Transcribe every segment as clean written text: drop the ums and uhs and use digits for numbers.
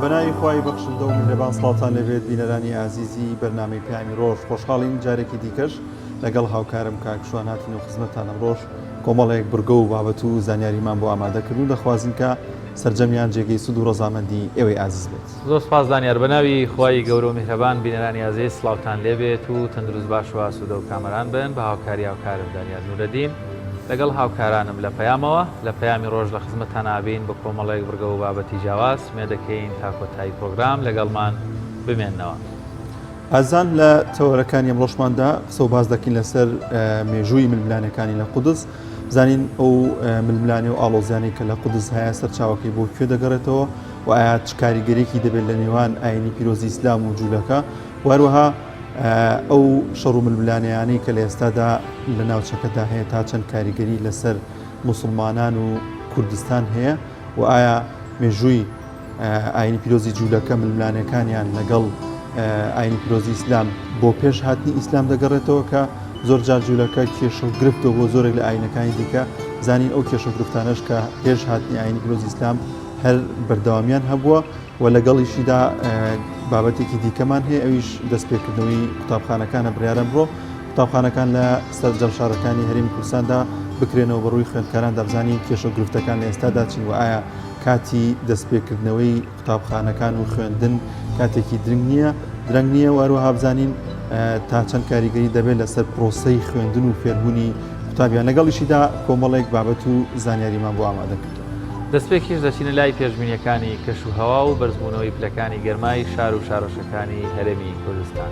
بەناوی خوای بەخشندە و میهرەبان سڵاوتان لێبێت بینەرانی ئازیزی بەرنامەی پەیامی ڕۆژ خۆشحاڵین جارێکی دیکەش لەگەڵ هاوکارم کاک شوان هاتینەوە خزمەتتان ئەمڕۆش کۆمەڵێک بڕگە و بابەت و زانیاریمان بۆ ئامادە کردن و دەخوازین کە سەرجەمیان جێگەی سود و ڕەزامەندی ئێوەی ئازیز بێت. زۆر سوپاس دانیار. بەناوی خوای گەورە و میهرەبان بینەرانی ئازیز سڵاوتان لێبێت و تەندروست باش و ئاسوودە و کامەران بن بە هاوکاری هاوکارم دانیار نورەدین لەگەڵ هاوکارانم لە پەیامەوە لە پەیامی ڕۆژ لە خزمەتتان ئابین بە کۆمەڵێک بڕگە و بابەتی جیاواز مێدەکەین تا کۆتایی پرۆگرام لەگەڵمان بمێننەوە. ئازیزان لە تەوەرەکانی ئەمڕۆشماندا قسە و باس دەکەین لەسەر مێژووی ململانێکانی لە قودس بزانین ئەو ململانێ و ئاڵۆزیانەی کە لە قودس هەیە سەرچاوەکەی بۆ کوێ دەگەڕێتەوە و ئایا چ کاریگەریەکی دەبێت لە نێوان ئاینی پیرۆزی ئیسلام و جوولەکە و هەروەها ئەو شەڕ و ململانێیانەی کە لە ئێستادا لە ناوچەکەدا هەیە تا چەند کاریگەری لەسەر موسڵمانان و کوردستان هەیە و ئایا مێژووی ئاینی پیرۆزی جوولەکە ململانێکانیان لەگەڵ ئاینی پیرۆزی ئیسلام بۆ پێش هاتنی ئیسلام دەگەڕێتەوە کە زۆر جار جوولەکە کێشە و گرفتەوە بۆ زۆرێک لە ئاینەکانی دیکە زانین ئەو کێشە و گرفتانەش کە پێش هاتنی ئاینی پیرۆزی ئیسلام هەر بەردەوامیان هەبووە و لەگەڵیشیدا بابەتێکی دیکەمان هەیە ئەویش دەستپێکردنەوەی قوتابخانەکانە بڕیارە ئەمڕۆ قوتابخانەکان لە سەرجەم شارەکانی هەرێمی کوردستاندا بکرێنەوە بەڕووی خوێندکاراندا بزانین کێشە و گرفتەکان لە ئێستادا چین و ئایا کاتی دەستپێکردنەوەی قوتابخانەکان و خوێندن کاتێکی درنگ نییە درەنگ نییە و هەروەها بزانین تا چەند کاریگەری دەبێت لەسەر پرۆسەی خوێندن و فێربوونی قوتابیان لەگەڵیشیدا کۆمەڵێک بابەت و زانیاریمان بۆ ئامادە کردووە. دەستپێکیش دەچینە لای پێشبینییەکانی کەش و هەوا و بەرزبوونەوەی پلەکانی گەرمای شار و شارۆچکەکانی هەرێمی کوردستان.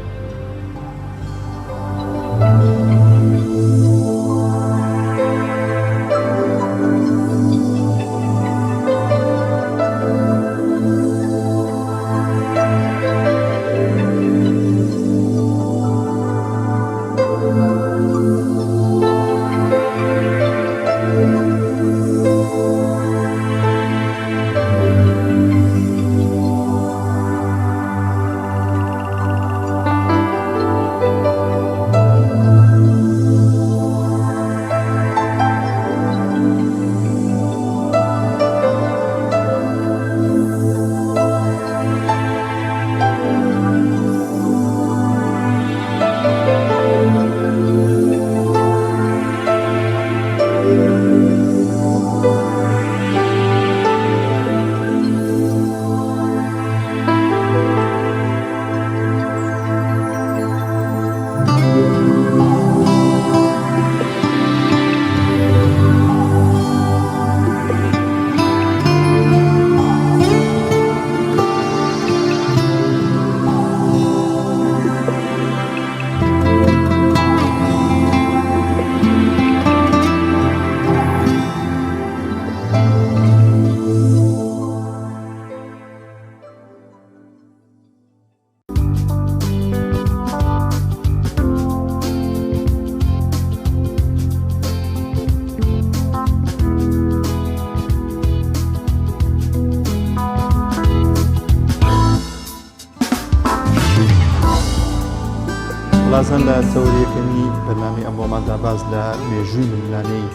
وڵاتان لە تەوەری یەکەمی بەرنامەی ئەمڕۆماندا باس لە مێژووی ململانێی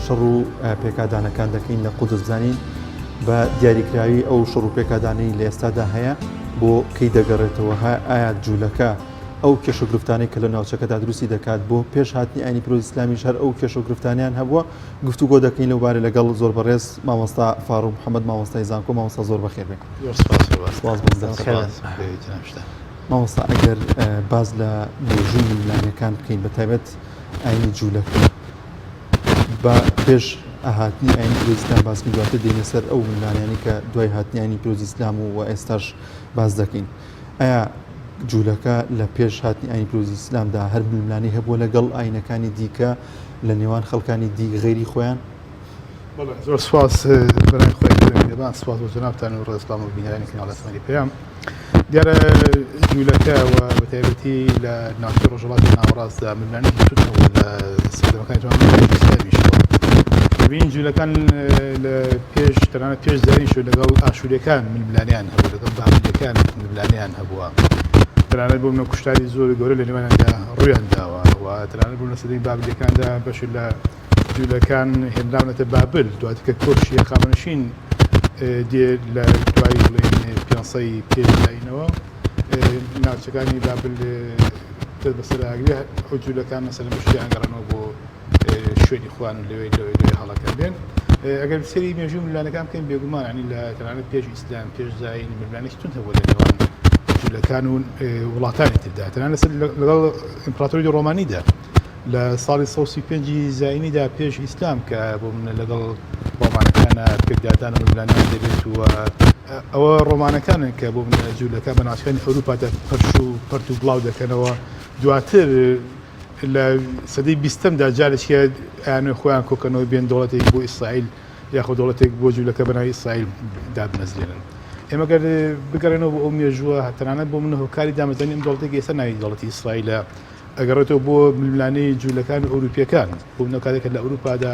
شەڕ و پێکادانەکان دەکەین لە قودس بزانین بە دیاریکراوی ئەو شەڕ و پێکادانەی لە ئێستادا هەیە بۆ کەی دەگەڕێتەوە ئایا جوولەکە ئەو کێشە گرفتانەی کە لە ناوچەکەدا دروستی دەکات بۆ پێش هاتنی ئاینی پیرۆزی ئیسلامیش هەر ئەو کێشە و گرفتانیان هەبووە گفتوگۆ دەکەین لەو بارە لەگەڵ زۆر بەڕێز مامۆستا فاروق محەممەد مامۆستای زانکۆ مامۆستا زۆر بەخێر بێن سپاس بۆ مامۆستا ئەگەر باز لە مێژووی ململانێکان بکەین بە تایبەت ئاینی جوولەکە بە پێش هاتنی ئاینی پیرۆزی ئیسلام باس بکەین دواتر دێینە سەر ئەو ململانێیانەی کە دوای هاتنی ئاینی پیرۆزی ئیسلام و ئێستاش باس دەکەین ئایا جوولەکە لە پێش هاتنی ئاینی پیرۆزی ئیسلامدا هەر ململانێی هەبووە لەگەڵ ئاینەکانی دیکە لە نێوان خەڵکانی دی غەیری خۆیان؟ بەڵێ زۆر سوپاس بەرای خۆی میهرەبان سوپاس بۆ جەنابتان و ڕێزڵام و بینەرانی کەناڵی ئاسمانی پەیام دیارە جوولەکە و بە تایبەتی لە ناوچەی ڕۆژهەڵاتی ناوەڕاستدا ململانێکی توند هەبوو لە سەردەمەکانی جوان ئیسلامیشەوە دەبینین جوولەکان لە پێش تەنانەت پێش زایینیش لەگەڵ ئاشووریەکان ململانێیان هەبوو لەگەڵ بابلیەکان ململانێیان هەبووە تەنانەت بۆ منە کوشتاری زۆر گەورە لە نێوانیاندا ڕوویان داوە و تەنانەت بۆ لە سەدەی بابلیەکاندا بەشێک لە جوولەکان هێنراونەتە بابل دواتر کە کۆرشی هەخامەنشین دێ لە دوای بڵێین. 500 پێش زایینەوە ناوچەکانی بابل دەست بەسەر ئەگرێ، ئەو جوولەکان مەسەلەن بەشیان گەڕانەوە بۆ شوێنی خۆیان و لەوێ لەوێ لەوێ هەڵەکەن بێن. ئەگەر سەیری مێژووی ململانێکان بکەین بێگومان ینی لە تەنانەت پێش ئیسلام پێش زایین ململانێکی توند هەبووە لە نێوان جوولەکان و وڵاتانی تردا، تەنانەت لەگەڵ ئیمپراتۆری ڕۆمانیدا لە ساڵی 135 زایینیدا پێش ئیسلام کە بۆ منە لەگەڵ ڕۆمانەکانە پێکدادان و ململانێیان دەبێت و ئەوە ڕۆمانەکانن کە بۆ منە جوولەکە بە ناوچەکانی ئەوروپادا پەرش و پەرت و بڵاو دەکەنەوە. دواتر لە سەدەی بیستەمدا جارێکیە ئەیانەوێ خۆیان کۆکەنەوە بێن دەوڵەتێک بۆ ئیسرائیل یاخود دەوڵەتێک بۆ جوولەکە بەناوی ئیسرائیل دابمەزرێنن. ئێمە گەر بگەڕێنەوە بۆ ئەو مێژووە تەنانەت بۆ من هۆکاری دامەزرانی ئەم دەوڵەتێک ئێستا ناوی دەوڵەتی ئیسرائیلە ئەگەڕێتەوە بۆ ململانێی جوولەکان و ئەوروپیەکان. بۆ منە کاتێک لە ئەوروپادا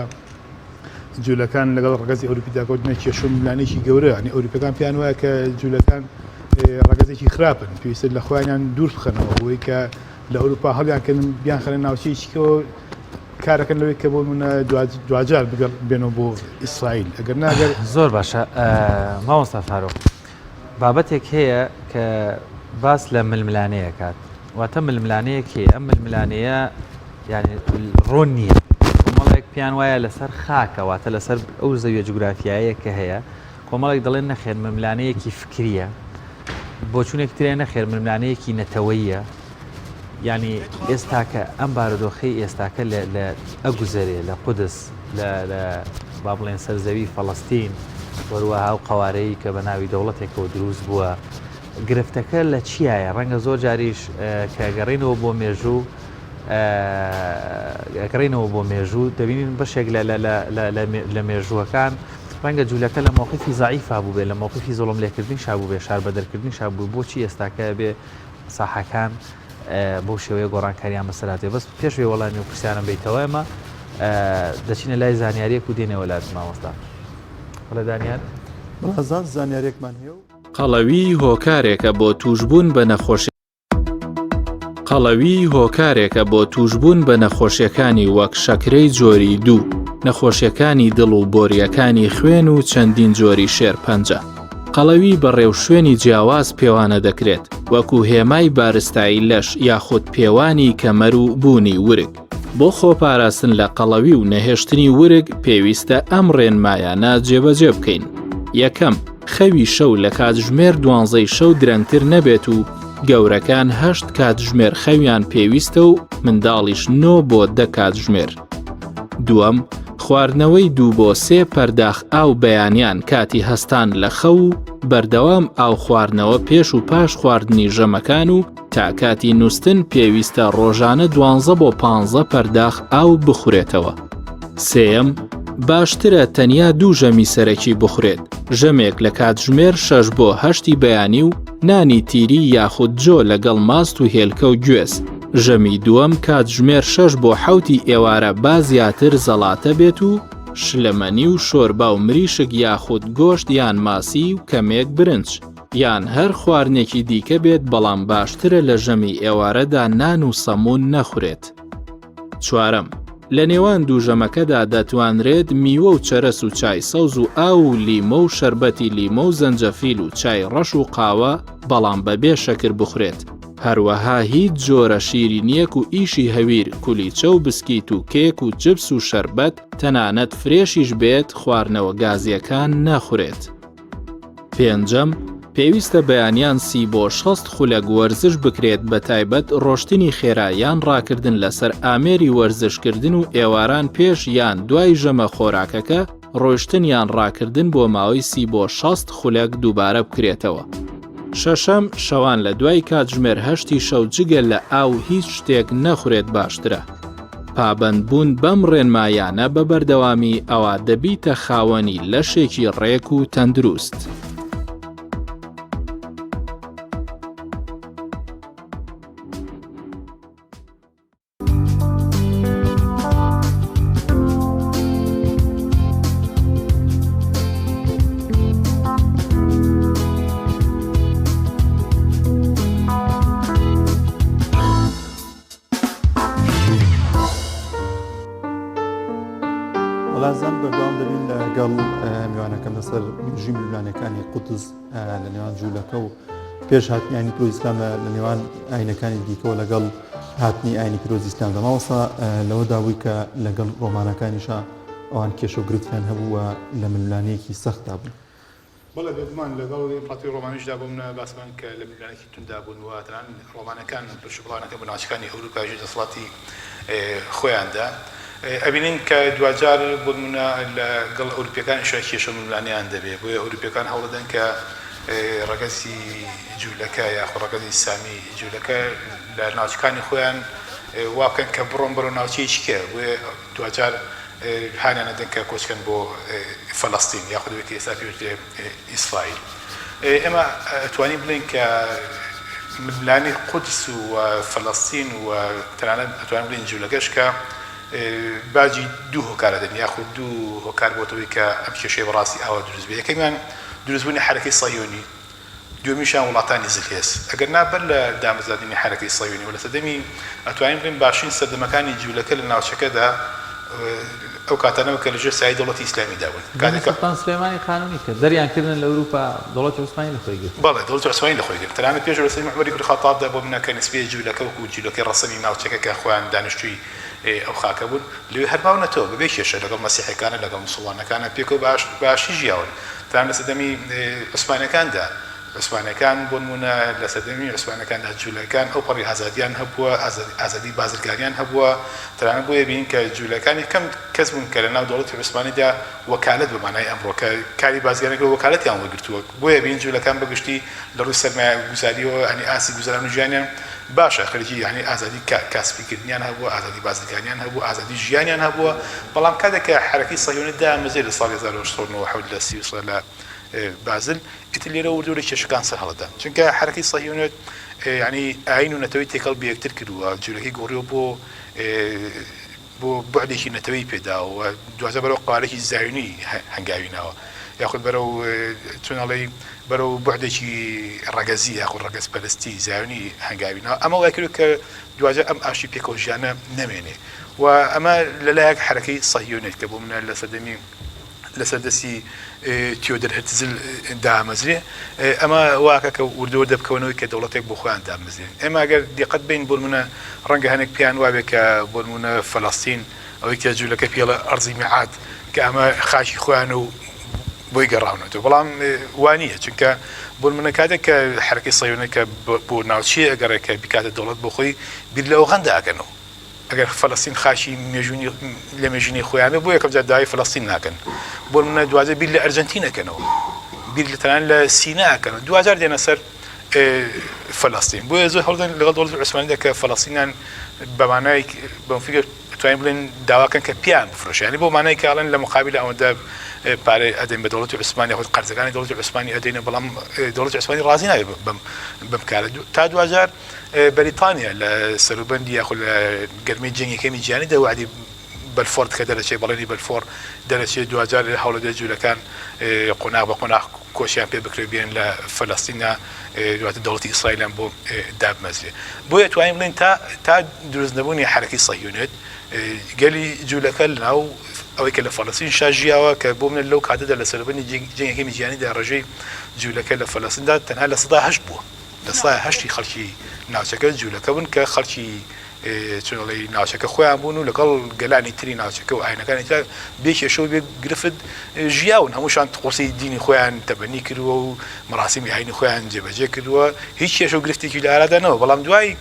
جوولەکان لەگەڵ ڕەگەزی ئەوروپیدا کەوتنە کێشە و ململانێکی گەورە، یعنی ئەوروپیەکان پێیان وایە کە جوولەکان ڕەگەزێکی خراپن، پێویستە لە خۆیانیان دوور بخەنەوە بۆی کە لە ئەوروپا هەڵیان کەن بیانخەنە ناوچەیەکی کەەوە کارەکەن لەوەی کە بۆ منە دواجار بگەڕ بێنەوە بۆ ئیسرائیل ئەگەر ناگەر. زۆر باشە مامۆستا فاروق، بابەتێک هەیە کە باس لە ململانێیە کات، واتە ململانێیەک هەیە، ئەم ململانێیە یعنی ڕوون نییە، کۆمەڵێک پێیان وایە لەسەر خاکە، واتە لەسەر ئەو زەویە جوگرافیایەیە کە هەیە، کۆمەڵێک دەڵێن نەخێر ململانێیەکی فکرییە، بۆچوونێک ترێ نەخێر ململانێیەکی نەتەوەییە، یعنی ئێستاکە ئەم بارودۆخەی ئێستاکە لە ئەگوزەرێ لە قودس، لە لە با بڵێن سەرزەوی فەڵەستین، وەروەها ئەو قەوارەیەی کە بە ناوی دەوڵەتێکەوە دروست بووە، گرفتەکە لە چیایە؟ ڕەنگە زۆر جاریش کە گەڕینەوە بۆ مێژوو گەڕینەوە بۆ مێژوو دەبینین بەشێک لە لە لە لە لە مێژووەکان ڕەنگە جوولەکە لە مەوقفی زەعیفا بووبێ، لە مەوقفی زوڵم لێکردنی شا بووبێ، شاربەدەرکردنی شا بووبێ، بۆچی ئێستاکە بێ ساحەکان بەو شێوەیە گۆڕانکاریان بەسەر هاتێ؟ بەس پێش ئەوەی وەڵامی ئەو پرسیارەم بەیتەوە ئێمە دەچینە لای زانیاریەک و دێنەوە لات مامۆستا. بەڵێ دانیار. بەڵێ زانیاریەکمان هەیە و. قەڵەوی هۆکارێکە بۆ تووشبوون بە نەخۆشی. قەڵەوی هۆکارێکە بۆ تووشبوون بە نەخۆشیەکانی وەک شەکرەی جۆری دوو، نەخۆشیەکانی دڵ و بۆریەکانی خوێن و چەندین جۆری شێرپەنجە. قەڵەوی بە ڕێوشوێنی جیاواز پێوانە دەکرێت، وەکو هێمای بارستایی لەش یاخود پێوانی کەمەر و بوونی ورگ. بۆ خۆپاراستن لە قەڵەوی و نەهێشتنی ورگ پێویستە ئەم ڕێنمایانە جێبەجێ بکەین. یەکەم، خەوی شەو لە کاتژمێر دوانزەی شەو درەنگتر نەبێت و گەورەکان هەشت کاتژمێر خەویان پێویستە و منداڵیش نۆ بۆ دە کاتژمێر. دووەم، خواردنەوەی دوو بۆ سێ پەرداخ ئاو بەیانیان کاتی هەستان لە خەو و بەردەوام ئاو خواردنەوە پێش و پاش خواردنی ژەمەکان و تا کاتی نووستن پێویستە ڕۆژانە دوانزە بۆ پانزە پەرداخ ئاو بخورێتەوە. سێیەم، باشترە تەنیا دوو ژەمی سەرەکی بخورێت، ژەمێک لە کاتژمێر شەش بۆ هەشتی بەیانی و نانی تیری یاخود جۆ لەگەڵ ماست و هێلکە و گوێز، ژەمی دووەم کاتژمێر شەش بۆ حەوتی ئێوارە با زیاتر زەڵاتە بێت و شلەمەنی و شۆربا و مریشک یاخود گۆشت یان ماسی و کەمێک برنج یان هەر خواردنێکی دیکە بێت بەڵام باشترە لە ژەمی ئێوارەدا نان و سەموون نەخورێت. چوارەم، لە نێوان دوو ژەمەکەدا دەتوانرێت میوە و چەرەس و چای سەوز و ئاو و لیمۆ و شەربەتی لیمۆ و زەنجەفیل و چای ڕەش و قاوە بەڵام بەبێ شەکر بخورێت، هەروەها هیچ جۆرە شیرینییەک و ئیشی هەویر، کولیچە و بسکیت و کێک و جپس و شەربەت تەنانەت فرێشیش بێت خواردنەوە گازییەکان نەخورێت. پێنجەم، پێویستە بەیانیان سی بۆ 60 خولەک وەرزش بکرێت بەتایبەت ڕۆشتنی خێرا یان ڕاکردن لەسەر ئامێری وەرزشکردن و ئێواران پێش یان دوای ژەمە خۆراکەکە ڕۆشتن یان ڕاکردن بۆ ماوەی سی بۆ 60 خولەک دووبارە بکرێتەوە. شەشەم، شەوان لە دوای کاتژمێر هەشتی شەو جگە لە ئاو هیچ شتێک نەخورێت باشترە. پابەندبوون بەم ڕێنمایانە بە بەردەوامی ئەوا دەبیتە خاوەنی لەشێکی ڕێک و تەندروست. وەڵازان بەردەوام دەبین لەگەڵ میوانەکەم لەسەر لەسەر مێژووی ململانێکانی قودس لە نێوان جوولەکە و پێش هاتنی ئاینی پیرۆزی ئیسلام لە نێوان ئاینەکانی دیکەوە لەگەڵ هاتنی ئاینی پیرۆزی ئیسلامدا مامۆستا لەوەدا بووی کە لەگەڵ ڕۆمانەکانیشا ئەوان کێشە و گرفتیان هەبوو و لە ململانێیەکی سەختدا بوون. بەڵێ بێگومان لەگەڵ ئیمپراتۆری ڕۆمانیشدا بۆ منە باسمان کە لە ململانێکی توندا بوون و تەنانەت ڕۆمانەکان پرش و بڵاونەکە بۆ ناوچەکانی ئەوروپای ژێر دەسەڵاتی خۆیاندا ئەبینین کە دواجار بۆ نمونە لەگەڵ ئەوروپیەکانیشا کێشە و ململانێیان دەبێ بۆیە ئەوروپیەکان هەوڵدەن کە ڕەگەزی جوولەکە یاخود ڕەگەزی سامی جوولەکە لە ناوچەکانی خۆیان وا بکەن کە بڕۆن بەرەو ناوچەیەکی کە بۆیە دواجار هانیان ئەدەن کە کۆچکەن بۆ فەلەستین یاخود ئەوەی کە ئێستا پێی وترێ ئیسرائیل. ئێمە ئەتوانین بڵێین کە ململانێی قودس و فەلەستین و تەنانەت ئەتوانین بڵێین جولەکەش کە باجی دوو هۆکار ئەدەن یاخود دوو هۆکار بۆتە هۆی کە ئەم کێشەیە بەڕاستی ئاوا دروست بێ. یەکەمیان دروستبوونی حەرەکەی سەهیۆنی، دووەمیشیان وڵاتانی زلهێز. ئەگەر نا بەر لە دامەزراندنی حەرەکەی سەهیۆنی و لە سەردەمی ئەتوانین بڵێین باشترین سەردەمەکانی جوولەکە لە ناوچەکەدا ئەو کاتانە بوو کە لە ژێر سایەی دەوڵەتی ئیسلامیدا بوون. دەمی کاتێک کە. سوڵتان سلێمانی قانونی کرد دەریان کردن لە ئەوروپا دەوڵەتی عوسمانی لە خۆی گرت. بەڵێ دەوڵەتی عوسمانی لە خۆی گرت. تەنانەت پێش لە سەردەمی عومەری کوڕی خەتابدا بۆ منە کە نسبەیە جوولەکە وەکوو جوولەکەی ڕەسەنی ناوچەکە کە خۆیان دانیشتووی ئەو خاکە بوون لەوێ هەر ماونەتەوە بەبێ کێشە لەگەڵ مەسیحیەکانە لەگەڵ موسڵمانەکانە پێکەوە بە ئاشتی ژیاون. تەنانەت لە سەردەمی عوسمانیەکاندا، عوسمانیەکان بۆ نموونە لە سەردەمی عوسمانیەکاندا جوولەکان ئەوپەڕی ئازادیان هەبووە، ئازادی بازرگانیان هەبووە، تەنانەت بۆیە بینین کە جوولەکان یەکەم کەس بوون کە لەناو دەوڵەتی عوسمانیدا وەکالەت بە مانای ئەمڕۆ کە کاری بازرگانی کردووە وەکالەتیان وەرگرتووە، بۆیە بینین جوولەکان بە گشتی لە ڕووی سەرمایەگوزارییەوە یانی ئاستی گوزەران و ژیانیان باشە، خەریکی یانی ئازادی کاسبیکردنیان هەبووە، ئازادی بازرگانیان هەبووە، ئازادی ژیانیان هەبووە، بەڵام کاتێک کە حەرەکەی سەهیۆنی دامەزرێ لە ساڵی 1897 لە سویسرا لە بازل، ئیتر لێرەوە وردە وردە کێشەکان سەر هەڵدەدەن، چونکە حەرەکەی سەهیۆنیەت یانی ئایین و نەتەوەی تێکەڵ بە یەکتر کردووە، جولەکەی گۆڕیوە بۆ بۆ بوعدێکی نەتەوەی پێداوە و دواجار بەرەو قەوارەیەکی زایۆنی هەنگاوی ناوە یاخود بەرەو چۆن ئەڵێی بەرەو بوعدێکی ڕەگەزی یاخود ڕەگەزپەرستی زایۆنی هەنگاوی ناوە ئەمە وای کرد کە دواجار ئەم ئاشتی پێکەوە ژیانە نەمێنێ و ئەمە لەلایەک حەرەکەی سەهیۆنێت کە بۆ منە لە سەردەمی لەسەر دەستی تیۆدر هرتزل دامەزرێ، ئەمە واکە کە وردە وردە بکەونەوەی کە دەوڵەتێک بۆ خۆیان دامەزرێن. ئێمە ئەگەر دیقەت بەین بۆ نموونە ڕەنگە هەنێک پێیان وابێ کە بۆ نموونە فەلەستین ئەوەی کە جوولەکە پێی ئەڵێ ئەرزی میعاد کە ئەمە خاکی خۆیانە و بۆی گەڕاونەتەوە بەڵام وا نییە چونکە بۆ نموونە کاتێک کە حەرەکەی سەهیۆنی کە بۆ ناوچەیە ئەگەڕێ کە بیکاتە دەوڵەت بۆ خۆی بیر لە ئۆغەندا ئەکەنەوە. ئەگەر فەلەستین خاکی مێژوونی لە مێژینەی خۆیان بێ بۆ یەکەم جار داوای فەلەستین ناکەن بۆ نمونە دواجار بیر لە ئەرجەنتین ئەکەنەوە بیر لە تەنانەت لە سینا ئەکەنەوە دواجار دێنە سەر فەلەستین بۆیە زۆر هەوڵدەن لەگەڵ دەوڵەتی عوسمانیدا کە فەلەستینیان بە مانای بەم فکر توانین بڵێن داواکەن کە پیان بفرۆشن یعنی بۆ مانای کە ئەڵێن لە مقابل ئەوەندە پارە ئەدەین بە دەوڵەتی عوسمانی خۆت قەرزەکانی دەوڵەتی عوسمانی ئەدەین بەڵام دەوڵەتی عوسمانی ڕازی نابێت بەم بەم کارە تا دواجار بەریتانیا لە سەروبەندی یاخود لە گەرمەی جەنگی یەکەمی جیهانیدا وەعدی بەلفۆر کە دەرەچێت بەڵێنی بەلفۆر دەرەچێت دواجار هەوڵەدرێت جوولەکان قۆناغ بە قۆناغ کۆچیان پێ بکرێت بێن لە فەلەستینە دواتر دەوڵەتی ئیسرائیلیان بۆ دابمەزرێ بۆیە توانین بڵێین تا تا دروست نەبوونی حەرەکەی سەهیۆنیەت گەلی جوولەکە لەناو ئەوەی کە لە فەلەستین شا ژیاوە کە بۆ منە لەو کاتەدا لە سەروبەندی جەنگی یەکەمی جیهانیدا ڕێژەی جوولەکە لە فەلەستیندا تەنها 8% بووە. 8% ی خەڵکی ناوچەکە جوولەکە بوون کە خەڵکی چۆن ئەڵێی ناوچەکە خۆیان بوون و لەگەڵ گەلانی تری ناوچەکە و ئاینەکانی تر بێ کێشە و بێ گرفت ژیاون هەمووشان طقوسی دینی خۆیان تەبەنی کردووە و مەراسیمی ئاینی خۆیان جێبەجێ کردووە هیچ کێشە و گرفتێکی لە ئارادا نەوە بەڵام دوای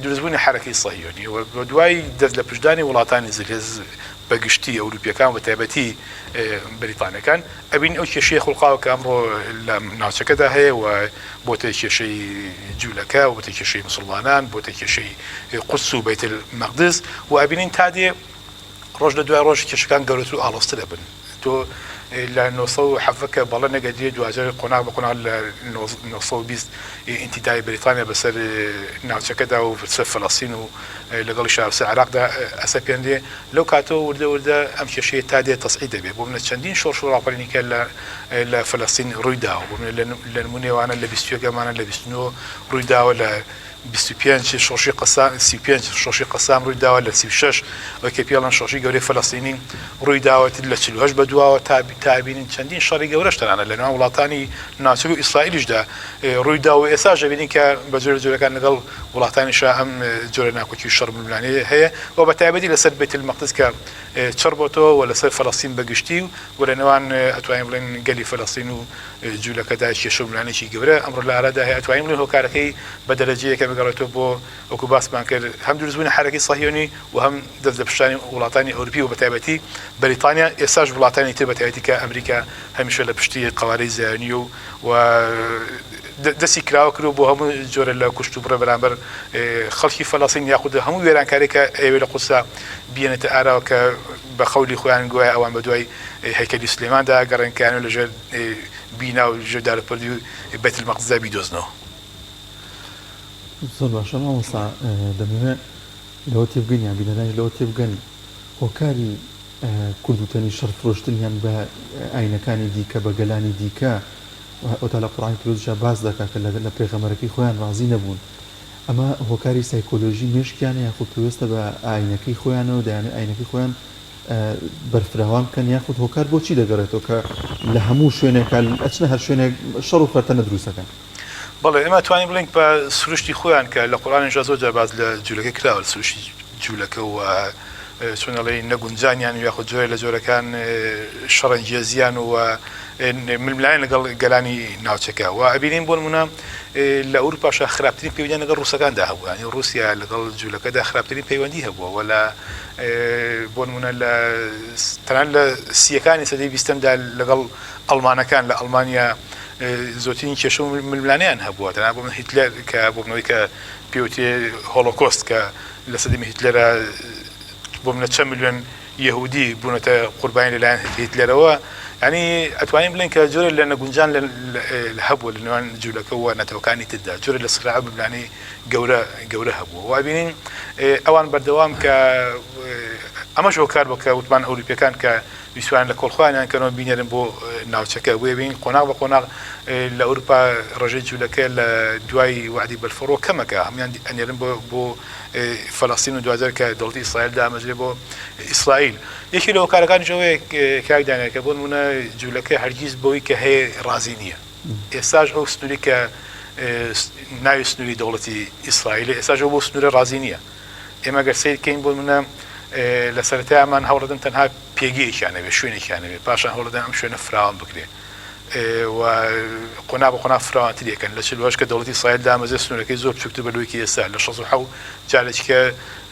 دروستبوونی حەرەکەی سەهیۆنی و دوای دەست لە پشتدانی وڵاتانی زلهێز بە گشتی ئەوروپیەکان و بە تایبەتی بەریتانیەکان ئەبینین ئەو کێشەیە خوڵقاوە کە ئەمڕۆ لە ناوچەکەدا هەیە و بۆتە کێشەی جوولەکە و بۆتە کێشەی موسڵمانان، بۆتە کێشەی قودس و بەیت المەقدس و ئەبینین تا دێ ڕۆژ لە دوای ڕۆژ کێشەکان گەورەتر و ئاڵۆزتر ئەبن. تۆ لە 917 کە بەڵێنێک ئەدرێ دواجار قۆناغ بە قۆناغ لە 920 ئینتیدای بەریتانیا بەسەر ناوچەکەدا و سەر فەلەستین و لەگەڵیشا بەسەر عێراقدا ئەسەپێنرێ. لەو کاتەوە وردە وردە ئەم کێشەیە تا دێت تەسعید دەبێت. بۆ منە چەندین شۆڕش و ڕاپەرینی کە لە لە فەلەستین ڕووی داوە. بۆ منە لە نموونەی وانە لە 21 ئەمانە لە 29 ڕووی داوە لە 25 شۆڕشی قەسام 35 شۆڕشی قەسام ڕووی داوە لە 36 ئەوەی کە پێی ئەڵێن شۆڕشی گەورەی فەلەستینی ڕووی داوە لە 48 بە دواوە تا تا ئەبینین چەندین شەڕی گەورەش تەنانەت لە نێوان وڵاتانی ناوچەکە و ئیسرائیلیشدا ڕووی دا و ئێستاش ئەبینین کە بە جۆرە جۆرەکان لەگەڵ وڵاتانیشا ئەم جۆرە ناکۆکی و شەڕ ململانێ هەیە و بە تایبەتی لەسەر بەیت المەقدس کە چڕ بۆتەوە و لەسەر فەلەستین بە گشتی و لە نێوان ئەتوانین بڵێن گەلی فەلەستین و جوولەکەدا کێشە و ململانێکی گەورە ئەمڕۆ لە ئارادا هەیە ئەتوانین بڵێن هۆکارەکەی بە دەرەجەیەکە بگەڕێتەوە بۆ وەکو باسمان کرد هەم دروستبوونی حەرەکەی سەهیۆنی و هەم دەست لە پشتانی وڵاتانی ئەوروپی و بەتایبەتی بەریتانیا، ئێستاش وڵاتانی تر بەتایبەتی کە ئەمریکا هەمیشە لە پشتی قەوارەی زایۆنی و و دەستی کراوە کردوە بۆ هەموو جۆرە لە کوشت و بڕێ بەرامبەر خەڵکی فەلەستین یاخود هەموو وێرانکاری کە ئەیەوێ لە قودسا بیێنێتە ئاراوە کە بە قەولی خۆیان گوایە ئەوان بە دوای هەیکەلی سولەیماندا ئەگەڕێن کە یانەوێ لە ژێر بینا و ژێر داروپەردووی بەیت المەقدسدا بیدۆزنەوە. زۆر باشە مامۆستا دەمەوێت لەوە تێبگەین یان بینەرانیش لەوە تێبگەن هۆکاری کوردوتەنی شەڕ فرۆشتنیان بە ئاینەکانی دیکە بە گەلانی دیکە ئەوتا لە قورئانی پیرۆزیشا باس دەکات کە لە پێغەمبەرەکەی خۆیان ڕازی نەبوون ئەمە هۆکاری سایکۆلۆژی مێشکیانە یاخود پەیوەستە بە ئاینەکەی خۆیانەوە دەیانەوێت ئاینەکەی خۆیان بەرفراوان بکەن یاخود هۆکار بۆچی دەگەڕێتەوە کە لە هەموو شوێنێکا ئەچنە هەر شوێنێک شەڕ و فەرتەنە دروستەکەن؟ بەڵێ ئێمە توانین بڵێین بە سروشتی خۆیان کە لە قورئانیشدا زۆر جار باس لە جولەکە کراوە لە سروشتی جولەکە و چۆن ئەڵێی نەگونجانیان و یاخود جۆرێ لە جۆرەکان شەڕەنگێزیان و ململانێ لەگەڵ گەلانی ناوچەکە و ئەبینین بۆ نمونە لە ئەوروپاشا خراپترین پەیوەندیان لەگەڵ ڕووسەکاندا هەبوو یانی ڕووسیا لەگەڵ جولەکەدا خراپترین پەیوەندی هەبووە و لە بۆ نمونە لە تەنانەت لە سییەکانی سەدەی بیستەمدا لەگەڵ ئەڵمانەکان لە ئەڵمانیا زۆرترین کێشە و ململانێیان هەبووە تەنها بۆ من هیتلەر کە بۆ منەوەی کە پێوترێ هۆلۆکۆست کە لە سەدەمی هیتلەرە بۆ منە چەند ملیۆن یەهودی بوونەتە قوربانی لەلایەن هیتلەرەوە ینی ئەتوانین بڵێن کە جۆرە لە نەگونجان هەبووە لە نێوان جوولەکە و نەتەوەکانی تردا جۆرە لە سراع و ململانێی گەورە گەورە هەبووە وابینین ئەوان بەردەوام کە ئەمەش هۆکار بۆ کە وتمان ئەوروپیەکان کە ویستویان لە کۆڵ خۆیانیان کەنەوە بینێرن بۆ ناوچەکە، بۆیە بینین قۆناغ بە قۆناغ لە ئەوروپا ڕێژەی جولەکە لە دوای وەعدی بەلفۆڕەوە کەمەکە هەموویان ئەنێرن بۆ بۆ فەلەستین و دواجار کە دەوڵەتی ئیسرائیل دامەزرێ بۆ ئیسرائیل. یەکێ لە هۆکارەکانیش ئەوەیە کاک دانیال کە بۆ نموونە جولەکە هەرگیز بەوەی کە هەیە ڕازی نییە. ئێستاش ئەو سنووری کە ناوی سنووری دەوڵەتی ئیسرائیلە ئێستاش ئەو بەو سنوورە ڕازی نییە. ئێمە گەر سەیر کەین بۆ نمونە لە سەرەتای ئەمان هەوڵدەن تەنها پێگەیەکیان هەبێ شوێنێکیان هەبێ پاشان هەوڵدەن ئەم شوێنە فراوان بکرێ و قۆناغ بە قۆناغ فراوانتر یەکەن لە 48 کە دەوڵەتی ئیسرائیل دامەزرێ سنوورەکەی زۆر بچووکتر بە لەوەی کە ئێستا لە 67 جارێکی کە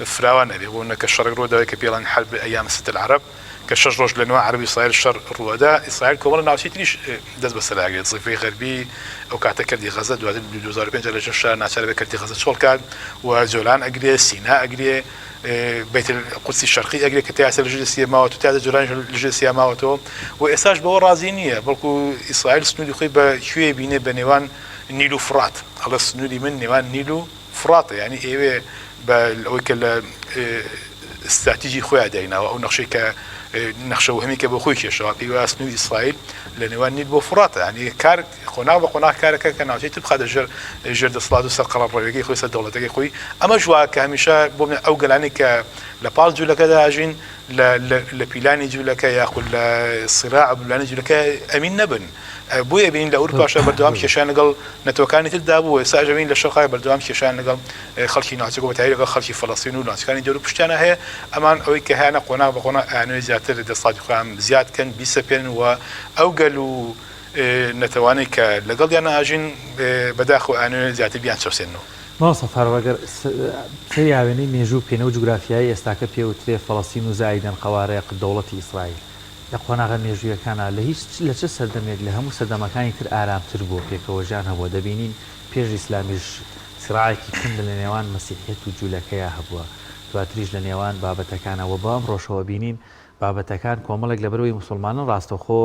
فراوان ئەبێ بۆ نمونە کە شەڕێک ڕووداوی کە پێڵەن حرب ایام ست العرب کە شەش ڕۆژ لە نێوان عەرەب و ئیسرائیل شەڕ ڕووئەدا، ئیسرائیل کۆمەڵە ناوچەی تریش دەست بەسەرا ئەگرێت، زیفەی غەربی ئەو کاتە کەرتی غەزە، دواتر 2005 لە ژێر شار ناچار ئەبێت کەرتی غەزە چۆڵ کات و جۆلان ئەگرێ، سینا ئەگرێ، بەیت القدسی شەرقی ئەگرێ کە تا ئێستا لە ژێر دەستی ماوەتەوە، تا ئێستا جۆلانیش لە ژێر دەستیا ماوەتەوە و ئێستاش بەوە ڕازی نییە، بەڵکو ئیسرائیل سنووری خۆی بە کوێ بینێ بە نێوان نیل و فڕات، ئەڵێ سنووری من نێوان نیل و فڕاتە یانی ئەیەوێ بە ئەوەی کە لە ستراتیژی خۆیان دایناوە ئەو نەخشەی کە نەخشە وهمی کە بۆ خۆی کێشەوە پێی وایە سنووری ئیسرائیل لە نێوان نیل بۆ فڕاتە یانی کار قۆناغ بە قۆناغ کارەکە کە ناوچەی تر بخاتە ژێر ژێر دەسەڵات و سەر قەڵەمڕەویەکەی خۆی سەر دەوڵەتەکەی خۆی ئەمەش وا کە هەمیشە بۆ من ئەو گەلانەی کە لە پاڵ جوولەکەدا ئەژین لە لە پیلانی جوولەکە یاخود لە سیراع و ململانێی جوولەکە ئەمین نەبن بۆیە بینین لە ئەوروپاشا بەردەوام کێشەیان لەگەڵ نەتەوەکانی تردا بوو، ئێستاش ئەبینین لە شەرقا بەردەوام کێشەیان لەگەڵ خەڵکی ناوچەکە بەتایبەتی لەگەڵ خەڵکی فەلەستین و ناوچەکانی دەورو پشتیانە هەیە، ئەمان ئەوەی کە هەیانە قۆناغ بە قۆناغ ئەیانەوێت زیاتر دەسەڵاتی خۆیان زیاد کەن بیسەپێنن و ئەو گەل و نەتەوانەی کە لەگەڵیانە ئەژین بەداخەوە ئەیانەوێت زیاتر بیانچەوسێننەوە. مامۆستا فاروق ئەگەر سەیری ئاوێنەی مێژوو بکەین ئەو جوگرافیایەی ئێستاکە پێ وترێ فەڵەستین و زائیدەن قەوارەیە دەوڵەتی ئیسرائیل لە قۆناغە مێژوویەکانا لە هیچ لە چ سەردەمێک لە هەموو سەردەمەکانی تر ئارامتر بووە پێکەوەژیان هەبووە دەبینین پێش ئیسلامیش سیڕاعێکی توند لە نێوان مەسیحیەت و جولەکەیا هەبووە دواتریش لە نێوان بابەتەکانا وە بە ئەمڕۆشەوە بینین بابەتەکان کۆمەڵێک لەبەرئەوەی موسڵمانن ڕاستەوخۆ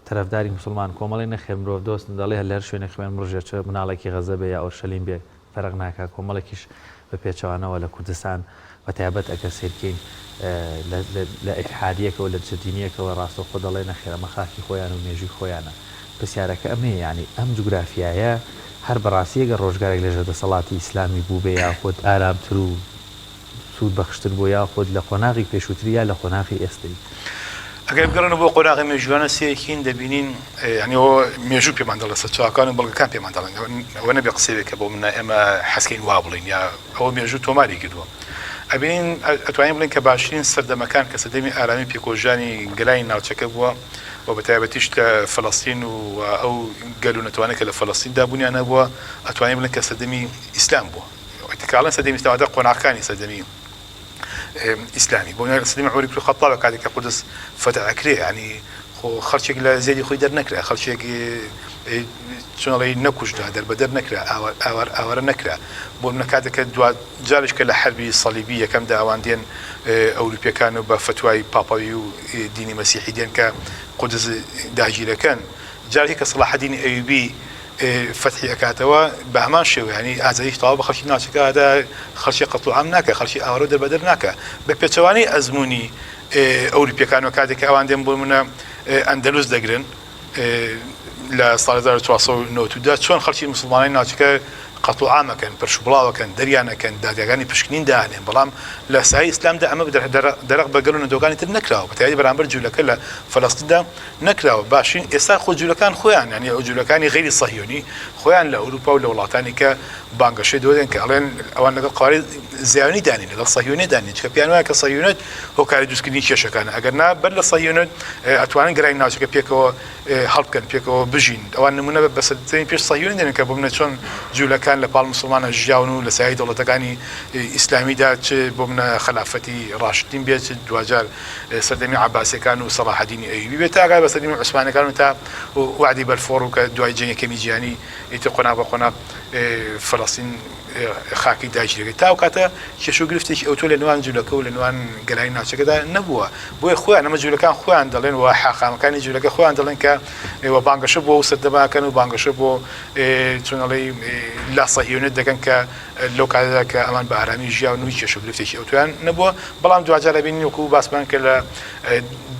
تەرەفداری موسڵمان کۆمەڵێک نەخێر مرۆڤ دۆستن دەڵێ لە هەر شوێنێک خوێن بڕژێ چ مناڵێکی غەزە بێ یا ئۆرشەلیم بێ فەرق ناکا کۆمەڵێکیش بە پێچەوانەوە لە کوردستان بە تایبەت ئەگەر سەیرکەین لە ئیلحادیەکەوە لە دژەدینیەکەوە ڕاستەوخۆ دەڵێ نەخێر ئەمە خاکی خۆیان و مێژووی خۆیانە پرسیارەکە ئەمەیە یانی ئەم جوگرافیایە هەر بەڕاستی ئەگەر ڕۆژگارێک لەژێر دەسەڵاتی ئیسلامی بووبێ یاخود ئارامتر و سوود بەخشتر بووە یاخود لە قۆناغی پێشووتری یا لە قۆناغی ئێستەی؟ ئەگەر بگەڕێنەوە بۆ قۆناغی مێژووانە سەیرکین دەبینین یانی ئەوە مێژوو پێمان دەڵێ سەرچاوەکان و بەڵگەکان پێمان دەڵێن ئەوە نەبێ قسەی بێ کە بۆ منە ئێمە حەزکەین وا بڵێین یا ئەوە مێژوو تۆماری کردووە ئەبینین ئەتوانین بڵێین کە باشترین سەردەمەکان کە سەردەمی ئارامی پێکۆژانی گەلانی ناوچەکە بووە و بە تایبەتیش لە فەلەستین و ئەو گەل و نەتەوانەی کە لە فەلەستیندا بوونیان هەبووە ئەتوانین بڵێین کە سەردەمی ئیسلام بووە ئیتکاڵەن سەردەمی ئیسلام واتە قۆناغەکانی سەردەمی ئیسلامی بۆ نمونە سەردەمی عومەری کوڕی خەتابە کاتێک کە قودس فەتح ئەکرێ یانی خۆ خەڵکێک لە زێدی خۆی دەرنەکرا خەڵکێک چۆن ئەڵێی نەکوژرا دەربەدەر نەکرا ئاوار ئاوارە نەکرا بۆ منە کاتێک کە دوا جاریش کە لە حەربی سەلیبی یەکەمدا ئەوان دێن ئەوروپیەکان و بە فتوای پاپاوی و دینی مەسیحی دێن کە قودس داگیرەکەن جارێکی کە سەڵاحەدینی ئەیوبی فەتحی ئەکاتەوە بە هەمان شێوە یانی ئازادیی تەواو بە خەڵکی ناوچەکە ئەدا، خەڵکی قەتڵوعام ناکا، خەڵکی ئاوارە و دەربەدەر ناکا. بە پێچەوانەی ئەزموونی ئەوروپییەکانەوە کاتێک کە ئەوان دێن بۆ نموونە ئەندەلوس دەگرن لە ساڵی 1492 چۆن خەڵکی موسڵمانانی ناوچەکە قەتڵوعام ئەکەن، پرشوبڵاو ئەکەن، دەریان ئەکەن، دادگاکانی پشکنین دائەنێن، بەڵام لە سایەی ئیسلامدا ئەمە دەرەق بە گەل و نەتەوەکانی تر نەکراوە، بە تایبەتی بەرامبەر جوولەکە لە فەلەستیندا نەکراوە باشین ئێستا خۆ جولەکان خۆیان یانی ئەو جولەکانی غەیری سەهیۆنی خۆیان لە ئەوروپا و لە وڵاتانی کە بانگەشەی دۆ دێن کە ئەڵێن ئەوان لەگەڵ قواری زیانی دانین لەگەڵ سەهیۆنی دانین چکە پێیان وایە کە سەهیۆنت هۆکاری دروستکردنی کێشەکانە ئەگەر نا بەر لە سەهیۆنت ئەتوانن گەرانی ناوچەکە پێکەوە هەڵبکەن پێکەوە بژین ئەوان نمونە بە سەردەمی پێش سەهیۆنی دێنن کە بۆ منە چۆن جولەکان لە پاڵ مسلمانە ژیاون و لە سایەی دەوڵەتەکانی ئیسلامیدا چ بۆ منە خەلافەتی ڕاشدین بێت چ دواجار سەردەمی عەباسیەکان و سەڵاحەدینی ئەیوبی بێت تا ئەگات بە سەردەمی عوسمانەکان و تا وەعدی بەلفۆر و کە دوای جەنگی یەکەمی جیهانی ئیتر قۆناغ بە قۆناغ فەلەستین خاکی داگیرەکەی تا ئەو کاتە کێشە و گرفتێکی ئەوتۆ لە نێوان جولەکە و لە نێوان گەلانی ناوچەکەدا نەبووە بۆیە خۆیان ئەمە جولەکان خۆیان دەڵێن و حاخامەکانی جولەکە خۆیان دەڵێن کە و بانگەشە بۆ ئەو سەردەماکەن و بانگەشە بۆ چۆنەڵی لا سەهیۆنیەت دەکەن کە لەو کاتەدا کە ئەمان بە ئارامی ژیاون و هیچ کێشە و گرفتێکی ئەوتۆیان نەبووە، بەڵام دواجار ئەبینین وەکوو باسمان کرد لە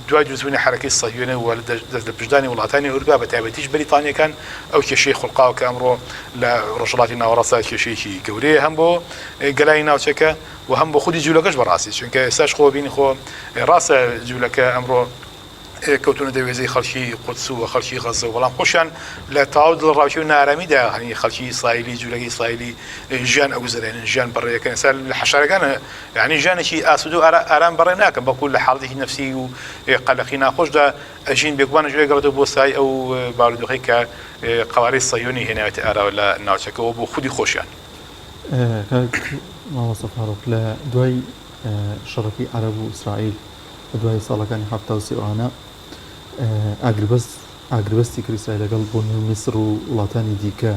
دوای دروستبوونی حەرەکەی سەهیۆنی و دەست لە پشتدانی وڵاتانی ئەوروپا بە تایبەتیش بەریتانییەکان ئەو کێشەی خوڵقاوە کە ئەمڕۆ لە ڕۆژهەڵاتی ناوەڕاستدا کێشەیەکی گەورەیە هەم بۆ گەلانی ناوچەکە و هەم بۆ خودی جوولەکەش بەڕاستی چونکە ئێستاش خۆ بینی خۆ ڕاستە جوولەکە ئەمڕۆ کەوتوونەتە وێزەی خەڵکی قودس و خەڵکی غەززە و بەڵام خۆشیان لە تەواو دڵەڕاوکێ و نائارامیدا هەنی خەڵکی ئیسرائیلی جوولەکەی ئیسرائیلی ژیان ئەگوزەرێنن ژیان بەڕێەکەن ئێستا لە حەشارەکان یعنی ژیانێکی ئاسوودە و ئارام بەڕێ ناکەن بەڵکو لە حاڵەتێکی نەفسی و قەلەقی ناخۆشدا ئەژین بێگومان ژێ گەڕێتەوە بۆ سای ئەو بارودۆخەی کە قەوارەی سەهیۆنی هێناوێتە ئاراوە لە ناوچەکەوە بۆ خودی خۆشیان. کاک مامۆستا فاروق لە دوای شەڕەکەی عەرەب و ئیسرائیل لە دوای ساڵەکانی 73 ئەوانە ئاگربەست ئاگربەستی کرد ئیسرائیل لەگەڵ بۆ میسر و وڵاتانی دیکە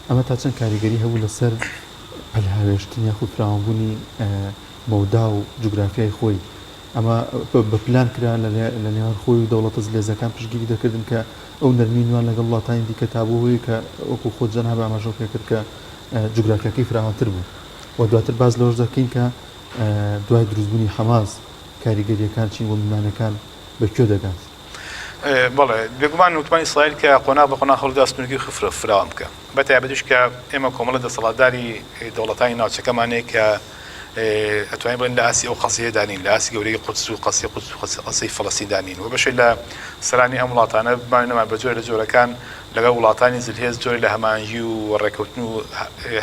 ئەمە تا چەند کاریگەری هەبوو لەسەر پەلهاوێشتن یاخود فراوانبوونی مەودا و جوگرافیای خۆی ئەمە بە پلان کرا لە نێوان خۆی و دەوڵەتە زلێزەکان پشتگیری دەکردن کە ئەو نەرمی نوان لەگەڵ وڵاتانی دیکە تا بوو هۆی کە وەکو خۆت جەناب ئاماژەو پێکرد کە جوگرافیاکەی فراوانتر بوو و دواتر باس لەوەش دەکەین کە دوای دروستبوونی حەماس کاریگەرییەکان چین و ململانێکان بە کوێ دەگات؟ بەڵێ، بێگومان وتمان ئیسرائیل کە قۆناغ بە قۆناغ هەوڵیدا سنوورەکەی خۆی فراوان بکا، بە تایبەتیش کە ئێمە کۆمەڵە دەسەڵاتداری دەوڵەتانی ناوچەکەمان هەیە کە ئەتوانین بڵێین لە ئاستی ئەو قەزیەدا نین، لە ئاستی گەورەی قودس و قەزیەی قودس و قەزیەی فەلەستیندا نین و بەشێک لە سەرانی ئەم وڵاتانە بمانەوێ نەمان بە جۆرێ لە جۆرەکان لەگەڵ وڵاتانی زلهێز جۆرێ لە هەماهەنگی و ڕێککەوتن و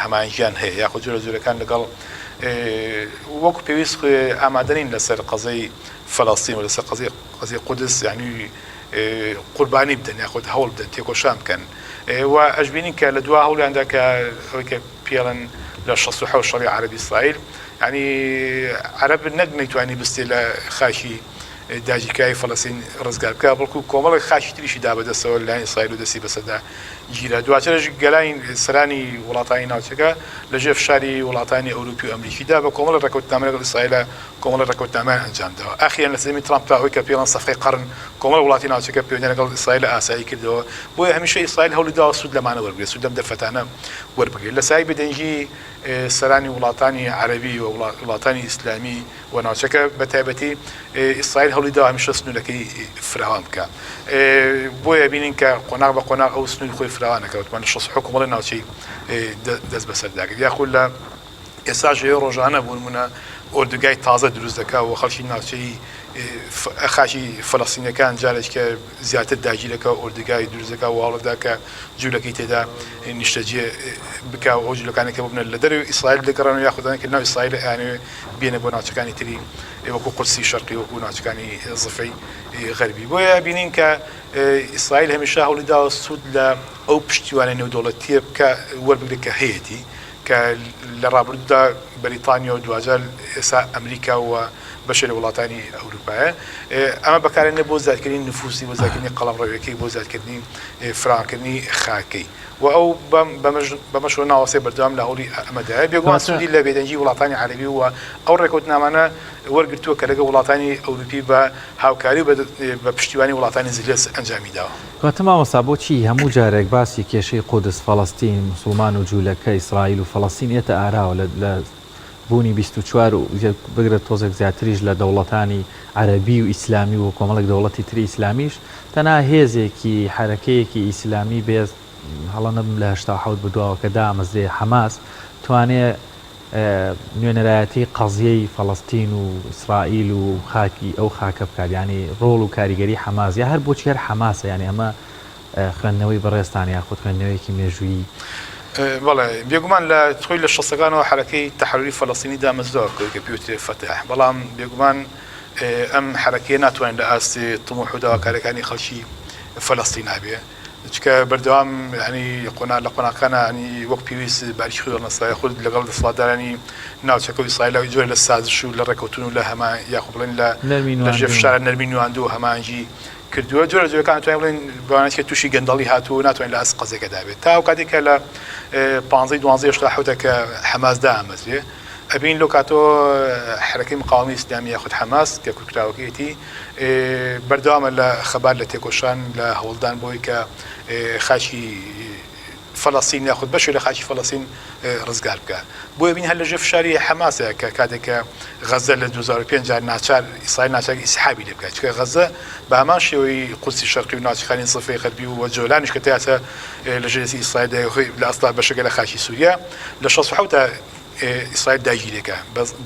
هەماهەنگیان هەیە یاخود جۆرە جۆرەکان لەگەڵ وەکو پێویست ئامادە نین لەسەر قەزەی فەلەستین و لەسەر قەزەی قەزەی قودس یعنی قوربانی بدەن یاخود هەوڵ بدەن تێکۆشان بکەن و ئەشبینین کە لە دوا هەوڵیاندا کە ئەوەی کە پێڵن لە 66 شەڕی عەرەبی ئیسرائیل یعنی عەرەب نەک نەیتوانی بستێ لە خاکی داگیرکراوی فەلەستین ڕزگار بکات، بەڵکو کۆمەڵێک خاکی تریشی دا بەدەستەوە لەلایەن ئیسرائیل و دەستی بەسەردا گیرا. دواترش گەلانی سەرانی وڵاتانی ناوچەکە لەژێر فشاری وڵاتانی ئەوروپی و ئەمریکیدا بە کۆمەڵێک ڕێککەوتنامە لەگەڵ ئیسرائیلا کۆمەڵێک ڕێککەوتنامەیان ئەنجامداوە. ئاخیرەن لە سەردەمی ترامپدا ئەوەی کە پێڵەن سەفقەی قەڕن کۆمەڵێک وڵاتی ناوچەکە پەیوەندیان لەگەڵ ئیسرائیلا ئاسایی کردەوە. بۆیە هەمیشە ئیسرائیل هەوڵی داوە سوود لەمانە وەربگرێت، سوود لەم دەرفەتانە وەربگرێت. لە سایەی بێدەنگی سەرانی وڵاتانی عەرەبی و وڵاتانی ئیسلامی و ناوچەکە بە تایبەتی ئیسرائیل هەوڵی داوە هەمیشە سنوورەکەی فراوان بکا بۆیە بینین کە قۆناغ بە قۆناغ ئەو سنووری خۆی فراوان دەکات وتمان لە 66 کۆمەڵی ناوچەی دەست بەسەردا گرت یاخود لە ئێستاش هەیە ڕۆژانە بۆ نمونە ئۆردوگای تازە دروست دەکا و خەڵکی ناوچەی خاکی فەلەستینەکان جارێکە زیاتر داگیر دەکا و ئۆردوگای دروست دەکا و هەوڵ دەدا کە جوولەکەی تێدا نیشتەجێ بکا و ئەو جوولەکانەی کە ببنە لە دەرەوەی ئیسرائیل دەگەڕێنەوە یاخود ئەوانەی کە لەناو ئیسرائیل ئەیانەوێ بێنە بۆ ناوچەکانی تری وەکو قودسی شەرقی وەکو ناوچەکانی زفەی غەربی بۆیە بینین کە ئیسرائیل هەمیشە هەوڵی داوە سوود لە ئەو پشتیوانە نێودەوڵەتیە بکە وەربگرێت کە هەیەتی کە لە ڕابردوودا بەریتانیا و دواجار ئێستا ئەمریکا و بەشێ لە وڵاتانی ئەوروپایە ئەمە بەکارێنێ بۆ زیادکردنی نفوسی بۆ زیادکردنی قەڵەمڕەویەکەی بۆ زیادکردنی فراوانکردنی خاکەی و ئەو بەمەشەوە ناوەستێ بەردەوام لە هەوڵی ئەمەدایە بێگومان سوودی لە بێدەنگی وڵاتانی عەرەبی و ئەو ڕێکەوتنامانە وەرگرتووە کە لەگەڵ وڵاتانی ئەوروپی بە هاوکاری و بە پشتیوانی وڵاتانی زلهێز ئەنجامی داوە. کەواتە مامۆستا بۆچی هەموو جارێک باسی کێشەی قودس، فەڵەستین، موسڵمان و جولەکە، ئیسرائیل و فەڵەستین ئێتە ئاراوە لە لە بوونی 24 و بگرە تۆزێک زیاتریش لە دەوڵەتانی عەرەبی و ئیسلامی و کۆمەڵێک دەوڵەتی تری ئیسلامیش تەنها هێزێکی حەرەکەیەکی ئیسلامی بێ هەڵە نەبم لە 87 بەدواوە کە دامەزرێ حەماس توانێ نوێنەرایەتی قەزیەی فەڵەستین و ئیسرائیل و خاکی ئەو خاکە بکات یانی ڕۆڵ و کاریگەری حەماس یا هەر بۆچی هەر حەماسە یانی ئەمە خوێندنەوەی بەڕێزتان یاخود خوێندنەوەیەکی مێژوویی؟ بەڵێ بێگومان لە خۆی لە شەستەکانەوە حەرەکەی تەحەروری فەلەستینی دامەزراوە کە کە پێوترێ فەتح بەڵام بێگومان ئەم حەرەکەیە ناتوانێت لە ئاستی تموح و داواکاریەکانی خەڵکی فەلەستینا بێ چونکە بەردەوام یانی قۆنا لە قۆناغەکانا یانی وەک پێویست باریکی خۆی هەڵنەسایە خود لەگەڵ دەسەڵاتدارانی ناوچەکە و ئیسرائیل جۆرە لە سازش و لە ڕێکەوتن و لە هەما یاخود بڵێن لە نەرمی لە ژێر نواندن فشارە نەرمی نواندوو و هەماهەنگی کردووە جۆرە جۆرەکان توانین بڵێن بەوانەی کە تووشی گەندەڵی هاتووە و ناتوانین لە ئاست قەزیەکەدا بێت تا ئەو کاتێک کە لە پانزەی دوانزەی 87 کە حەماس دامەزرێ ئەبین لەو کاتەوە حەرەکەی مقاوەمەی ئیسلامی یاخود حەماس کە کورتکراوەکەیەتی بەردەوامە لە خەبات لە تێکۆشان لە هەوڵدان بۆی کە خاکی فەلەستین یاخود بەشێ لە خاکی فەلەستین ڕزگار بکە بۆیە بین هەر لەژێر فشاری حەماسە کە کاتێک کە غەزە لە 2005 جار ناچار ئیسرائیل ناچار ئیسحابی لێ بکات چونکە غەزە بە هەمان شێوەی قودسی شەرقی و ناوچەکانی زفەی غەربی و جۆلانیش کە تا ئێستا لەژێر دەستی ئیسرائیل لە ئەسڵا بەشێکە لە خاکی سووریا لە 67 ئیسرائیل داگیرێکە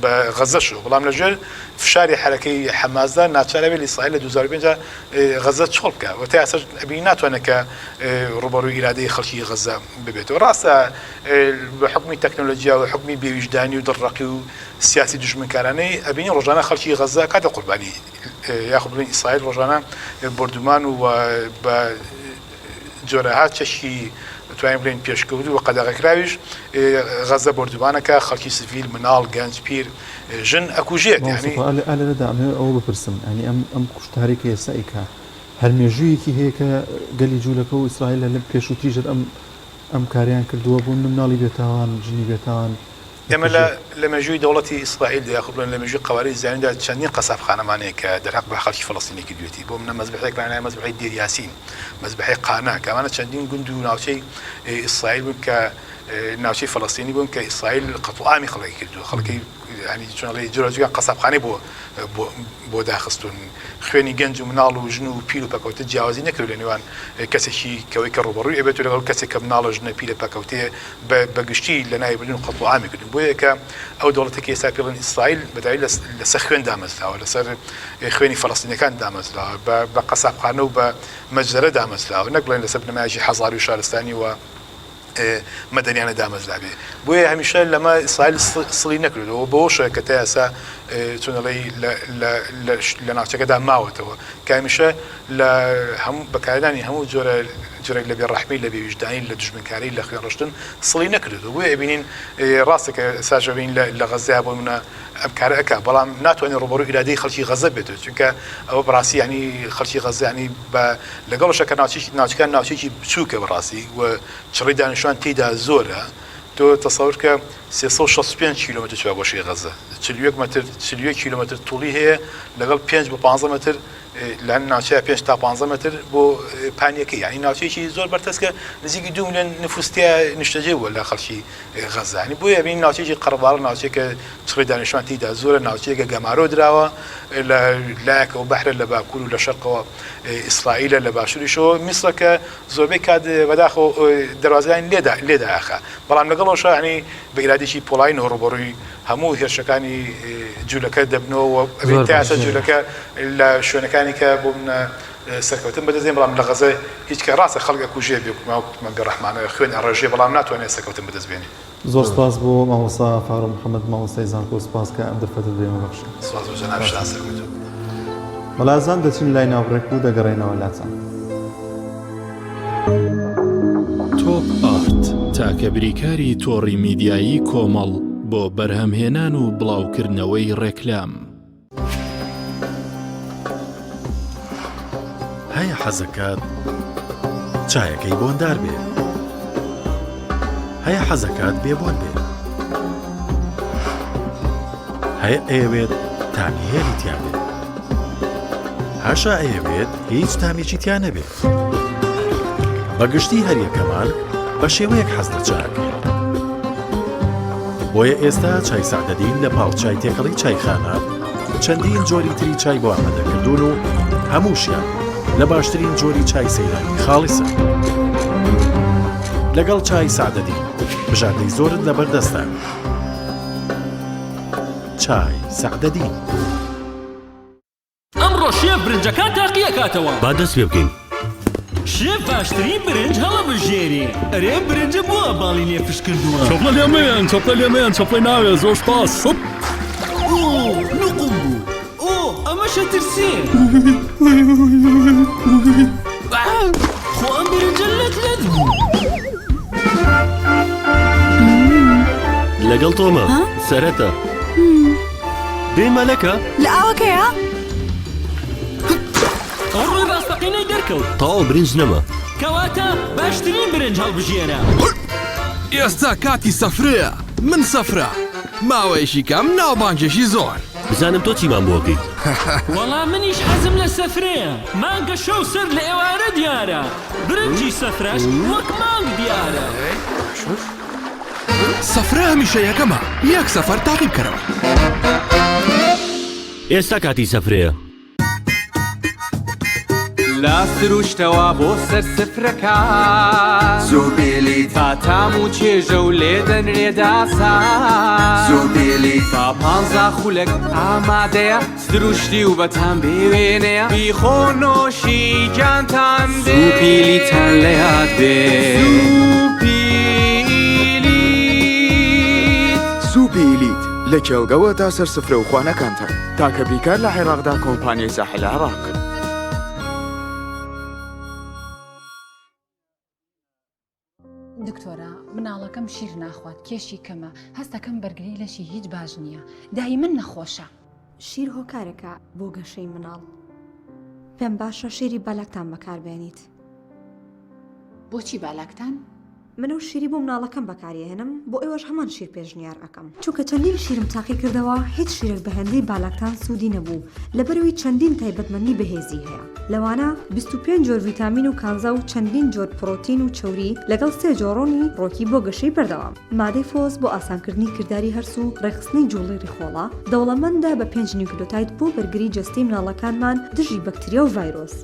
بە غەزەشەوە، بەڵام لەژێر فشاری حەرەکەی حەماسدا ناچارە بێت ئیسرائیل لە 2005 غەزە چۆڵ بکا و تا ئێستاش ئەبینی ناتوانێت کە ڕووبەڕووی ئیرادەی خەڵکی غەزە ببێتەوە. ڕاستە بە حوکمی تەکنەلۆجیا و حوکمی بێویژدانی و دڵڕەقی و سیاسی دوژمنکارانەی ئەبینی ڕۆژانە خەڵکی غەزە ئەکاتە قوربانی یاخود بڵێین ئیسرائیل ڕۆژانە بۆردومان و بە جۆرەها چەکی دەتوانین بڵێین پێشکەوتوو و قەدەغەکراویش غەزە بۆردومانەکە خەڵکی سڤیل مناڵ گەنج پیر ژن ئەکوژێت مامۆستا یانی. خۆ ئا لێرەدا ئەمەوێ ئەوە بپرسم یانی ئەم ئەم کوشتارەی کە ئێستا ئەیکا هەر مێژوویەکی هەیە کە گەلی جوولەکە و ئیسرائیل لە پێشووتریش هەر ئەم ئەم کارەیان کردووە بۆ مناڵی بێتاوان ژنی بێتاوان ئێمە لە لە مێژووی دەوڵەتی ئیسرائیلدا یاخود بڵێن لە مێژووی قەوارەی زیانیدا چەندین قەسابخانەمان هەیە کە دەرهەق بە خەڵکی فەڵەستینی کردوێتی بۆ منە مەزبەحێکمان هەیە مەزبەحەی دێر یاسین مەزبەحەی قانا کە ئەمانە چەندین گوند و ناوچەی ئیسرائیل بوون کە ناوچەی فەڵەستینی بوون کە ئیسرائیل قەتڵ و عامی خەڵکی کردووە خەڵکی ینی چۆن ئەڵێی جۆراوجۆریان قەسابخانەی بۆ بۆ بۆ داخستوون خوێنی گەنج و مناڵ و ژن و پیر و پەکەوتە جیاوازی نەکرد لە نێوان کەسێکی کەوەی کە ڕووبەڕووی ئەبێت و لەگەڵ کەسێک کە مناڵە ژنە پیرە پەکەوتەیە بە بە گشتی لەناوی بردن و قەتڵ و عامی کردن بۆیە کە ئەو دەوڵەتە کە ئێستا پێڵێن ئیسرائیل بەدای لەسەر خوێن دامەزراوە لەسەر خوێنی فەلەستینەکان دامەزراوە بە بە قەسابخانە و بە مەجزەرە دامەزراوە نەک بڵێن لەسەر بنەمایەکی حەزاری و شارستانی و مەدەنیانە دامەزرابێ بۆیە هەمیشە لەمە ئیسرائیل سڵی نەکردەوە بەوەشە کە تا ئێستا چۆن ئەڵێی لە ناوچەکەدا ماوەتەوە کە هەمیشە لە هەموو بەکارهێنانی هەموو جۆرە جۆرێک لە بێڕەحمی لە بێویژدانی لە دوژمنکاری لە خوێنڕشتن سڵی نەکردەوە بۆیە ئەبینین ڕاستە کە ئێستاش ئەبینین لە غەززەیا بۆ نمونە ئەم کارە ئەکا بەڵام ناتوانێت ڕووبەڕووی ئیرادەی خەڵکی غەززە بێتەوە چونکە ئەوە بەڕاستی یانی خەڵکی غەززە یانی بە لەگەڵشە کە ناوچێکی ناوچەکان ناوچێکی بچووکە بەڕاستی و چڕی دانیشتوان تێیدا زۆرە تۆ تەسەور کە 365 کیلۆمەتر چوارگۆشەی غەززە 41 مەتر 41 کیلۆمەتر توڵی هەیە لەگەڵ 5 بۆ 15 مەتر. لە ناوچەیە پێنج تا پانزە مەتر بۆ پانیەکەی یانی ناوچەیەکی زۆر بەرتەسکە نزیکی دوو ملیۆن نفوس تیا نیشتەجێ بووە لە خەڵکی غەزە یانی بۆیە بینی ناوچەیەکی قەرەباڵغ ناوچەیەکە چڕی دانیشتوان تیدا زۆرە ناوچەیەکە گەمارۆ دراوە لە لایەکەوە بەحرە لە باکوور و لە شەرقەوە ئیسرائیلە لە باشووریشەوە میسرە کە زۆربەی کات بەداخەوە دەروازەیان لێدا لێدا ئەخا بەڵام لەگەڵ ئەوشا یانی بە ئیرادێکی پۆڵاینەوە ڕووبەڕووی هەموو هێرشەکانی جولەکە دەبنەوە و ئەبێت تا ئێستا جولەکە لە شوێنەکانی کە بۆ منە سەرکەوتن بەدەست دێن بەڵام لە غەزە هیچ کە ڕاستە خەڵک ئەکوژێ بێگومان بێڕەحمانە خوێن ئەڕێژێ بەڵام ناتوانێت سەرکەوتن بەدەست بێنێ. زۆر سپاس بۆ مامۆستا فاروق محمد مامۆستای زانکۆ سپاس کە ئەم دەرفەتەت بە ئێمە بەخشی. سپاس بۆ جەنابیشتان سەرکەوتوو بن. مەلازان دەچین لای ناوبڕێک و دەگەڕێینەوە لاتان. تۆپ ئارت، تاکە بریکاری تۆڕی میدیایی کۆمەڵ بۆ بەرهەمهێنان و بڵاوکردنەوەی ڕێکلام. هەیە حەزەکات چایەکەی بۆندار بێ. هەیە حەزەکات بێ بۆن بێ. هەیە ئەیەوێت تامی هێلی تیا بێت. هەشە ئەیەوێت هیچ تامێکی تیا نەبێت. بە گشتی هەریەکەمان بە شێوەیەک حەز لە چا ئەکەین. بۆیە ئێستا چای سەعدەدین لە پاڵ چای تێکەڵی چایخانە چەندین جۆری تری چای بۆ ئامادە کردوون و هەمووشیان لە باشترین جۆری چای سەیرانی خاڵیسن. لەگەڵ چای سەعدەدین بژاردەی زۆرت لەبەردەستە. چای سەعدەدین. ئەمڕۆ شێف برنجەکان تاقیەکاتەوە. با دەست پێ بکەین. شێف باشترین برنج هەڵەبژێرێ. ئەرێ ئەم برنجە بۆ وا باڵی لێ فش کردووە؟ چەپڵە لێ مەیەن چەپڵە لێ مەیەن چەپڵەی ناوێ زۆر سپاس. هوپ. ئۆ نوقم بوو. ئۆ ئەمەش ئەترسێ. خۆ ئەم برنجە لەت لەت بوو. لەگەڵ تۆمە سەرەتا. دەی مەلەکە؟ لە ئاوەکەیە؟ ئەو ڕووی ڕاستەقینەی دەرکەوت. تەواو برنج نەما. کەواتە باشترین برنج هەڵبژێرە. ئێستا کاتی سەفرەیە، من سەفرە. ماوەیەکی کەم ناوبانگێکی زۆر. بزانم تۆ چیمان بۆ ئەکەیت. وەڵا منیش حەزم لە سەفرەیە. مانگە شەو سەر لە ئێوارە دیارە. برنجی سەفرەش وەک مانگ دیارە. سفرە هەمیشە یەکەمە یەک سەفەر تاقی بکەرەوە. ئێستا کاتی سەفرەیە. لە سروشتەوە بۆ سەر سفرەکان زوبیلیت با تام و چێژە و لێ دەنرێ داسان زوبیلیت با پانزا خولەک ئامادەیە سروشتی و بەتام بێ وێنەیە بیخۆ نۆشی گیانتان بێ سوپیلیتان لە یاد بێ سوپیلیت. سوپی ئیلیت، لە کێڵگەوە تا سەر سفرە و خوانەکانتان، تاکە بریکار لە عێراقدا کۆمپانیای ساحل عێراق. دکتۆرە مناڵەکەم شیر ناخوات کێشی کەمە هەستەکەم بەرگری لەشی هیچ باش نییە دایمەن نەخۆشە. شیر هۆکارێکە بۆ گەشەی مناڵ. پێم باشە شیری بالاکتان بەکاربێنیت. بۆچی بالاکتان؟ من ئەو شیری بۆ مناڵەکەم بەکاریەهێنم بۆ ئێوەش هەمان شیر پێشنیار ئەکەم چونکە چەندین شیرم تاقی کردەوە هیچ شیرێک بە هێندەی بالاکتان سوودی نەبوو لەبەرئەوەی چەندین تایبەتمەندی بەهێزی هەیە لەوانە 25 جۆر ڤیتامین و کانزا و چەندین جۆر پڕۆتین و چەوری لەگەڵ سێ جۆر ڕۆنی ڕۆکی بۆ گەشەی بەردەوام مادەی فۆس بۆ ئاسانکردنی کرداری هەرس و ڕێکخستنی جوڵەی ڕیخۆڵە دەوڵەمەندە بە پێنج نیوکلۆتاید بۆ بەرگری جەستەی مناڵەکانمان دژی بەکتریا و ڤایرۆس.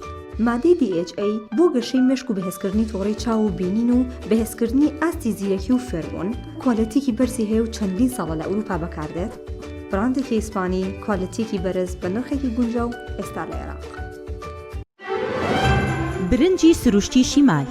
مادەی DHA بۆ گەشەی مێشک و بەهێزکردنی تۆڕەی چاو و بینین و بەهێزکردنی ئاستی زیرەکی و فێربوون، کوالێتیکی بەرزی هەیە و چەندین ساڵە لە ئەوروپا بەکاردێت، براندێکی ئیسپانی، کوالێتییەکی بەرز بە نرخێکی گونجاو ئێستا لە عێراق. برنجی سروشتی شیمال،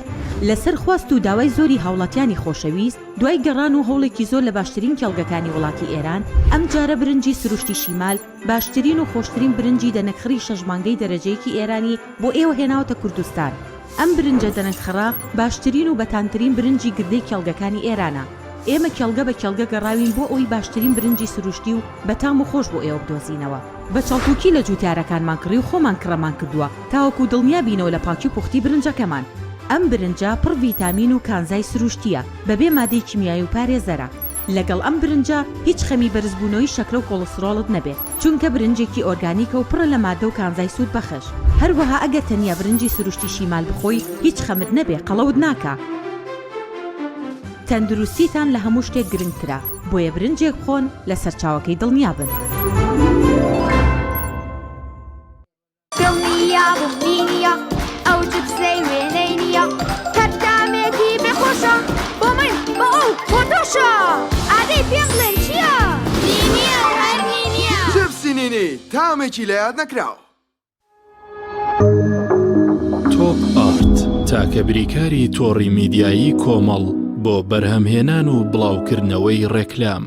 لەسەر خواست و داوای زۆری هاوڵاتیانی خۆشەویست، دوای گەڕان و هەوڵێکی زۆر لە باشترین کێڵگەکانی وڵاتی ئێران، ئەمجارە برنجی سروشتی شیمال باشترین و خۆشترین برنجی دەنەکخڕی شەش مانگەی دەرەجەیەکی ئێرانی بۆ ئێوە هێناوەتە کوردستان. ئەم برنجە دەنەکخڕە باشترین و بەتامترین برنجی گردەی کێڵگەکانی ئێرانە. ئێمە کێڵگە بە کێڵگە گەڕاوین بۆ ئەوەی باشترین برنجی سروشتی و بەتام و خۆش بۆ ئێوە بدۆزینەوە. بە چەڵتوکی لە جوتیارەکانمان کڕی و خۆمان کڕەمان کردووە تاوەکو دڵنیا بینەوە لە پاکی و پوختی برنجەکەمان. ئەم برنجە پڕ ڤیتامین و کانزای سروشتییە، بەبێ مادەی کیمیایی و پارێزەرە. لەگەڵ ئەم برنجە هیچ خەمی بەرزبوونەوەی شەکرە و کۆڵسترۆڵت نەبێت، چونکە برنجێکی ئۆرگانیکە و پڕە لە ماددە و کانزای سوودبەخش. هەروەها ئەگەر تەنیا برنجی سروشتی شیمال بخۆی هیچ خەمت نەبێ قەڵەوت ناکا. تەندروستیتان لە هەموو شتێک گرنگترە، بۆیە برنجێک بخۆن لە سەرچاوەکەی دڵنیابن. دڵنیابم نینیە ئەو جپسەی وێنەی نییە هەر تامێکی بێ خۆشە بۆ من بۆ ئەو بۆ تۆشە ئادەی پێم بڵێن چییە؟ نینیە و هەر نینیە. جپسی نینی تامێکی لەیاد نەکراو. تۆپ ئارت تاکە بریکاری تۆڕی میدیایی کۆمەڵ بۆ بەرهەمهێنان و بڵاوکردنەوەی ڕێکلام.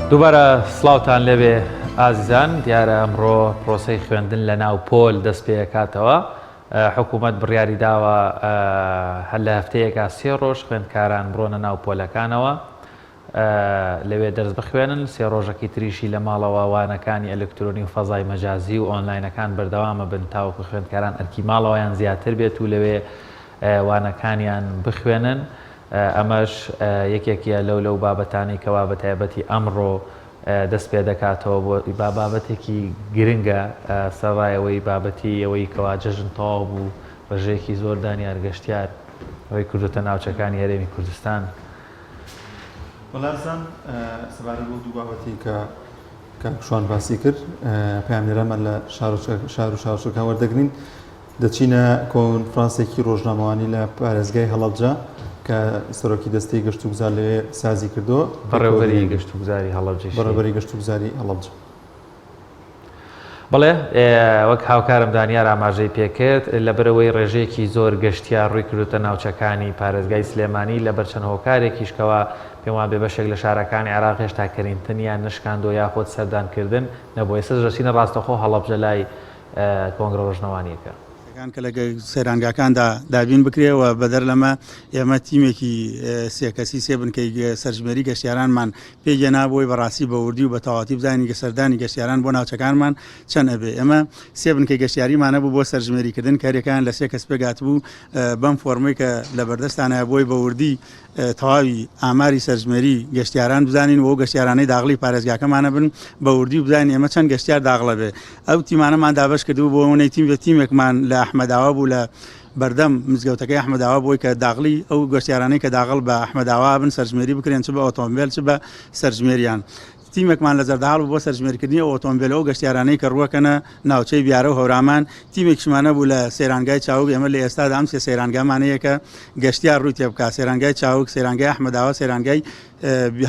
دووبارە سڵاوتان لێبێ ئازیزان دیارە ئەمڕۆ پرۆسەی خوێندن لە ناو پۆل دەست پێکاتەوە حکوومەت بڕیاری داوە هەر لە هەفتەیەکا سێ ڕۆژ خوێندکاران بڕۆنە ناو پۆلەکانەوە لەوێ دەرس بخوێنن، سێ ڕۆژەکەی تریشی لە ماڵەوە وانەکانی ئەلکترۆنی و فەزای مەجازی و ئۆنلاینەکان بەردەوامە بن تاوەکو خوێندکاران ئەرکی ماڵەوەیان زیاتر بێت و لەوێ وانەکانیان بخوێنن ئەمەش یەکێکیە لەو لەو بابەتانەی کەوا بەتایبەتی ئەمڕۆ دەست پێ دەکاتەوە بۆ با بابەتێکی گرنگە سەرڕای ئەوەی بابەتی ئەوەی کەوا جەژن تەواو بوو ڕێژەیەکی زۆر دانیار گەشتیار ڕووی کردوتە ناوچەکانی هەرێمی کوردستان. وەلازان سەبارەت بەو دوو بابەتی کە کاک شوان باسی کرد پەیامنێرانمان لە شار و شارۆچکەکان وەردەگرین دەچینە کۆنفرانسێکی ڕۆژنامەوانی لە پارێزگای هەڵەبجە کە سەرۆکی دەستەی گەشتوگوزار لەوێ سازی کردووە. بەڕێوەبەری گەشتوگوزاری هەڵەبجەیش. بەڕێوەبەری گەشتوگوزاری هەڵەبجە. بەڵێ، وەک هاوکارم دانیار ئاماژەی پێکرد، لەبەرئەوەی ڕێژەیەکی زۆر گەشتیار ڕووی کردووتە ناوچەکانی پارێزگای سلێمانی، لەبەر چەند هۆکارێکیش کەوا پێموابێ بەشێک لە شارەکانی عێراق هێشتا کەرینتنیان نەشکاندووە یاخود سەردانکردن نەبووە، ئێستاش دەچینە ڕاستەوخۆ هەڵەبجە لای کۆنگرە ڕۆژنەوانیەکە. کان کە لە سەیرانگاکاندا دابین بکرێ و بەدەر لەمە ئێمە تیمێکی سێ کەسی سێ بنکەی سەرژمێری گەشتیارانمان پێگەنا بۆی بەڕاستی بە وردی و بە تەواتی بزانین کە سەردانی گەشتیاران بۆ ناوچەکانمان چەند ئەبێ ئێمە سێ بنکەی گەشتیاریمان هەبوو بۆ سەرژمێریکردن کاریەکان لە سێ کەس پێگاتبوو بەم فۆرمەی کە لە بەردەستانە بۆی بە وردی تەواوی ئاماری سەرژمێری گەشتیاران بزانین و ئەو گەشتیارانەی داغڵی پارێزگاکەمانە بن بە وردی و بزانین ئێمە چەند گەشتیار داغڵە بێ ئەو تیمانەمان دابەش کردبوو بۆ ئەوەی تیم بێ تیمێکمان لە ئەحمەداوا بوو لە بەردەم مزگەوتەکەی ئەحمەداوا بۆی کە داغڵی ئەو گەشتیارانەی کە داغڵ بە ئەحمەداوا بن سەرژمێری بکرێن چ بە ئۆتۆمبێل چ بە سەرژمێریان تیمێکمان لە زەردەهاڵ بوو بۆ سەرژمێریکردنی ئەو ئۆتۆمبێل و ئەو گەشتیارانەی کە ڕووەکەنە ناوچەی بیارە و هەورامان، تیمێکیشمان هەبوو لە سەیرانگای چاوگ، ئێمە لە ئێستادا ئەم سێ سەیرانگامان هەیە کە گەشتیار ڕووی تێبکات، سەیرانگای چاوگ، سەیرانگای ئەحمەداوا، سەیرانگای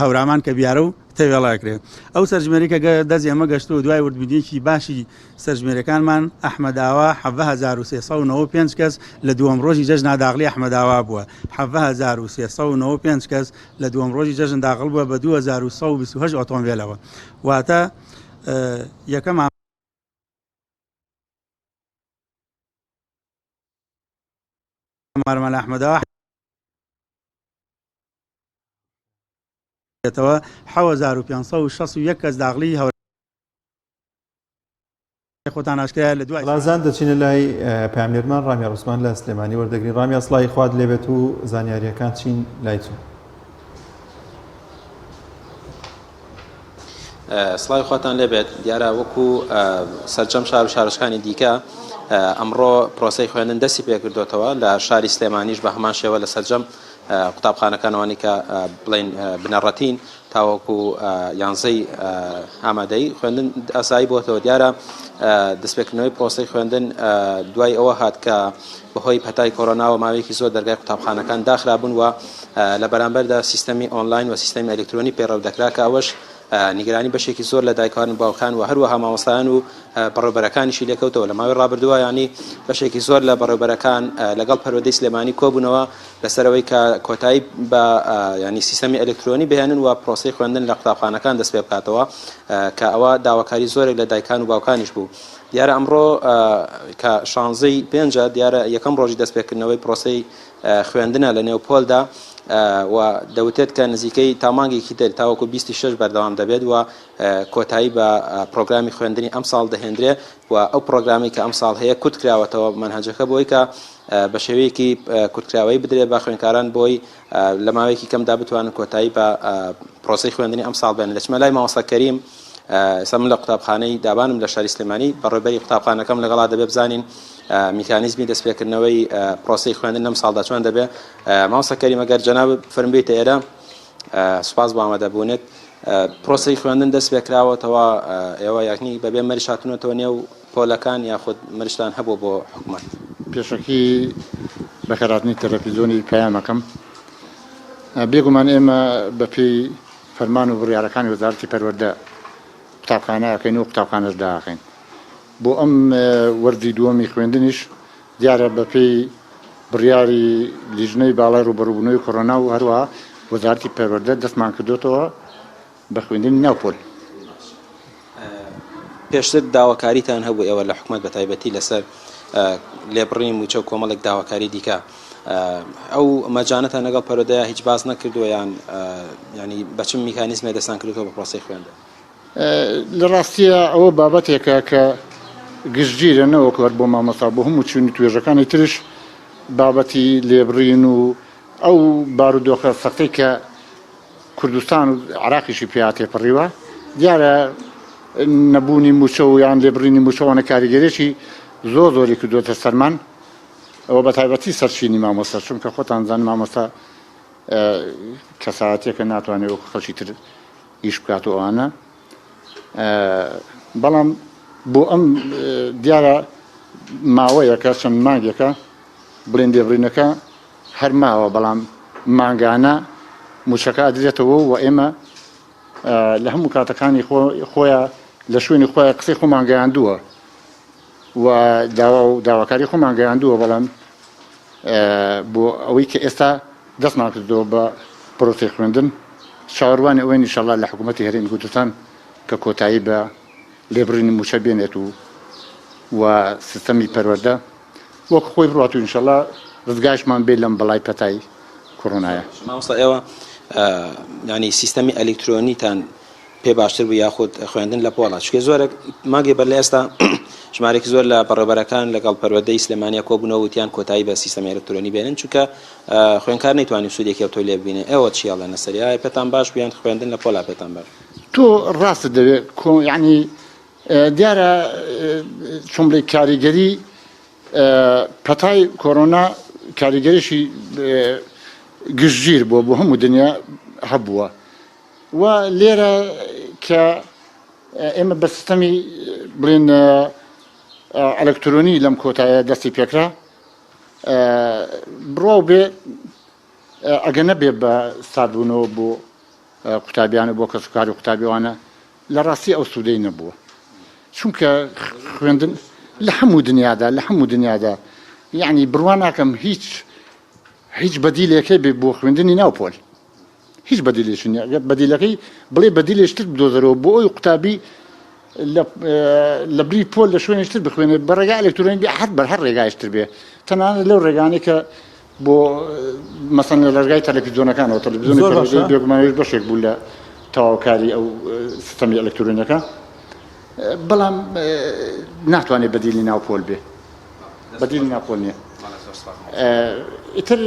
هەورامان کە بیارە و تەوێڵە ئەکرێت. ئەو سەرژمێری کە دەست ئێمە گەشتووە دوای وردبینییەکی باشی سەرژمێریەکانمان ئەحمەداوا 17395 کەس لە دووەم ڕۆژی جەژنا داغڵی ئەحمەداوا بووە، 17395 کەس لە دووەم ڕۆژی جەژن داغڵ بووە بە 2128 ئۆتۆمبێلەوە واتە یەکەم ئامارمان لە ئەحمەداوا ەوە 7561 کەس داغڵی هەورە خۆتان ئاشکرایە لە دوای. ڕازان دەچینە لای پەیامنێرمان ڕامیار عوسمان لە سلێمانی وەردەگرین ڕامیار سڵاوی خوات لێبێت و زانیارییەکان چین لای تۆ؟ سڵاوی خواتان لێبێت دیارە وەکو سەرجەم شار و شارۆچکانی دیکە ئەمڕۆ پرۆسەی خوێندن دەستی پێکردوتەوە لە شاری سلێمانیش بە هەمان شێوە لە سەرجەم قوتابخانەکان ئەوانەی کە بڵێین بنەڕەتین تاوەکو یانزەی ئامادەیی خوێندن ئاسایی بۆتەوە دیارە دەستپێکردنەوەی پرۆسەی خوێندن دوای ئەوە هات کە بەهۆی پەتای کۆرۆناوە ماوەیەکی زۆر دەرگای قوتابخانەکان داخرابوون و لە بەرامبەردا سیستەمی ئۆنلاین و سیستەمی ئەلکترۆنی پەیڕەو دەکرا کە ئەوەش نیگەرانی بەشێکی زۆر لە دایکان و باوکان و هەروەها مامۆستایان و بەڕێوبەرەکانیشی لێکەوتەوە لە ماوەی ڕابردووە ینی بەشێکی زۆر لە بەڕێوبەرەکان لەگەڵ پەروەردەی سلێمانی کۆبوونەوە لەسەر ئەوەی کە کۆتایی بە ینی سیستەمی ئەلکترۆنی بهێنن و پرۆسەی خوێندن لە قوتابخانەکان دەست پێ بکاتەوە کە ئەوە داواکاری زۆرێک لە دایکان و باوکانیش بوو. دیارە ئەمڕۆ کە شانزەی پێنجە دیارە یەکەم ڕۆژی دەستپێکردنەوەی پرۆسەی خوێندنە لە نێو پۆلدا و دەوتێت کە نزیکەی تا مانگێکی تر تاوەکو 26 بەردەوام دەبێت و کۆتایی بە پرۆگرامی خوێندنی ئەمساڵ دەهێندرێ و ئەو پرۆگرامی کە ئەمساڵ هەیە کورت کراوەتەوە مەنهەجەکە بۆی کە بە شێوەیەکی کورتکراوەی بدرێت بە خوێندکاران بۆی لە ماوەیەکی کەمدا بتوانن کۆتایی بە پرۆسەی خوێندنی ئەمساڵ بێنن. دەچمە لای مامۆستا کەریم، ئێستا من لە قوتابخانەی دابانم لە شاری سلێمانی، بەڕێوبەری قوتابخانەکەم لەگەڵا دەبێ بزانین میکانیزمی دەستپێکردنەوەی پرۆسەی خوێندن لەم ساڵدا چۆن دەبێ. مامۆستا کەریم ئەگەر جەنابت فەرموویتە ئێرە، سوپاس بۆ ئامادەبوونت. پرۆسەی خوێندن دەست پێکراوەتەوە، ئێوە یەعنی بەبێ مەرج هاتوونەتەوە نێو پۆلەکان یاخود مەرجتان هەبووە بۆ حکومەت؟ پێشەکی بەخێرهاتنی تەلەفیزۆنی پەیامەکەم. بێگومان ئێمە بەپێی فەرمان و بڕیارەکانی وەزارەتی پەروەردە قوتابخانە ئەکەین و قوتابخانەش داخەین. بۆ ئەم وەرزی دووەمی خوێندنیش دیارە بەپێی بڕیاری لیژنەی باڵای ڕووبەڕووبوونەوەی کۆرۆنا و هەروەها وەزارەتی پەروەردە دەستمان کردۆتەوە بە خوێندنی ناو پۆل. پێشتر داواکاریتان هەبوو ئێوە لە حکومەت بە تایبەتی لەسەر لێبڕینی مووچە و کۆمەڵێک داواکاری دیکە ئەو مەجانەتان لەگەڵ پەرۆدەیە هیچ باس نەکردووە یان ینی بە چ میکانیزمێ دەستان کردووە بە پرۆسەی خوێندن؟ لە ڕاستیە ئەوە بابەتێکە کە گشتگیرە نەوەک هەر بۆ مامۆستا بۆ هەموو چین و توێژەکانی ترش بابەتی لێبڕین و ئەو بارودۆخە سەختەی کە کوردستان و عراقیشی پیا تێپەڕیوە دیارە نەبوونی موچە و یان لێبڕینی موچەوانە کاریگەرێکی زۆر زۆری کردوێتە سەرمان ئەوە بە تایبەتی سەرچینی مامۆستا چونکە خۆتان زان مامۆستا کەسایەتێکە ناتوانێت وەکو خەڵکی تر ئیش بکات و ئەوانە بەڵام بۆ ئەم دیارە ماوەیەکە چەند مانگێکە بڵێن لێبڕینەکە هەر ماوە بەڵام مانگانە موچەکە ئەدرێتەوە و ئێمە لە هەموو کاتەکانی خۆیان لە شوێنی خۆیان قسەی خۆمان گەیاندووە و داوا و داواکاری خۆمان گەیاندووە بەڵام بۆ ئەوەی کە ئێستا دەستمان کردەوە بە پرۆسەی خوێندن چاوەڕوانی ئەوەین ئینشەڵا لە حکوومەتی هەرێمی کوردستان کە کۆتایی بە لێبڕینی مووچە بێنێت و و سیستەمی پەروەردە وەک خۆی بڕات و ئینشەڵا ڕزگاشمان بێت لەم بەڵای پەتای کۆرۆنایە. مامۆستا ئێوە یانی سیستەمی ئەلیکترۆنیتان پێ باشتر بوو یاخود خوێندن لە پۆڵە چونکە زۆرێک مانگی بەر لە ئێستا ژمارێکی زۆر لە بەڕێوبەرەکان لەگەڵ پەروەردەی سلێمانیا کۆبوونەوە وتیان کۆتایی بە سیستەمی ئەلکترۆنی بێنن چونکە خوێندکار نەیتوانی سوودێکی ئەوتۆی لێ ببینێ ئێوە چی ئەڵێن لەسەری ئایا پێتان باش بوو یان خوێندن لە پۆلا پێتان باش تۆ ڕاستت دەوێت کۆ یعنی دیارە چۆن بڵێ کاریگەری پەتای کۆرۆنا کاریگەریشی گشتگیر بووە بۆ هەموو دنیا هەبووە و لێرە کە ئێمە بە سیستەمی بڵێن ئەلکترۆنی لەم کۆتایە دەستی پێکرا بڕاو بێ ئەگە نەبێ بە ساردبوونەوە بۆ قوتابیان و بۆ کەسوکاری قوتابیوانە لە ڕاستی ئەو سوودەی نەبووە چونکە خوێندن لە هەموو دنیادا لە هەموو دنیادا یعنی بڕوا ناکەم هیچ هیچ بەدیلێکەی بێ بۆ خوێندنی ناو پۆل هیچ بەدیلێکی نیە ئەگەر بەدیلەکەی بڵێ بەدیلێکی تر بدۆزەرەوە بۆ ئەوی قوتابی لە بری پۆل لە شوێنێکی تر بخوێنێت بە ڕێگای ئەلکترۆنی بێ هەر بەر هەر ڕێگایش تر بێ تەنانەت لەو ڕێگانەی کە بۆ مەسەن لە ڕێگای تەلەفیزیۆنەکانەوە تەلەفیزیۆنی پەروەردەی بێگومانەوەش بەشێک بوو لە تەواوکاری ئەو سیستەمی ئەلکترۆنیەکە بەڵام ناتوانێت بەدیلی ناو پۆل بێ بەدیلی ناو پۆل نییە ئیتر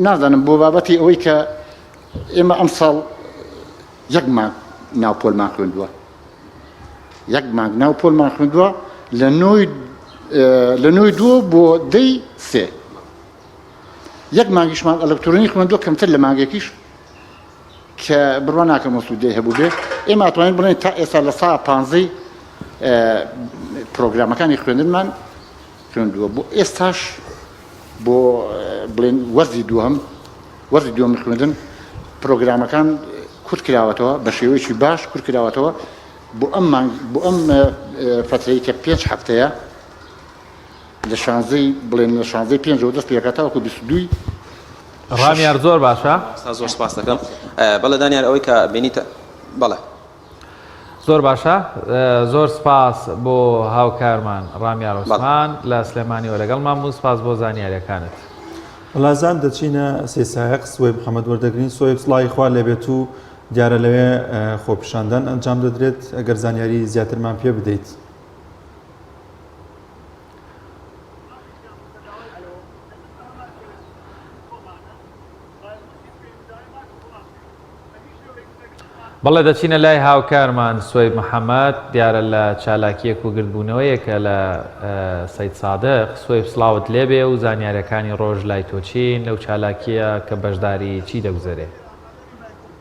نازانم بۆ بابەتی ئەوەی کە ئێمە ئەمساڵ یەک مانگ ناو پۆلمان خوێندووە یەک مانگ ناو پۆلمان خوێندووە لە نۆی لە نۆی دووە بۆ دەی سێ یەک مانگیشمان ئەلکترۆنی خوێندووە کەمتر لە مانگێکیش کە بڕوا ناکەم وەسوودەی هەبوو بێ ئێمە ئەتوانین بڵێن تا ئێستا لە سا پانزەی پرۆگرامەکانی خوێندنمان خوێندووە بۆ ئێستاش بۆ بڵێن وەرزی دووەم وەرزی دووەمی خوێندن پرۆگرامەکان کورت کراوەتەوە بە شێوەیەکی باش کورت کراوەتەوە بۆ ئەم مانگ بۆ ئەم فترەی کە پێنج هەفتەیە لە شانزەی بڵێن لە شانزەی پێنجەوە دەست پێکات تاوەکو 22 ڕامیار زۆر باشە زۆر سپاس دەکەم بەڵێ دانیار ئەوەی کە بینیتە بەڵێ. زۆر باشە زۆر سپاس بۆ هاوکارمان ڕامیار عوسمان لە سلێمانیەوە لەگەڵمان بوو سپاس بۆ زانیاریەکانت. وەڵا دەچینە سێسایەق سوەیب محەمەد وەردەگرین سوەیب سڵاوی خوا لێبێت و دیارە لەوێ خۆپیشاندان ئەنجام دەدرێت ئەگەر زانیاری زیاترمان پێ بدەیت. بەڵێ دەچینە لای هاوکارمان سوەیب محەمەد، دیارە لە چالاکییەک و گردبوونەوەیەکە لە سەیدسادق، سوەیب سڵاوت لێبێ و زانیارییەکانی ڕۆژ لای تۆ چین لەو چالاکییە کە بەشداری چی دەگوزەرێ؟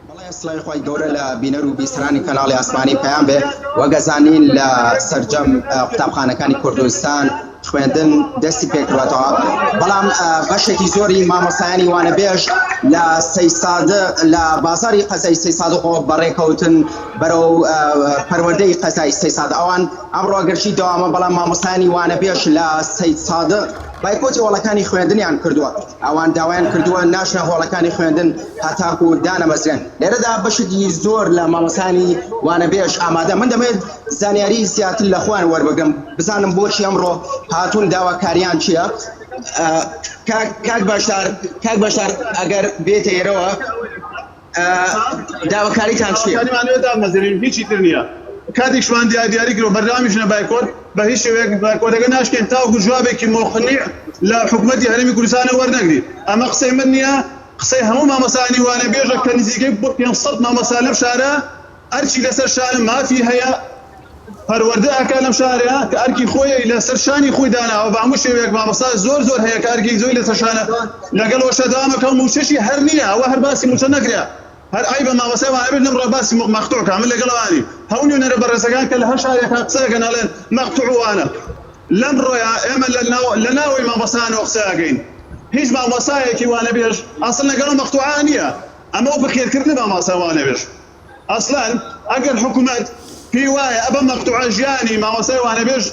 بەڵێ سڵاوی خوای گەورە لە بینەر و بیسەرانی کەناڵی ئاسمانی پەیام بێ، وەک ئەزانین لە سەرجەم قوتابخانەکانی کوردستان خوێندن دەستی پێکردوەتەوە بەڵام بەشێکی زۆری مامۆستایانی وانەبێژ لە سەیسادق لە بازاری قەزای سەیسادقەوە بەڕێکەوتن بەرەو پەروەردەی قەزای سەیساد ئەوان ئەمڕۆ گەرچی دەوامە بەڵام مامۆستایانی وانەبێژ لە سەیدسادق بایکۆتی هۆڵەکانی خوێندنیان کردووە ئەوان داوایان کردووە ناچنە هۆڵەکانی خوێندن هەتاکو دانەمەزرێن لێرەدا بەشێکی زۆر لە مامۆستایانی وانەبێژ ئامادە من دەمەوێت زانیاری زیاتر لە خۆیان وەربگرم بزانم بۆچی ئەمڕۆ هاتوون داواکاریان چییە کاک بەشدار کاک بەشدار ئەگەر بێتە ئێرەوە داواکاریتان چییە؟ دامەزرێن هیچی تر نییە کاتێکشمان دیار دیاری کرد و بەردەوامیش لە بایکۆت بە هیچ شێوەیەک بایکۆتەکە ناشکێن تاوەکو جوابێکی مۆقنیع لە حکومەتی هەرێمی کوردستانە وەرنەگرین ئەمە قسەی من نییە قسەی هەموو مامۆستایانی وانەبێژە کە نزیکەی 500 مامۆستا لەم شارە ئەرکی لەسەر شانە مافی هەیە پەروەردە ئەکا لەم شارە کە ئەرکی خۆی لەسەر شانی خۆی داناوە بە هەموو شێوەیەک مامۆستا زۆر زۆر هەیە کە ئەرکی زۆی لەسەر شانە لەگەڵ وەشە دەوامەکە و مووچەشی هەر نییە ئەوە هەر باسی مووچە نەکرێ هەر عەیبە مامۆستای وانەبێت لەم ڕا باسی مەقتوع کا من لەگەڵ ئەوانی هەموو نوێنەرە بەڕێزەکان کە لە هەر شارێکا قسە ئەکەن ئەڵێن مەقتوع وانە لەم ڕۆیا ئێمە لە ناو لە ناوەی مامۆستایانەوە قسە ئەکەین هیچ مامۆستایەکی وانەبێژ ئەسڵ لەگەڵ مەقتوعا نییە ئەمە وەکو خێرکردنە بە مامۆستای وانەبێژ ئەسڵەن ئەگەر حکومەت پێی وایە ئە بەم مەقتوعە ژیانی مامۆستای وانەبێژ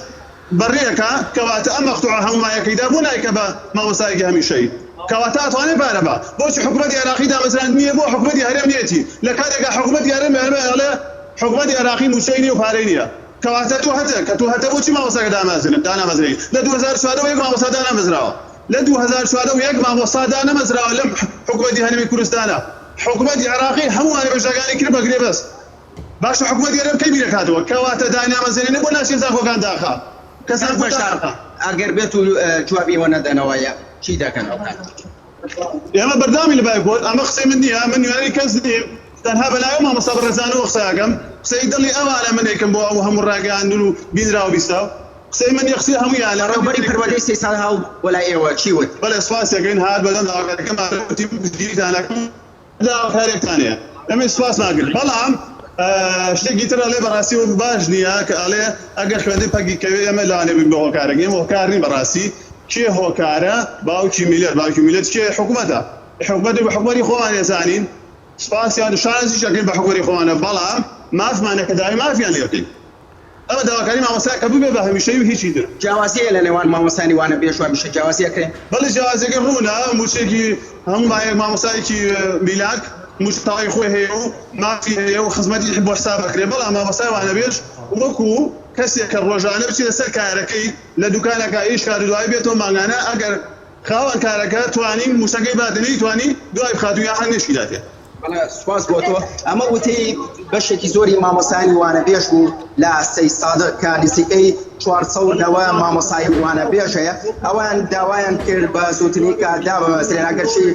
بەڕێکا کەواتە ئەم مەقتوعە هەموو مایەکەیدا بۆ نایکا بە مامۆستایەکی هەمیشەیی کەواتە ئەتوانێ پارە با بۆچی حکومەتی عێراقی دامەزراند نییە بۆ حکومەتی هەرێم نیەتی لە کاتێکا حکومەتی هەرێم ئەڵێ حکومەتی عێراقی موچەی نیە و پارەی نیە کەواتە تۆ هەتە کە تۆ هەتە بۆچی مامۆستاکە دامازرێن دانامەزرێنی لە 2014 یەک مامۆستا دانامەزراوە لە 2014 یەک مامۆستا دانەمەزراوە لەم حکومەتی هەرێمی کوردستانە حکومەتی عێراقی هەموو وانەبێژەکانی کرد بە گرێبەست باشە حکومەتی هەرێم کەی بیرەکاتەوە کەواتە داینامەزرێنێ بۆ ناچێ زانکۆکان داخا کە زانکۆ داخا. ئەگەر بێت و جوابی ئێوە نەدەنەوە چی دەکەن ئەو کاتە؟ ئێمە بەردەوامی لە بایکۆت ئەمە قسەی من نییە من نوێنەری کەس نیم تەنها بە ناوی مامۆستا بەڕێزانەوە قسە ئەکەم قسەی دڵی ئەوانە من ئەیکەم بۆ ئەو هەموو ڕاگەیاندن و بینراو و بیستراو قسەی من نییە قسەی هەموویانە. بەڕێوبەری پەروەردەی سەیساد هاو بۆ لای ئێوە چی وت؟ بەڵێ سوپاسی ئەکەین هات بەدەم داواکاریەکەمان وتی پشتگیریتان ئەکەم داواکاریەکتان هەیە ئێمەش سوپاسمان کرد بەڵام شتێکی تر ئەڵێ بەڕاستی وەک باش نییە کە ئەڵێ ئەگەر خوێندن پەکی کەوێ ئێمە لەوانەیە ببین بە هۆکارێک ئێمە هۆکار نین بەڕاستی کێ هۆکارە باوکی میللەت باوکی میللەت کێ حکومەتە حکومەتی بە حکومەتی خۆمان ئەزانین سوپاسیان و شانازیش ئەکەین بە حکومەتی خۆمانە بەڵام مافمانە کە داوای مافیان لێ بکەین ئەمە داواکاری مامۆستایە کە ببێ بە هەمیشەیی و هیچی تر. جیاوازی هەیە لە نێوان مامۆستایانی وانەبێژ و هەمیشە جیاوازی ئەکرێ؟ بەڵێ جیاوازیەکەی ڕوونە، موچەیەکی هەموو مانگێک مامۆستایەکی میلاک موچە تەواوی خۆی هەیە و مافی هەیە و خزمەتی بۆ حساب ئەکرێ، بەڵام مامۆستای وانەبێژ وەکو کەسێک کە ڕۆژانە بچێتە سەر کارەکەی لە دوکانەکە ئیش کات و دوایی بێتەوە مانگانە ئەگەر خاوەن کارەکە توانی موچەکەی باتێ نەیتوانی دوای بخات و یا هەر نەشیداتێ. بەڵێ سوپاس بۆ تۆ. ئەمە وتەی بەشێکی زۆری مامۆستایانی وانەبێژ بوو لە سەیدسادق کە نزیکەی 490 مامۆستای وانەبێژ هەیە ئەوان داوایان کرد بە زووترین کات دابمەزرێن ئەگەرچی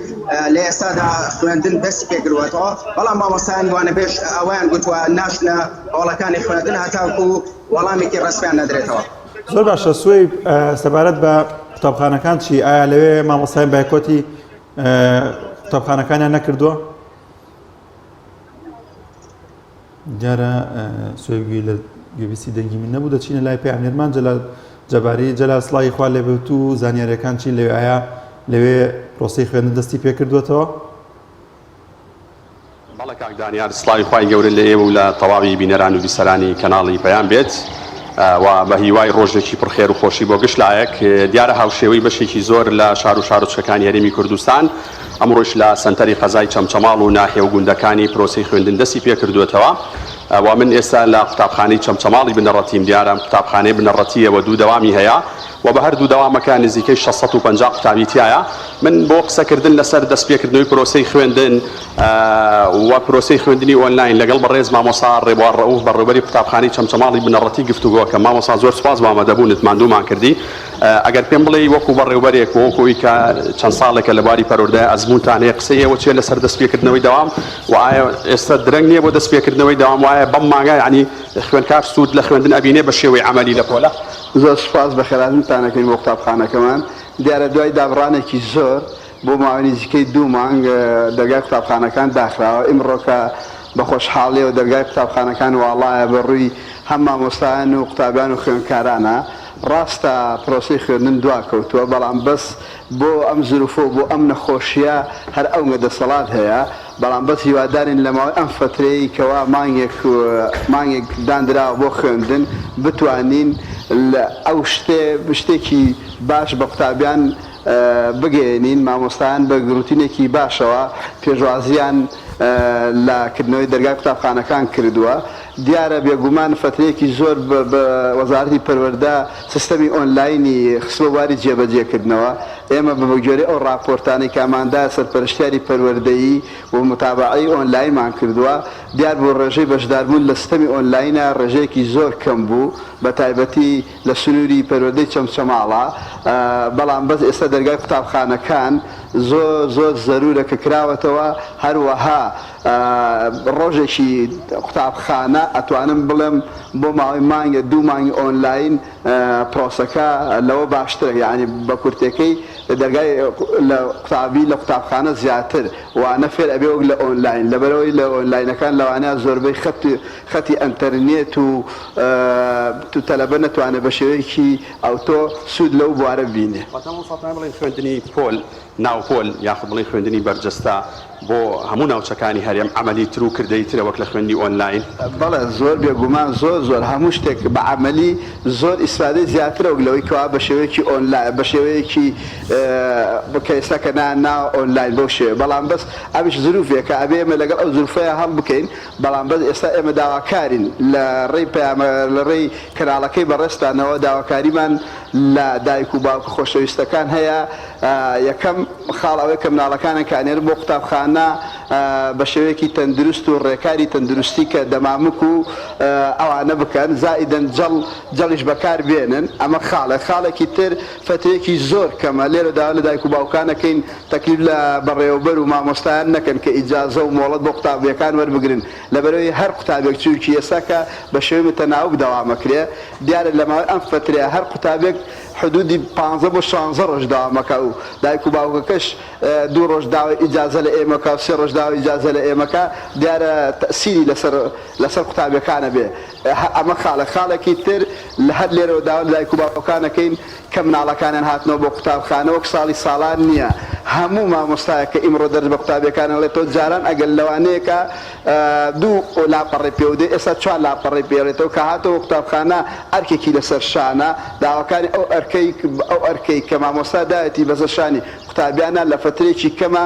لە ئێستادا خوێندن دەستی پێکردووەتەوە بەڵام مامۆستایانی وانەبێژ ئەوەیان گوتووە ناچنە هۆڵەکانی خوێندن هەتاکو وەڵامێکی ڕەسمیان نەدرێتەوە. زۆر باشە سوەیب سەبارەت بە قوتابخانەکان چی ئایا لەوێ مامۆستایان بایکۆتی قوتابخانەکانیان نەکردووە؟ دیارە سوێگوی لە گوێبیستی دەنگی من نەبوو دەچینە لای پەیامنێرمان جەلال جەباری جەلال سڵاوی خوا لێبێت و زانیاریەکان چین لەوێ ئایا لەوێ پرۆسەی خوێندن دەستی پێکردووەتەوە؟ بەڵێ کاک دانیار سڵاوی خوای گەورە لە ئێوە و لە تەواوی بینەران و بیسەرانی کەناڵی پەیام بێت و بە هیوای ڕۆژێکی پڕ خێر و خۆشی بۆ گشت لایەک دیارە هاوشێوەی بەشێکی زۆر لە شار و شارۆچکەکانی هەرێمی کوردستان ئەمڕۆش لە سەنتەری قەزای چەمچەماڵ و ناحیە و گوندەکانی پرۆسەی خوێندن دەستی پێکردووەتەوە. و من ئێستا لە قوتابخانەی چەمچەماڵی بنەڕەتیم، دیارە ئەم قوتابخانەیە بنەڕەتییە و دوو دەوامی هەیە و بە هەردوو دەوامەکە نزیکەی 650 قوتابی تیایە. من بۆ قسەکردن لەسەر دەستپێکردنەوەی پرۆسەی خوێندن و پرۆسەی خوێندنی ئۆنلاین لەگەڵ بەڕێز مامۆستا ڕێبوار ڕەئوف بەڕێوبەری قوتابخانەی چەمچەماڵی بنەڕەتی گفتوگۆکەم. مامۆستا زۆر سوپاس بۆ ئامادەبوونت، ماندوومان کردی. ئەگەر پێم بڵێی وەکو بەڕێوبەرێک و وەکو ئەوی کە چەند ساڵێکە لە بواری پەروەردەیا ئەزموونتان هەیە قسەی ئێوە چیە لەسەر دەستپێکردنەوەی دەوام و ئایا ئێستا درەنگ نیە بۆ دەستپێکردنەوەی دەوام و ئایا بەم مانگە یانی خوێندکار سوود لە خوێندن ئەبینێ بە شێوەی عەمەلی لە پۆلە؟ زۆر سوپاس بەخێرهاتنتان ئەکەین بۆ قوتابخانەکەمان. دیارە دوای دابڕانێکی زۆر بۆ ماوەی نزیکەی دوو مانگ دەرگای قوتابخانەکان داخراوە، ئیمڕۆکە بە خۆشحاڵیەوە دەرگای قوتابخانەکان واڵایە بە ڕووی هەم مامۆستایان و قوتابیان و خوێندکارانە. ڕاستە پرۆسەی خوێندن دواکەوتووە، بەڵام بەس بۆ ئەم زروفە و بۆ ئەم نەخۆشییە هەر ئەونگە دەسەڵات هەیە، بەڵام بەس هیوادارین لە ماوەی ئەم فەترەیەی کەوا مانگێک مانگێک داندراوە بۆ خوێندن بتوانین لە ئەو شتێ شتێکی باش بە قوتابیان بگەیەنین، مامۆستایان بە ڕوتینێکی باشەوە پێشوازییان لە کردنەوەی دەرگای قوتابخانەکان کردووە. دیارە بێگومان فەترەیەکی زۆر بە وەزارەتی پەروەردە سیستەمی ئۆنلاینی خستبوە بواری جێبەجێکردنەوە، ئێمە بە بەگوێرەی ئەو ڕاپۆرتانەی کە ئەماندایە سەرپەرشتیاری پەروەردەیی و موتابەعەی ئۆنلاینمان کردووە، دیار بوو ڕێژەی بەشداربوون لە سیستەمی ئۆنلاینا ڕێژەیەکی زۆر کەم بوو بەتایبەتی لە سنووری پەروەردەی چەمچەماڵە، بەڵام بەس ئێستا دەرگای قوتابخانەکان زۆر زۆر زەروورە کە کراوەتەوە، هەروەها ڕۆژێکی قوتابخانە ئەتوانم بڵێم بۆ ماوەی مانگێ دوو مانگی ئۆنلاین پرۆسەکە لەوە باشترە یانی بە کورتەکەی دەرگای لە قوتابی لە قوتابخانە زیاتر وانە فێر ئەبێ وەک لە ئۆنلاین لەبەرئەوەی لە ئۆنلاینەکان لەوانەیە زۆربەی خەت خەتی ئەنتەرنێت و تەلەبە نەتوانێ بە شێوەیەکی ئەوتۆ سوود لەو بوارە ببینێ. واتە مامۆستا ئەتوانین بڵێین خوێندنی پۆل ناو پۆل یاخود بڵێین خوێندنی بەرجەستە بۆ هەموو ناوچەکانی هەرێم عەمەلی تر و کردەیی ترە وەک لە خوێندنی ئۆنلاین؟ بەڵێ زۆر بێگومان زۆر زۆر هەموو شتێک بە عەمەلی زۆر ئیسفادەی زیاترە وەک لەوەی کەوا بە شێوەیەکی ئۆنلا بە شێوەیەکی کە ئێستا کە نا نا ئۆنلاین بەو شێوەیە بەڵام بەس ئەمیش زروفێکە ئەبێ ئێمە لەگەڵ ئەو زروفەیا هەڵبکەین بەڵام بەس ئێستا ئێمە داواکارین لە ڕێی پەیامە لە ڕێی کەناڵەکەی بەڕێزتانەوە داواکاریمان لە دایک و باوکە خۆشەویستەکان هەیە یەکەم خاڵ ئەوەیە کە مناڵەکانیان کە ئەنێرن بۆ قوتابخانە بە شێوەیەکی تەندروست و ڕێکاری تەندروستی کە دەمامک و ئەوانە بکەن زائیدەن جەڵ جەڵیش بەکار بێنن ئەمە خاڵێک خاڵێکی تر فەترەیەکی زۆر کەمە لێرە داوا لە دایک و باوکان ئەکەین تەکلیف لە بەڕێوەبەر و مامۆستایان نەکەن کە ئیجازە و مۆڵەت بۆ قوتابیەکان وەربگرن لەبەرئەوەی هەر قوتابێک چونکی ئێستا کە بە شێوەی متەناوب دەوام ئەکرێ دیارە لە ماوەی ئەم فەترەیە هەر قوتابێک حدودی پانزە بۆ شانزە ڕۆژ دەوام ئەکا و دایک و باوکەکەش دوو ڕۆژ داوای ئیجازە لە ئێمە کا و سێ ڕۆژ داوای ئیجازە لە ئێمە کا دیارە تەئسیری لەسەر لەسەر قوتابیەکان ئەبێ ئەمە خاڵێک خاڵێکی تر لە هەر لێرەوە داوا لە دایک و باوکان ئەکەین کە مناڵەکانیان هاتنەوە بۆ قوتابخانە وەک ساڵی ساڵان نییە هەموو مامۆستایەک کە ئیمڕۆ دەرس بە قوتابیەکان ئەڵێتەوە جاران ئەگەر لەوانەیەکە دوو لاپەڕەی پێوە دێ ئێستا چوار لاپەڕەی پێ ئەڵێتەوە کە هاتەوە قوتابخانە ئەرکێکی لەسەر شانە داواکاری ئەو ئەرکەی ئەو ئەرکەی کە مامۆستا دایەتی بەسەر شانی قوتابیانە لە فەترەیەکی کەما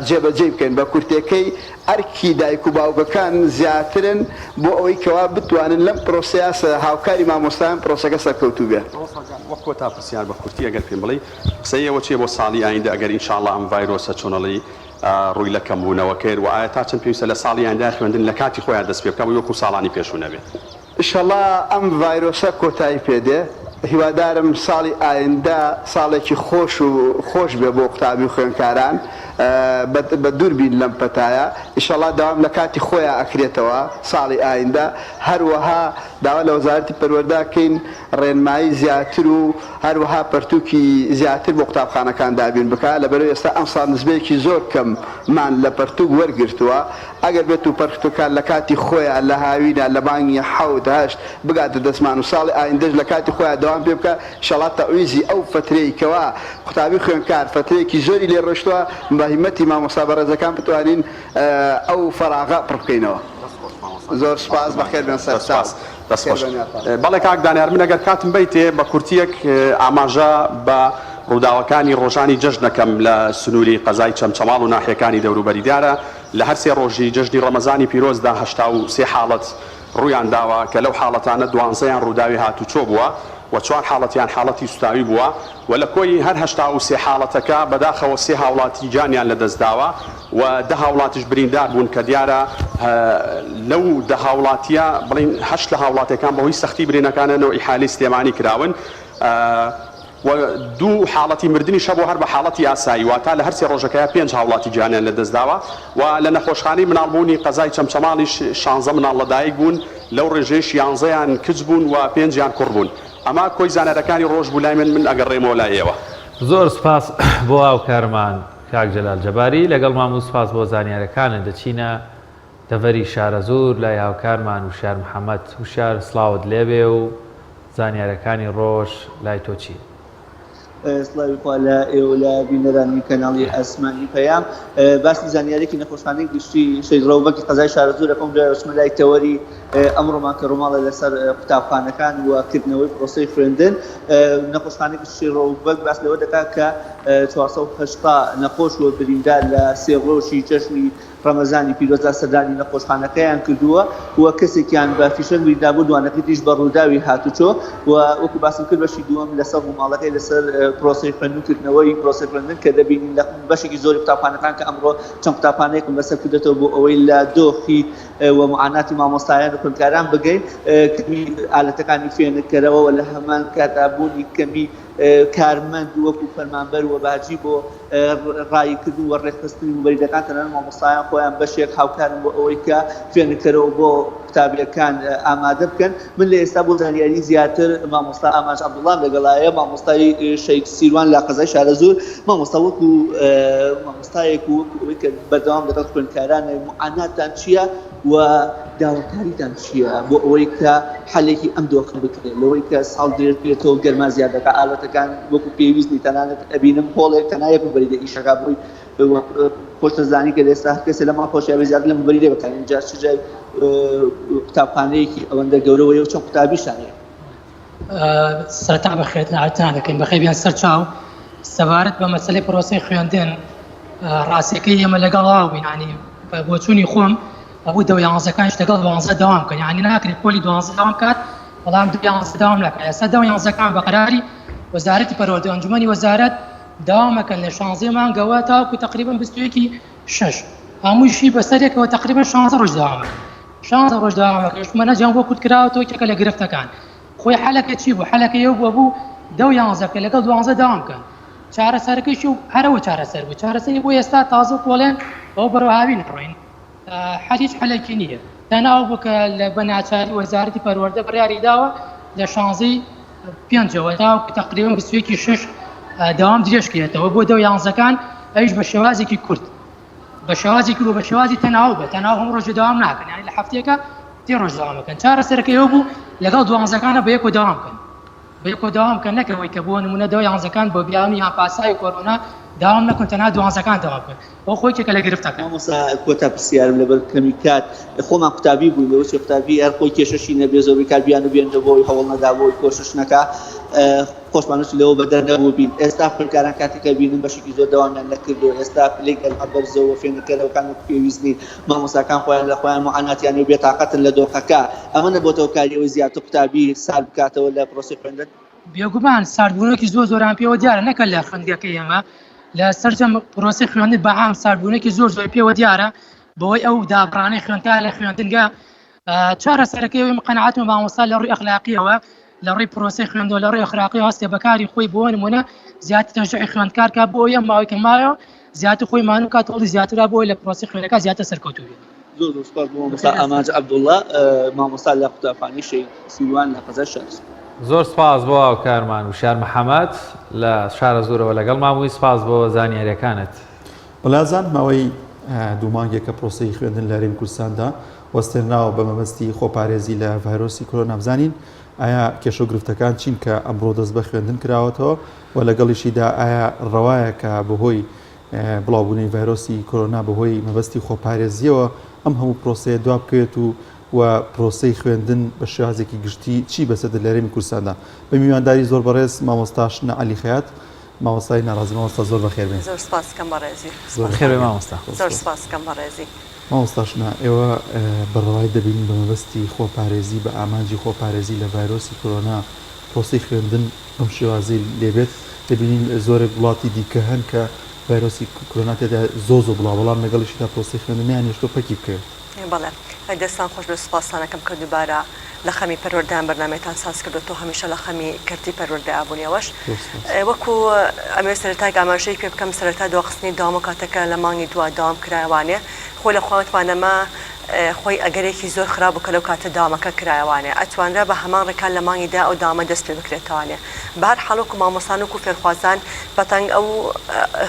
جێبەجێی بکەین بە کورتێکەی ئەرکی دایک و باوکەکان زیاترن بۆ ئەوەی کەوا بتوانن لەم پرۆسەیە هاوکاری مامۆستایان پرۆسەکە سەرکەوتوو بێ. مامۆستا گیان وەک کۆتا پرسیار بە کورتی ئەگەر پێم بڵێی قسەی ئێوە چیە بۆ ساڵی ئایندە ئەگەر ان شاء اللە ئەم ڤایرۆسە چۆنەڵی ڕووی لە کەم بوونەوە کرد وە ئایا تا چەند پێویستە لە ساڵی ئایندە خوێندن لە کاتی خۆیا دەست پێ بکا بۆی وەکو ساڵانی پێشوو نەبێ؟ ئیشەڵا ئەم ڤایرۆسە کۆتایی پێ دێ هیوادارم ساڵی ئایندە ساڵێکی خۆش و خۆش بێ بۆ قوتابی و خوێنکاران بە دوور بین لەم پەتایە ئیشەڵا دەوام لە کاتی خۆیا ئەکرێتەوە ساڵی ئایندە هەروەها داوا لە وەزارەتی پەروەردە کەین ڕێنمایی زیاتر و هەروەها پەرتوکی زیاتر بۆ قوتابخانەکان دابین بکا لەبەرئەوەی ئێستا ئەمساڵ نسبەیەکی زۆر کەم مان لە پەرتوک وەرگرتووە ئەگەر بێت و پەرتوکەکان لە کاتی خۆیا لە هاوینا لە مانگی حەوت هەشت بگاتە دەستمان و ساڵی ئایندەش لە کاتی خۆیا دەوام پێ بکا ئیشەڵا تەعویزی ئەو فەترەی کەوا قوتابی خوێندکار فەترەیەکی زۆری لێ ڕۆیشتووە بە هیمەتی مامۆستا بەڕێزەکان بتوانین ئەو فەراغە پڕ بکەینەوە. زۆر سوپاس بەخێر بێن سەرچاو. دەست خۆش. بەڵێ کاک دانیار من ئەگەر کاتم بەیتێ بە کورتیەک ئاماژە بە. ڕووداوەکانی ڕۆژانی جەژنەکەم لە سنووری قەزای چەمچەماڵ و ناحیەکانی دەوروبەری. دیارە لە هەر سێ ڕۆژی جەژنی ڕەمەزانی پیرۆزدا 83 حاڵەت ڕوویان داوە کە لەو حاڵەتانە دوانزەیان ڕووداوی هاتوچۆ بووە و چوار حاڵەتیان حاڵەتی سوتاوی بووە و لە کۆی هەر 83 حاڵەتەکە بەداخەوە سێ هاوڵاتی گیانیان لەدەست داوە و دە هاوڵاتیش بریندار بوون کە دیارە لەو دە هاوڵاتیە بڵێین هەشت لە هاوڵاتیەکان بەهۆی سەختی برینەکانەوە ئیحالەی سلێمانی کراون و دوو حاڵەتی مردنیش هەبووە هەر بە حاڵەتی ئاسایی واتا لە هەر سێ ڕۆژەکەیا پێنج هاوڵاتی گیانیان لەدەستداوە و لە نەخۆشخانەی مناڵبوونی قەزای چەمچەماڵیش شانزە مناڵ لەدایک بوون لەو ڕێژەیەش یانزەیان کچ بوون و پێنجیان کوڕ بوون ئەمە کۆی زانیارەکانی ڕۆژ بوو لای من من ئەگەڕێمەوە لای ئێوە. زۆر سوپاس بۆ هاوکارمان کاک جەلال جەباری لەگەڵمان بوو سوپاس بۆ زانیارەکانت دەچینە دەڤەری شارەزوور لای هاوکارمان وشیار محەمەد وشیار سڵاوت لێبێ و زانیارەکانی ڕۆژ لای تۆ چین؟ سڵاوی خوا لە ئێوە لە بینەرانی کەناڵی ئاسمانی پەیام باسی زانیارێکی نەخۆشخانەی گشتی شەهید ڕەوبەکی قەزای شارەزوور ئەکەم دوای ئەچمە لای تەوەری ئەمڕۆمان کە ڕووماڵە لەسەر قوتابخانەکان و کردنەوەی پرۆسەی خوێندن نەخۆشخانەی گشتی ڕەوبەک باس لەوە دەکات کە 480 نەخۆش و بریندار لە سێ ڕۆژی جەژنی ڕەمەزانی پیرۆزدا سەردانی نەخۆشخانەکەیان کردووە و کەسێکیان بە فیشەک بریندار بوو، دوانەکەی تریش بە ڕووداوی هاتوچۆ و وەکو باسم کرد بەشی دووەم لەسەر ڕووماڵەکەی لەسەر پرۆسەی خوێندن و کردنەوەی پرۆسەی خوێندن کە دەبینین لە بەشێکی زۆری قوتابخانەکان کە ئەمڕۆ چەند قوتابخانەیەکم بەسەر کردێتەوە بۆ ئەوەی لە دۆخی و معاناتی مامۆستایان و خوێندکاران بگەین کەمی ئالەتەکانی فێنککەرەوە و لە هەمان کاتدا بوونی کەمی کارمەند وەکو فەرمانبەر و باجی بۆ ڕاییکردن و ڕێکخستنی موبەریدەکان تەنانەت مامۆستایان خۆیان بەشێک هاوکارن بۆ ئەوەی کە فێنککەرەوە بۆ قوتابیەکان ئامادە بکەن من لە ئێستا بۆ زانیاری زیاتر مامۆستا ئامانج عەبدوڵام لەگەڵایە مامۆستای شەهید سیروان لە قەزای شارەزوور مامۆستا وەکو مامۆستایەک و وەکو ئەوەی کە بەردەوام لەگەڵ خوێندکاران معاناتان چییە و داواکاریتان چییە بۆ ئەوەی کە حەلێکی ئەم دۆخە بکرێت لەوەی کە ساڵ درێژ بێتەوە گەرما زیاد دەکات ئالەتەکان وەکو پێویست نین تەنانەت ئەبینم هۆڵێک تەنها یەک موبەریدە ئیشەکە بۆی خۆش دەزانی کە ئێستا هەر کەسێ لە ماڵ خۆشی بێ زیاتر لە موبەریدە بەکارێن جا چ جای قوتابخانەیەکی ئەوەندە گەورەوەیە و چەند قوتابیشتان هەیە. سەرەتا بەخێرهاتنتان دەکەین بەخێر بێن سەر چاو سەبارەت بە مەسەلەی پرۆسەی خوێندن ڕاستیەکەی ئێمە لەگەڵ بووین ینی بە بۆچوونی خۆم ئەبوو دە یانزەکانیش لەگەڵ دوانزە دەوام بکەن یعنی ناکرێت پۆلی دوانزە دەوام بکات بەڵام دە یانزە دەوام ناکات ئێستا دە یانزەکان بە قەراری وەزارەتی پەروەردە ئەنجومەنی وەزارەت دەوامەکەن لە شانزەی مانگەوە تاوەکو تقریبا 21 شەش هەموویشی بەسەرێکەوە تقریبا شانزە ڕۆژ دەوامەکەن شانزە ڕۆژ دەوامەکەن مەنهەجیان بۆ کورت کراوەتەوە یەکێکە لە گرفتەکان خۆی حەلەکە چی بوو حەلەکە یەو بووە بوو دە و یانزە بکە لەگەڵ دوانزە دەوام بکەن چارەسەرەکەیشی و هەرەوە چارەسەر بوو چارەسەری بۆ ئێستا تازە کۆڵێن ئەو بەرەو هاوین ڕۆین حەل هیچ حەلێکی نییە تەنها ئەو بوو کە لە بە ناچاری وەزارەتی پەروەردە بڕیاری داوە لە شانزەی پێنجەوە تاوەکو تەقریبا 21 شەش دەوام درێژ کرێتەوە بۆ دە و یانزەکان ئەویش بە شێوازێکی کورت بە شێوازێکی بۆ بە شێوازی تەناو بە تەناو هەموو ڕۆژێ دەوام ناکەن یانی لە هەفتەیەکە سێ ڕۆژ دەوام بکەن چارەسەرەکەی ئەوە بوو لەگەڵ دوانزەکانە بە یەکەوە دەوام بکەن بە یەکەوە دەوام بکەن نەکەوەی کە بۆ نمونە دە یانزەکان بۆ بیانوو یان پاساوی کۆرۆنا داوام نەکەن تەنها دوانزەکان دەوام بکەن ئەوە خۆی یەکێکە لە گرفتەکان. مامۆستا کۆتا پرسیارم لەبەر کەمی کات خۆمان قوتابی بووین لەوە چێ قوتابی هەر خۆی کێشەشی نەبێ زۆربەی کات بیانوو بێنرێ بۆ ئەوەی هەوڵ نەدا بۆ ئەوەی کۆشش نەکا خۆشمان وتی لەوە بەدەر نەبووبین ئێستا خوێندکاران کاتێک ئەبینن بەشێکی زۆر دەوامیان نەکردووە ئێستا پلەی گەرما بەرزەوە فێنککەرەوەکان وەک پێویست نین مامۆستاکان خۆیان لە خۆیان موعاناتیان و بێتاقەتن لە دۆخەکە ئەمە نەبۆتە هۆکاری ئەوەی زیاتر قوتابی سارد بکاتەوە لە پرۆسەی خوێندن؟ بێگومان ساردبوونێکی زۆر زۆران پێوە دیارە نەکە لە خوێندگەکەی ئێمە لە سەرجەم پرۆسەی خوێندن بە عام ساردبوونێکی زۆر زۆر پێوە دیارە بەوەی ئەو دابڕانەی خوێندکار لە خوێندنگە چارەسەرەکەی ئەوەی من قەناعەتم مامۆستا لە ڕووی ئەخلاقیەوە لە ڕووی پرۆسەی خوێندەوە لە ڕووی ئەخلاقیەوە هەستێ بەکاری خۆی بۆ نمونە زیاتر تەشجیعی خوێندکار کا بۆ ئەوەی ئەم ماوەی کە مایەوە زیاتر خۆی مانوو کات هەوڵی زیاترا بۆ ئەوەی لە پرۆسەی خوێندنەکە زیاتر سەرکەوتوو بێت. زۆر زۆر سوپاس بۆ مامۆستا ئامانج عەبدوڵڵا مامۆستا لە قوتابخانەی شەهید سیروان لە قەزای شارەزوور. زۆر سوپاس بۆ هاوکارمان وشیار محەمەد لە شارەزوورەوە لەگەڵمان بووی سوپاس بۆ زانیاریەکانت. بەڵێ ماوەی دوو مانگێکە پرۆسەی خوێندن لە هەرێمی کوردستاندا وەستێنراوە بە مەبەستی خۆپارێزی لە ڤایرۆسی کۆرۆنا بزانین ئایا کێشە و گرفتەکان چین کە ئەمڕۆ دەست بە خوێندن کراوەتەوە و لەگەڵیشیدا ئایا ڕەوایە کە بەهۆی بڵاوبوونەی ڤایرۆسی کۆرۆنا بەهۆی مەبەستی خۆپارێزیەوە ئەم هەموو پرۆسەیە دوا بکەوێت و و پرۆسەی خوێندن بە شێوازێکی گشتی چی بەسەر دێت لە هەرێمی کوردستاندا بە میوانداری زۆر بەڕێز مامۆستا شنە عەلی خەیات. مامۆستای ناڕازی مامۆستا زۆر بەخێر بێن. زۆر سپاس کەم بەڕێزی. زۆر بەخێر بێ مامۆستا. زۆر سپاس کەم بەڕێزی. مامۆستا شنە ئێوە بە ڕەوای دەبینن بە مەبەستی خۆپارێزی بە ئامانجی خۆپارێزی لە ڤایرۆسی کۆرۆنا پرۆسەی خوێندن بەم شێوازەی لێبێت دەبینین زۆرێک وڵاتی دیکە هەن کە ڤایرۆسی کۆرۆنا تێدا زۆ زۆ بڵاو بەڵام لەگەڵیشیدا پرۆسەی خوێندن نەیانهێشتووە پەکی بکەوێت. بەڵێ دەستان خۆش بێت سوپاستان ئەکەم کە دووبارە لە خەمی پەروەردەیان بەرنامەیتان ساز کردۆتەوە هەمیشە لە خەمی کەرتی پەروەردەیا بوون ئێوەش وەکو ئەمەوێت سەرەتایەک ئاماژەی پێ بکەم سەرەتا دواخستنی دەوام و کاتەکە لە مانگی دوا دەوام کرایەوانێ خۆی لە خواوتمان ئەمە خۆی ئەگەرێکی زۆر خراپ بوو کە لەو کاتە دەوامەکە کرایەوانێ ئەتوانرا بە هەمان ڕێکار لە مانگی دا ئەو دەوامە دەست پێ بکرێتەوانێ بە هەر حاڵ وەکو مامۆستان وەکو فێرخوازان بەتەنگ ئەو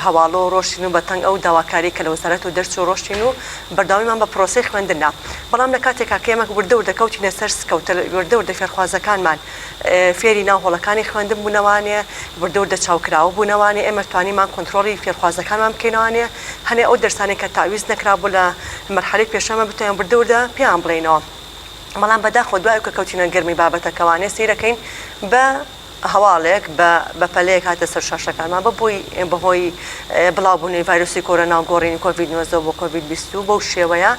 هەواڵۆ ڕۆشتین و بەتەنگ ئەو داواکاری کە لە وەزارەتەوە دەرچوو ڕۆشتین و بەردەوامیمان بە پرۆسەی خوێندن دا. بەڵام لە کاتێکا کە ئێمە وردە وردە کەوتینە سەر سکەوتە، وردە وردە فێرخوازەکانمان فێری ناو هۆڵەکانی خوێندن بوونەوانێ، وردە وردە چاوکراوە بوونەوانێ، ئێمە توانیمان کۆنترۆڵی فێرخوازەکانمان بکەینەوانێ، هەنێ ئەو دەرسانەی کە تەعویز نەکرابوو لە مەرحەلەی پێشەمە بتوانین وردە وردە پێیان بڵێینەوە. بەڵام بەداخەوە دوای ئەو کە کەوتینە گەرمی بابەتەکەوانێ سەیرەکەین بە هەواڵێک بە بەپەلەیەک هاتە سەر شاشەکانمان بە بۆی بەهۆی بڵاوبوونەوەی ڤایرۆسی کۆرۆنا و گۆڕینی کۆڤید 19 بۆ کۆڤید 20 و بەو شێوەیە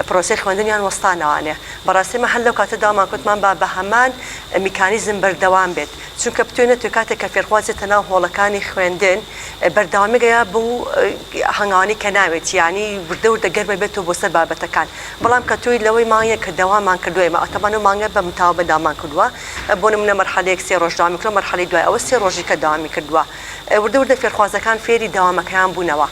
پرۆسەی خوێندنیان وەستانەوانێ بەڕاستی ئێمە هەر لەو کاتە داوامان کوتمان با بە هەمان میکانیزم بەردەوام بێت چونکە بتوێ نەتوێ کاتێک کە فێرخواز دێتە ناو هۆڵەکانی خوێندن بەردەوامی گەیا بەو هەنگاوانەی کە ناوێت یانی وردە وردە گەرمە بێتەوە بۆ سەر بابەتەکان بەڵام کە تۆی لەوەی مانگێک کە دەوامان کردووە ئێمە تەبعەن ئەو مانگە بە متاوبە دامان کردووە بۆ نمونە مەرحەلەیەک سێ ڕۆژ دەوامی کردووە مەرحەلەی دوای ئەوە سێ ڕۆژی کە دەوامی کردووە وردە وردە فێرخوازەکان فێری دەوامەکەیان بوونەوە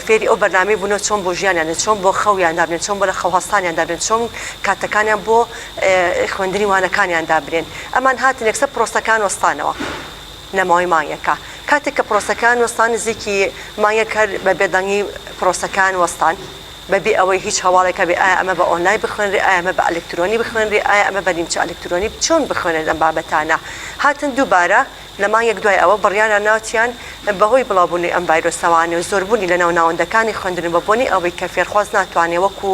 فێری ئەو بەرنامەی بوونەوە چۆن بۆ ژیانیان دێن چۆن بۆ خەویان دابنێن چۆن بۆ لە خەو هەستانیان دابنێن چۆن کاتەکانیان بۆ خوێندنی وانەکانیان دابنێن ئەمان هاتن یەکسەر پرۆسەکان وەستانەوە لە ماوەی مانگێکا کاتێک کە پرۆسەکان وەستان نزیکی مانگێک هەر بە بێدەنگی پرۆسەکان وەستان بەبێ ئەوەی هیچ هەواڵێک هەبێ ئایا ئەمە بە ئۆنلاین بخوێنرێ ئایا ئەمە بە ئەلکترۆنی بخوێنرێ ئایا ئەمە بە نیمچە ئەلکترۆنی چۆن بخوێنرێت ئەم بابەتانە هاتن دووبارە لە مانگێک دوای ئەوە بڕیاریان ناوتیان بەهۆی بڵاوبوونەوەی ئەم ڤایرۆسەوانێ و زۆربوونی لەناو ناوەندەکانی خوێندن و بە بۆنەی ئەوەی کە فێرخواز ناتوانێ وەکو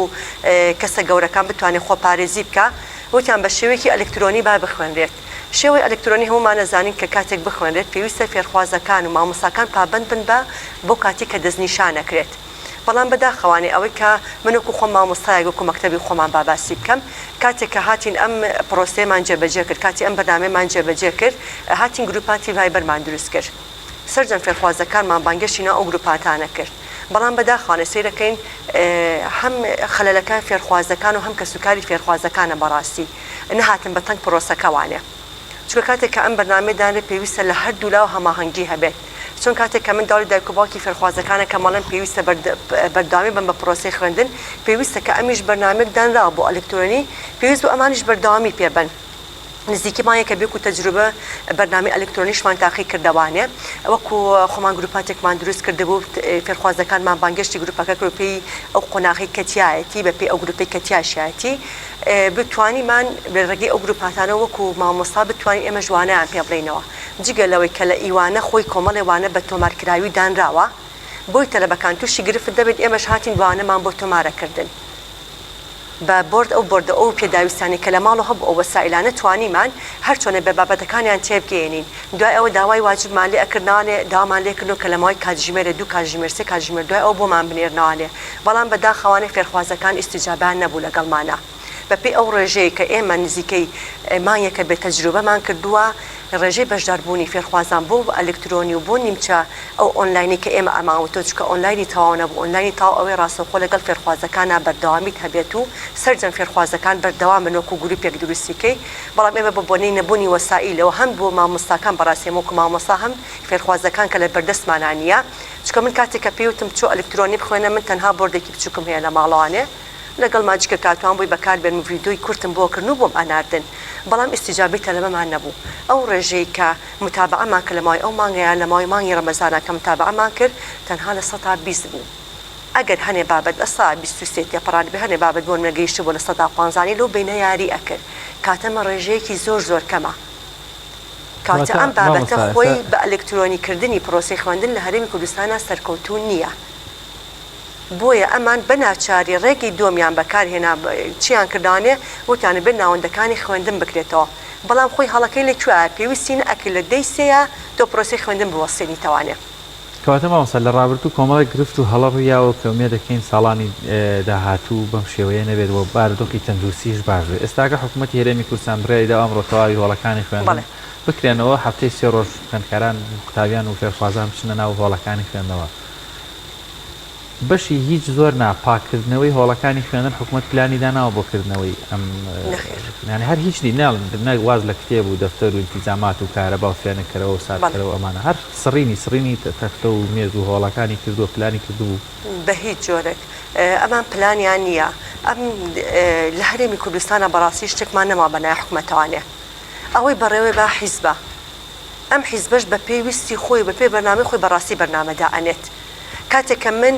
کەسە گەورەکان بتوانێ خۆپارێزی بکا وتیان بە شێوەیەکی ئەلکترۆنی با بخوێنرێت. شێوەی ئەلکترۆنی هەموومان ئەزانین کە کاتێک بخوێنرێت پێویستە فێرخوازەکان و مامۆستاکان پابەند بن بە بەو کاتی کە دەستنیشان ئەکرێت بەڵام بەداخەوانێ ئەوەی کە من وەکو خۆم مامۆستایەک وەکو مەکتەبی خۆمان با باسی بکەم کاتێک کە هاتین ئەم پرۆسەیەمان جێبەجێ کرد کاتی ئەم بەرنامەیەمان جێبەجێ کرد هاتین گروپاتی ڤایبەرمان دروست کرد سەرجەم فێرخوازەکانمان بانگێشتی ناو ئەو گروپاتانە کرد بەڵام بەداخەوانێ سەیرەکەین هەم خەلەلەکە فێرخوازەکان و هەم کەسوکاری فێرخوازەکانە بەڕاستی نەهاتن بە تەنگ پرۆسەکەوانێ چونکە کاتێک کە ئەم بەرنامەیە دانرێت پێویستە لە هەردوولاوە هەماهەنگی هەبێت چۆن کاتێک کە من داوای دایک و باوکی فێرخوازەکانە کەم ئەڵێم پێویستە بەردەوامی بەم بە پرۆسەی خوێندن پێویستە کە ئەمیش بەرنامەیەک دانراوە بۆ ئەلکترۆنی پێویست بوو ئەمانیش بەردەوامی پێ بەن نزیکی مانگێکە بێکو تەجروبە بەرنامەی ئەلکترۆنیشمان تاقی کردەوانێ وەکو خۆمان گروپاتێکمان دروست کردبوو فێرخوازەکانمان بانگێشتی گروپەکە کرد پێی ئەو قۆناغی کە تیایەتی بە پێی ئەو گروپەی کە تیاشیایەتی بتوانیمان لە ڕێگەی ئەو گروپاتانە وەکو مامۆستا بتوانین ئێمەش وانەیان پێ بڵێینەوە جگە لەوەی کە لە ئیوانە خۆی کۆمەڵێ وانە بە تۆمارکراوی دانراوە بۆی تەلەبەکان توشی گرفت نەبێت ئێمەش هاتین وانەمان بۆ تۆمارەکردن بە بۆرد ئەو بۆردە ئەو پێداویستانەی کە لە ماڵەوە هەبوو ئەو وەسائیلانە توانیمان هەرچۆنێ بە بابەتەکانیان تێبگەیەنین دوای ئەوە داوای واجبمان لێ ئەکردنەوانێ داوامان لێکردنەوە کە لە ماوەی کاتژمێرێ دوو کاتژمێر سێ کاتژمێر دوای ئەوە بۆمان بنێرنەوانێ بەڵام بەداخەوانێ فێرخوازەکان ئیستیجابیان نەبوو لەگەڵمانا. بەپێی ئەو ڕێژەیەی کە ئێمە نزیکەی مانگێکە بێ تەجروبەمان کردووە، ڕێژەی بەشداربوونی فێرخوازان بۆ ئەلکترۆنی و بۆ نیمچە ئەو ئۆنلاینەی کە ئێمە ئەمانوتووە، چونکە ئۆنلاینی تەواو نەبوو، ئۆنلاینی تەواو ئەوەیە ڕاستەوخۆ لەگەڵ فێرخوازەکانا بەردەوامیت هەبێت و سەرجەم فێرخوازەکان بەردەوام بن وەکوو گروپێک دروستی کەی، بەڵام ئێمە بە بۆنەی نەبوونی وەسائیلەوە هەم بۆ مامۆستاکان بەڕاستی هەم وەکوو مامۆستا هەم فێرخوازەکان کە لە بەردەستمانا نییە، چونکە من کاتێک کە پێی وتم بچۆ ئەلکترۆنی بخوێنە من تەنها بۆردێکی بچووکم هەیە لە ماڵەوانێ، لەگەڵ ماجیکە کاتوان بۆی بەکار بێنم و ڤیدۆی کورتم بۆ کردن و بۆم ئەناردن بەڵام ئیستیجابەی تەلەبەمان نەبوو ئەو ڕێژەی کە متابەعەمان کرد لە ماوەی ئەو مانگەیا لە ماوەی مانگی ڕەمەزانا کە متابەعەمان کرد تەنها 20% بوو ئەگەر هەنێ بابەت 23% تێپەڕاندبێ هەنێ بابەت بۆ نمونە گەیشتبووە 15% انی لەو بەینە یاری ئەکرد کاتە ئەمە ڕێژەیەکی زۆر زۆر کەمە کاتە کەواتە ئەم بابەتە مامۆستا خۆی ئێستا بە ئەلکترۆنی کردنی پرۆسەی خوێندن لە هەرێمی کوردستانا سەرکەوتوو نییە. بۆیە ئەمان بە ناچاری ڕێگەی دووەمیان بەکار هێنا چیان کردانێ وتیان ئەبێ ناوەندەکانی خوێندن بکرێتەوە. بەڵام خۆی هەڵەکەی لە کوێیە پێویستی نەئەکرد لە دەی سێیا تۆ پرۆسەی خوێندن بوەستێنیتەوانێ. کەواتە مامۆستا لە ڕابردوو کۆمەڵێک گرفت و هەڵە ڕوویاوە کە ئومێد دەکەین ساڵانی داهاتوو بەم شێوەیە نەبێت و بارودۆخی تەندروستیش باش بێت. ئێستاکە حکوومەتی هەرێمی کوردستان بڕیاری داوە ئەمڕۆ تەواوی هۆڵەکانی خوێندن بکرێنەوە، هەفتەی سێ ڕۆژ خوێندکاران، قوتابیان و فێرخوازان بچنە ناو هۆڵەکانی خوێندنەوە. بەشی هیچ زۆر نا، پاککردنەوەی هۆڵەکانی خوێندن حکومەت پلانی داناوە بۆ کردنەوەی ئەم نەخێر. یانی هەر هیچ نی ناڵێن نەک واز لە کتێب و دەفتەر و ئیلتیزامات و کارەبا و فێنککەرەوە و ساردکەرەوە ئەمانە هەر سڕینی سڕینی تەختە و مێز و هۆڵەکانی کردووە پلانی کردبوو. بە هیچ جۆرێک ئەمان پلانیان نییە ئەم لە هەرێمی کوردستانا بەڕاستی شتێکمان نەماوە بە ناوی حکومەتەوانێ ئەوەی بەڕێوەی با حیزبە ئەم حیزبەش بە پێی ویستی خۆی و بە پێی بەرنامەی خۆی بەڕاستی بەرنامە دائەنێت. کاتێک کە من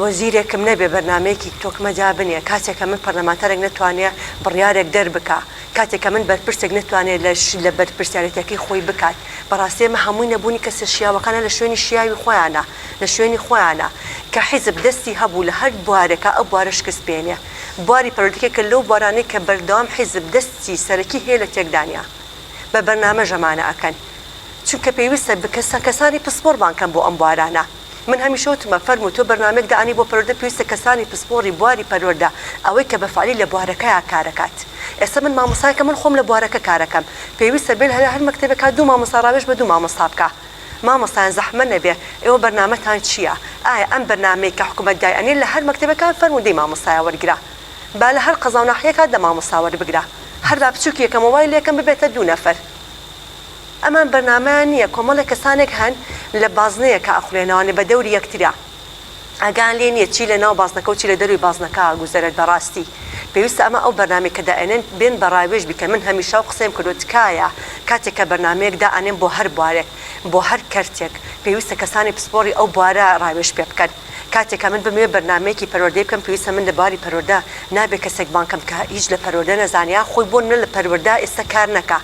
وەزیرێکم نەبێ بەرنامەیەکی تۆکمە دابنێ، کاتێک کە من پەرلەمانتارێک نەتوانێ بڕیارێک دەربکا، کاتێک کە من بەرپرسێک نەتوانێ لە لە بەرپرسیارێتیەکەی خۆی بکات، بەڕاستی ئێمە هەمووی نەبوونی کەسە شیاوەکانە لە شوێنی شیاوی خۆیانە، لە شوێنی خۆیانە. کە حیزب دەستی هەبوو لە هەر بوارێکا ئەو بوارە شکست بێنێ. بواری پەروەردە یەکێکە لەو بوارانەی کە بەردەوام حیزب دەستی سەرەکی هەیە لە تێکدانیا. بە بەرنامە ژەمانە ئەکەن چونکە پێویستە بکەسە کەسانی پسپۆڕ بانگ کەن بۆ ئەم بوارانە من هەمیشە وتمە فەرموو تۆ بەرنامەیەک دائەنێی بۆ پەروەردە پێویستە کەسانی پسپۆڕی بواری پەروەردە ئەوەی کە بە فعلی لە بوارەکەیا کارەکات ئێستا من مامۆستایەکە من خۆم لە بوارەکە کارەکەم پێویستە بێ لە هەر مەکتەبێکا دوو مامۆستا ڕاوێژ بە دوو مامۆستا بکا مامۆستایان زەحمەت نەبێ ئێوە بەرنامەتان چیە ئایا ئەم بەرنامەی کە حکومەت دایئەنێ لە هەر مەکتەبێکا فەرموو دەی مامۆستایە وەرگرە با لە هەر قەزا و ناحیەکا دە مامۆستا وەربگرە هەر با بچوکی یەکەمە وای لێکەم ببێتە دوو نەفەر ئەمان بەرنامەیان نیە کۆمەڵێک کەسانێک هەن لە بازنەیەکا ئەخولێنەوانێ بە دەوری یەکترا ئاگایان لێ نیە چی لە ناو بازنەکە و چی لە دەروی بازنەکە ئەگوزەرێت بەڕاستی پێویستە ئەمە ئەو بەرنامەی کە دائەنێن بێن بە ڕاوێژ بیکەن من هەمیشە ئەو قسەیەم کردوە تکایە کاتێک کە بەرنامەیەک دائەنێن بۆ هەر بوارێک بۆ هەر کەرتێک پێویستە کەسانی پسپۆڕی ئەو بوارە ڕاوێژ پێ بکەن کاتێک کە من بمەوێ بەرنامەیەکی پەروەردەی بکەم پێویستە من لە بواری پەروەردە نابێ کەسێک بانگ کەم کە هیچ لە پەروەردە نەزانێ یان خۆی بۆ نمونە لە پەروەردە ئێستا کار نەکا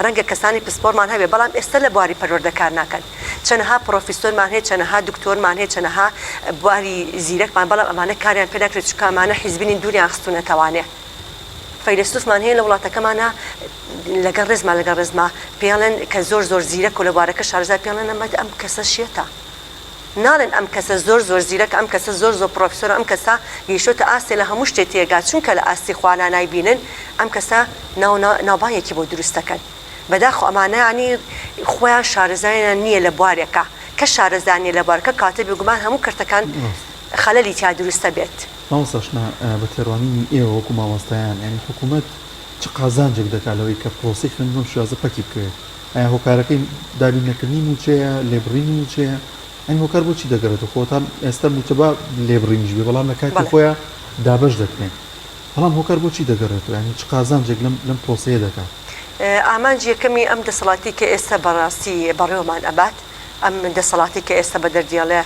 ڕەنگە کەسانی پسپۆرمان هەبێ بەڵام ئێستا لە بواری پەروەردە کار ناکەن چەنەها پڕۆفیسۆرمان هەیە چەنەها دکتۆرمان هەیە چەنەها بواری زیرەکمان بەڵام ئەمانە کاریان پێ ناکرێت چونکە ئەمانە حیزبی نین دووریان خستوونەتەوانێ فەیلەسوفمان هەیە لە وڵاتەکەمانا لەگەڵ ڕێزما لەگەڵ ڕێزما پێڵێن کە زۆر زۆر زیرەک و لە بوارەکە شارەزا پێڵێن ئەمە ئەم کەسە شێتە ناڵێن ئەم کەسە زۆر زۆر زیرەکە، ئەم کەسە زۆر زۆر پڕۆفیسۆرە، ئەم کەسە گەیشتۆتە ئاستێ لە هەموو شتێ تێگا، چونکە لە ئاستی خوانا نایبینن، ئەم کەسە ناو ناوبانگێکی بۆ دروست دەکەن. بەداخەوە ئەمانە یانی خۆیان شارەزایان نییە لە بوارێکا، کەس شارەزا نییە لە بوارەکە، کەواتە بێگومان هەموو کەرتەکان خەلەلی تیا دروست دەبێت. مامۆستا شنە، بە تێڕوانینی ئێوە وەکو مامۆستایان، یانی حکوومەت چ قازانجێک دەکات لەوەی کە پرۆسەی خوێندن بەم شێوازە پەکی بکەوێت؟ ئایا هۆکارەکەی دابین نەکردنی مووچەیە، لێبڕینی مووچەیە؟ یانی هۆکار بۆ چی دەگەڕێتەوە؟ خۆ تا ئێستا مووچە با لێبڕینیش بێ بەڵام لە کاتی خۆیا دابەش دەکرێن. بەڵام هۆکار بۆ چی دەگەڕێتەوە؟ یانی چ قازانجێک لەم لەم پرۆسەیە دەکات؟ ئامانجی یەکەمی ئەم دەسەڵاتی کە ئێستا بەڕاستی بەڕێوەمان ئەبات، ئەم دەسەڵاتی کە ئێستا بە دەردیەڵێ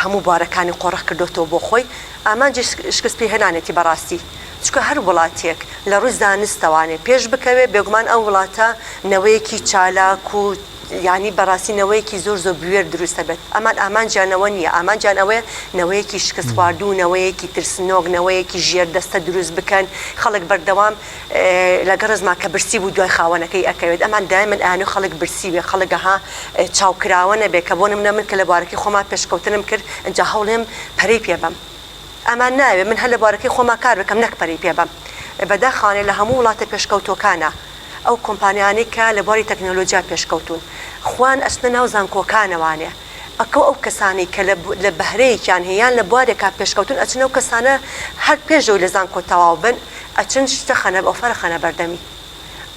هەموو بوارەکانی قۆرخ کردۆتەوە بۆ خۆی، ئامانجی شکست پێهێنانێتی بەڕاستی. چونکە هەر وڵاتێک لە ڕووی زانستەوانێ پێش بکەوێ بێگومان ئەو وڵاتە نەوەیەکی چالاک و یانی بەڕاستی نەوەیەکی زۆر زۆر بوێر دروست دەبێت ئەمان ئامانجیان ئەوە نییە ئامانجیان ئەوەیە نەوەیەکی شکست خواردوو نەوەیەکی ترسنۆک نەوەیەکی ژێر دەستە دروست بکەن خەڵک بەردەوام لەگەڵ ڕێزما کە برسی بوو دوای خاوەنەکەی ئەکەوێت ئەمان دایمەن ئەیانەوێ خەڵک برسی بێ خەڵک ئەها چاوکراوە نەبێ کە بۆ نمونە من کە لە بوارەکەی خۆما پێشکەوتنم کرد ئینجا هەوڵێم پەرەی پێ بەم ئەمان ناوێ من هەر لە بوارەکەی خۆما کار بکەم نەک پەرەی پێ بەم. بەداخەوانێ لە هەموو وڵاتە پێشکەوتووەکانا ئەو کۆمپانیانەی کە لە بواری تەکنەلۆجیا پێشکەوتوون خوان ئەچنە ناو زانکۆکانەوانێ ئەکەو ئەو کەسانەی کە لە لە بەهرەیەکیان هەیە یان لە بوارێکا پێشکەوتوون ئەچن ئەو کەسانە هەر پێش ئەوەی لە زانکۆ تەواو بن ئەچن شتە خەنە ئۆفەرە خەنە بەردەمی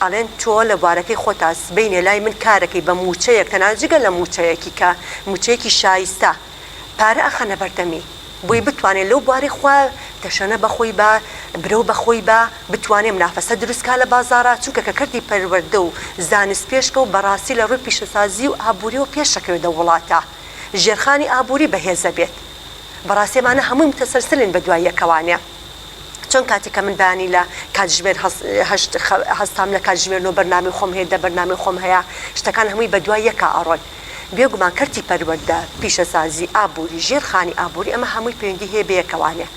ئەڵێن تۆ لە بوارەکەی خۆتا سبەینێ لای من کارەکەی بە مووچەیەک تەنانەت جگە لە مووچەیەکی کە مووچەیەکی شایستە پارە ئەخەنە بەردەمی بۆی بتوانێ لەو بوارەی خوا تەشەنە بە خۆی با، برەو بە خۆی با، بتوانێ منافەسە دروست کا لە بازاڕا، چونکە کە کەرتی پەروەردە و زانست پێش کەوت بە ڕاستی لە ڕووی پیشەسازی و ئابووریەوە پێش ئەکەوێت دەو وڵاتە، ژێرخانی ئابووری بەهێز ئەبێت. بە ڕاستی ئەمانە هەمووی متەسەلسلن بە دوای یەکەوانێ. چۆن کاتێک کە من بەیانی لە کاتژمێر هەشت هەستام لە کاتژمێر نۆ بەرنامەی خۆم هەیە دە بەرنامەی خۆم هەیە شتەکان هەمووی بە دوای یەکا ئەڕۆن. بێگومان کەرتی پەروەردە، پیشەسازی، ئابووری، ژێرخانی ئابووری ئەمە هەمووی پەیوەندی هەیە بەیەکەوانێ.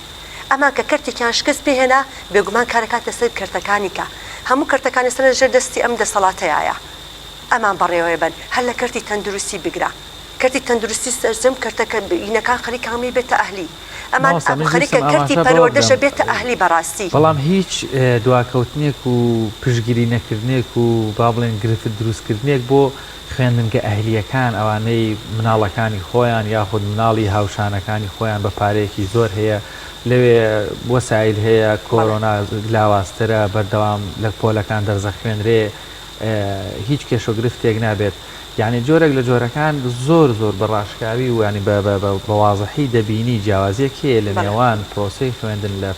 ئەمان کە کەرتێکیان شکست پێهێنا بێگومان کارەکاتە سەر کەرتەکانی کە. هەموو کەرتەکان ئێستا لە ژێر دەستی ئەم دەسەڵاتەیایە. ئەمان بەڕێوەیبەن هەر لە کەرتی تەندروستی بگرە کەرتی تەندروستی سەرجەم کەرتە ینەکان خەریکە هەمووی بێتە ئەهلی ئەمان مامۆستا منیش خەریکە ویستم کەرتی ئاماژە بەوە پەروەردەشە بدەم بێتە ئەهلی بەڕاستی. بەڵام هیچ دواکەوتنێک و پشتگیری نەکردنێک و با بڵێن گرفت دروستکردنێک بۆ خوێندنگە ئەهلییەکان ئەوانەی مناڵەکانی خۆیان یاخود مناڵی هاوشانەکانی خۆیان بە پارەیەکی زۆر هەیە لەوێ وەسایل هەیە بەڵێ. کۆرۆنا لاوازترە بەردەوام لە پۆلەکان دەرزەخوێنرێ هیچ کێشەو گرفتێک نابێت یانی جۆرێک لە جۆرەکان زۆر زۆر بە ڕاشکاوی و یانی بە بە بە وازحی دەبینی جیاوازیەک هەیە لە نێوان پرۆسەی خوێندن لە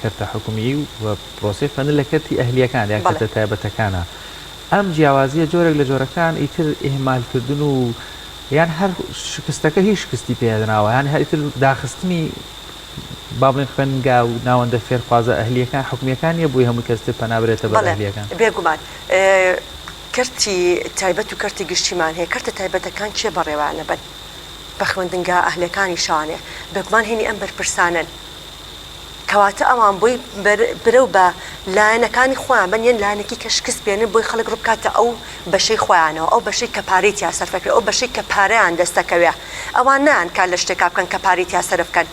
کەرتە حکومی و پرۆسەی خوێندن لە کەرتی ئەهلیەکان یان کەرتە تایبەتەکانە ئەم جیاوازیە جۆرێک لە جۆرەکان ئیتر ئیهمال کردن و یان هەر شکستەکە هیچ شکستی پێناوە یان هەر ئیتر داخستنی با بڵێین خوێندنگا و ناوەندە فێرخوازە ئەهلییەکان حکومییەکان نییە بۆی هەموو کەس تر پەنا برێتە بەر بەڵێ ئەهلییەکان؟ بێگومان کەرتی تایبەت و کەرتی گشتیمان هەیە، کەرتە تایبەتەکان کێ بەڕێوەیان ئەبەن؟ بە خوێندنگا ئەهلیەکانیشانێ بێگومان هینی ئەم بەرپرسانەن. کەواتە ئەوان بۆی برەو بە لایەنەکانی خۆیان بەن یان لایەنێکی کە شکست بێنن بۆی خەڵک ڕووبکاتە ئەو بەشەی خۆیانەوە ئەو بەشەی کە پارەی تیا سەرفەکرێ ئەو بەشەی کە پارەیان دەستەکەوێ ئەوان نایان کار لە شتێکا بکەن کە پارەی تیا سەرف کەن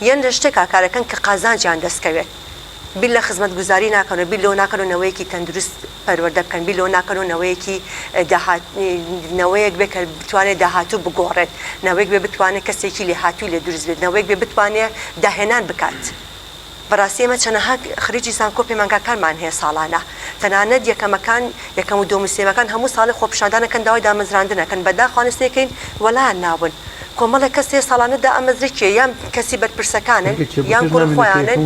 یان لە شتێکا کارەکەن کە قازانجیان دەستکەوێت بیر لە خزمەتگوزاری ناکەن و بیر لەوە ناکەن و نەوەیەکی تەندروست پەروەردە بکەن، بیر لەوە ناکەن و نەوەیەکی داهات نەوەیەک بێ کە بتوانێت داهاتوو بگۆڕێت، نەوەیەک بێ بتوانێت کەسێکی لێهاتووی لێ دروست بێت، نەوەیەک بێ بتوانێت داهێنان بکات. بەڕاستی ئێمە چەنەها خریجی زانکۆ پەیمانگاکانمان هەیە ساڵانە، تەنانەت یەکەمەکان، یەکەم و دووەم و سێیەمەکان هەموو ساڵێ خۆپیشاندان ئەکەن داوای دامەزراندن ئەکەن، بەداخەوە سەیرکەین وەلایان ناون. کۆمەڵێک کەس هەیە ساڵانە دائەمەزرێ کێ یان کەسی بەرپرسەکانن یان کوڕ خۆیانن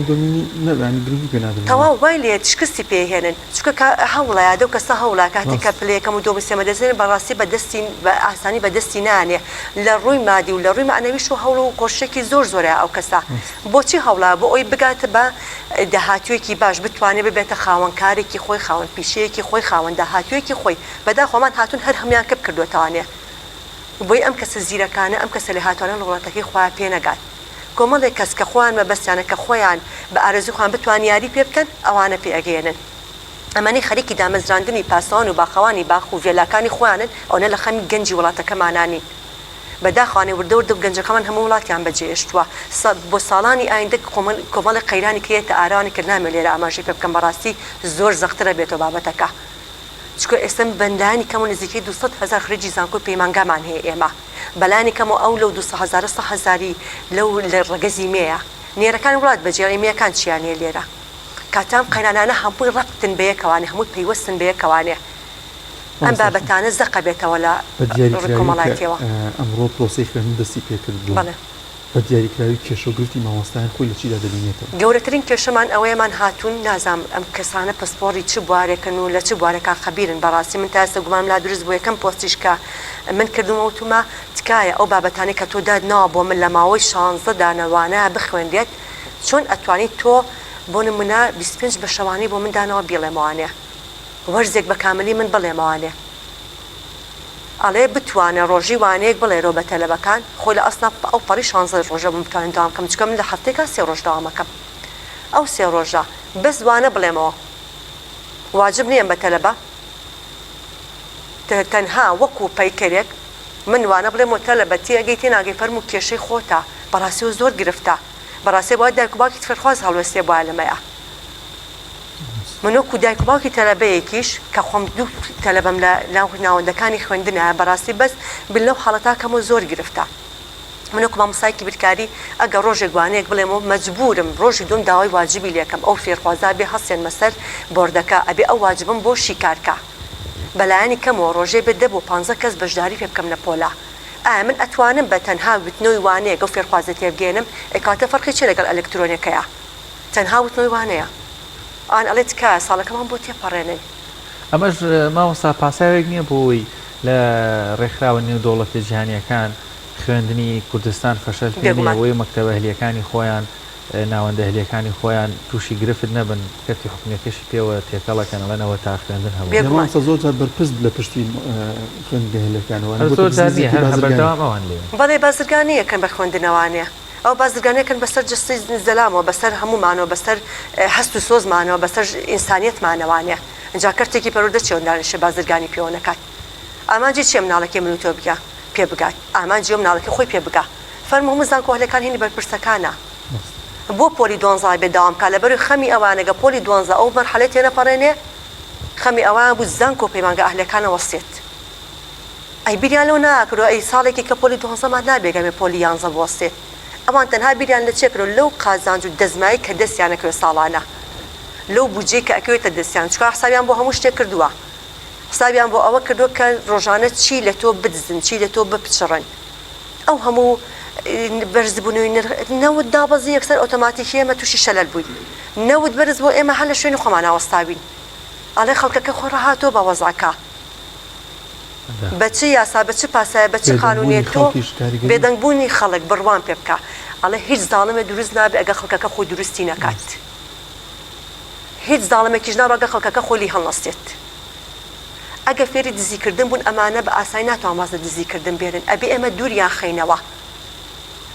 تەواو وای لێت شکستی پێ هێنن چونکە کە هەوڵەیە دەو کەسە هەوڵە کاتێک کە پلە یەکەم و دووەم و سێمە دەست بەڕاستی بە دەستی بە ئاسانی بە دەستی نانێ لە ڕووی مادی و لە ڕووی مەعنەویش و هەوڵ و کۆششێکی زۆر زۆرە ئەو کەسە بۆچی هەوڵە بۆ ئەوی بگات بە داهاتوویەکی باش بتوانێت ببێتە خاوەن کارێکی خۆی خاوەن پیشەیەکی خۆی خاوەن داهاتوویەکی خۆی بەداخەوەمان هاتوون هەر هەموویان کپ کردووەتەوانێ بۆی ئەم کەسە زیرەکانە، ئەم کەسە لێهاتوانە لە وڵاتەکەی خۆیان پێ نەگات. کۆمەڵێک کەس کە خۆیان مەبەستیانە کە خۆیان بە ئارەزووی خۆیان بتوانن یاری پێ بکەن، ئەوانە پێ ئەگەیەنن. ئەمانەی خەریکی دامەزراندنی پاسەوان و باخەوانی باخ و ڤێلاکانی خۆیانن، ئەوەنە لە خەمی گەنجی وڵاتەکەمانا نین. بەداخەوانێ وردە وردە گەنجەکەمان هەموو وڵاتیان بەجێ هێشتووە. بۆ ساڵانی ئایندە کۆمەڵێک قەیرانی کە یەتە ئاراوانێ کە نامەوێ لێرە ئاماژەی پێ بکەم بەڕاستی زۆر زەقتر ئەبێتەوە بابەتەکە. چونکە ئێستا بەلایەنی کەمەوە نزیکەی 200 هەزار خرێجی زانکۆی پەیمانگامان هەیە ئێمە بەلایەنی کەمەوە ئەو لەو 200 هەزارە 100 هەزاری لەو لە ڕەگەزی مێیە نێرەکانی وڵات بەجێ مێیەکان چیان هەیە لێرە کاتە ئەم قەیرانانە هەمووی ڕەبتن بەیەکەوانێ هەمووی پەیوەستن بەیەکەوانێ ئەم بابەتانە زەقە بێتەوە لە بە ڕووی دیاریکراوی کە کۆمەڵایەتیەوە. ئەمڕۆ پرۆسەی خوێندن دەستی پێکردبوو. بەڵێ. بە دیاریکراوی کێشە و گرفتی مامۆستایان خۆی لە چیدا دەبینێتەوە؟ گەورەترین کێشەمان ئەوەیە مان هاتوون نازانم ئەم کەسانە پسپۆڕی چ بوارێکن و لە چ بوارێکا خەبیرن بەڕاستی من تا ئێستا گومانم لا دروست بوو یەکەم پۆستیش کە من کردومە وتومە تکایە ئەو بابەتانەی کە تۆ دات ناوە بۆ من لە ماوەی شانزە دانە وانە بخوێنرێت چۆن ئەتوانی تۆ بۆ نمونە 25 بەشەوانەی بۆ من داناوە بیڵێمەوانێ وەرزێک بە کاملی من بڵێمەوانێ ئەڵێ بتوانە ڕۆژی وانەیەک بڵێرەوە بە تەلەبەکان، خۆ لە ئەسڵا ئەو پەڕی شانزە ڕۆژە بووم بتوانم دەوام کەم چونکە من لە هەفتەیەکا سێ ڕۆژ دەوام ئەکەم ئەو سێ ڕۆژە بەس وانە بڵێمەوە واجب نییە بە تەلەبە تەنها وەکو پەیکەرێک من وانە بڵێمەوە تەلەبە تێئەگەی تێناگەی فەرموو کێشەی خۆتە بەڕاستیەوە زۆر گرفتە بەڕاستی بۆ دایک و باوکی فێرخواز هەڵوێستێ بوایە لەمەیا. من وەکو دایک و باوکی تەلەبەیەکیش کە خۆم دوو تەلەبەم لە ناو ناوەندەکانی خوێندنایە بەڕاستی بەس بن لەو حاڵەتا کەمەوە زۆر گرفتە من وەکو مامۆستایەکی بیرکاری ئەگەر ڕۆژێک وانەیەک بڵێمەوە مەجبورم ڕۆژی دووەم داوای واجبی لێکەم ئەو فێرخوازە ئەبێ هەڵسێنمە سەر بۆردەکە ئەبێ ئەو واجبم بۆ شیکار کا بەلایەنی کەمەوە ڕۆژێ بێت دە بۆ پانزە کەس بەشداری پێ بکەم لە پۆلا ئایا من ئەتوانم بە تەنها وتنەوەی وانەیەک ئەو فێرخوازە تێبگەیەنم ئەی کەواتە فەرقی چیە لەگەڵ ئەلکترۆنەکەیا تەنها وتنەوەی وانەیە. ئان ئەڵێ تکایە ساڵەکەمان بۆ تێپەڕێنن. ئەمەش مامۆستا پاساوێک نییە بۆ ئەوەی لە ڕێکخراوە نێودەوڵەتیە جیهانیەکان خوێندنی کوردستان فەشەل پێ نییە بێگومان. بۆیە مەکتەبە ئەهلیەکانی خۆیان ناوەندە ئەهلیەکانی خۆیان تووشی گرفت نەبن کەرتی حکومیەکەشی پێوە تێکەڵەکەن ئەڵێن ئەوە تا خوێندن هەبوو. بێگومان. مامۆستا زۆر جار بەرپرس لە پشتی خوێندنگە ئەهلیەکانەوە هەر بۆتە زۆر جار نییە بزنسێکی هەر بازرگانی. بەردەوام ئەوان لێوێن. بەڵێ بازرگانی ئەکەن بە خوێندنەوانێ. ئەوە بازرگانیەکەن بەسەر جەستەی زەلامەوە، بەسەر هەموومانەوە، بەسەر هەست و سۆزمانەوە، بەسەر ئینسانیەتمانەوانێ. ئینجا کەرتێکی پەروەردە چیە دانیشێ بازرگانی پێوە نەکات؟ ئامانجی چیە مناڵەکەی من و تۆ بگا پێ بگات؟ ئامانجی ئەو مناڵەکەی خۆی پێ بگا. فەرموو هەموو زانکۆ ئەهلیەکان هینی بەرپرسەکانە. بۆ پۆلی دوانزە ئەبێ دەوام کا لەبەروی خەمی ئەوانە گە پۆلی دوانزە ئەو مەرحەلەی تێنەپەڕێنێ خەمی ئەوان بوو زانکۆ پەیمانگا ئەهلیەکانە وەستێت. ئەی بیریان لەوە ناکردەوە ئەی ساڵێکی کە پۆلی دوانزەمان نابێ گەمێ پۆلی یانزە بوەستێ ئەوان تەنها بیریان لە چیە کردەوە لەو قازانج و دەستمایەی کە دەستیان ئەکەوێ ساڵانە لەو بودجەی کە ئەکەوێتە دەستیان چونکە حسابیان بۆ هەموو شتێک کردووە حسابیان بۆ ئەوە کردووە کە ڕۆژانە چی لە تۆ بدزن چی لە تۆ بپچڕن ئەو هەموو بەرزبوونەوەی نرخ نەوت دابەزی یەکسەر ئۆتۆماتیکی ئێمە تووشی شەلەل بووین نەوت بەرز بۆ ئێمە هەر لە شوێنی خۆمان وەستاوین ئەڵێ خەڵکەکە خۆی ڕاهاتووە بە وەزعەکە بە چ یاسا بە چ پاسایە بە چ قانونێ تۆ بێدەنگ بوونی خەڵک بڕوام پێ بکە ئەڵێ هیچ زاڵمێ دروست نابێ ئەگەر خەڵکەکە خۆی دروستی نەکات هیچ زاڵمێکیش ناڕۆ ئەگەر خەڵکەکە خۆی لی هەڵنەستێت ئەگەر فێری دزی کردن بوون ئەمانە بە ئاسایی ناتوان واز لە دزی کردن بێنن ئەبێ ئێمە دووریان خەینەوە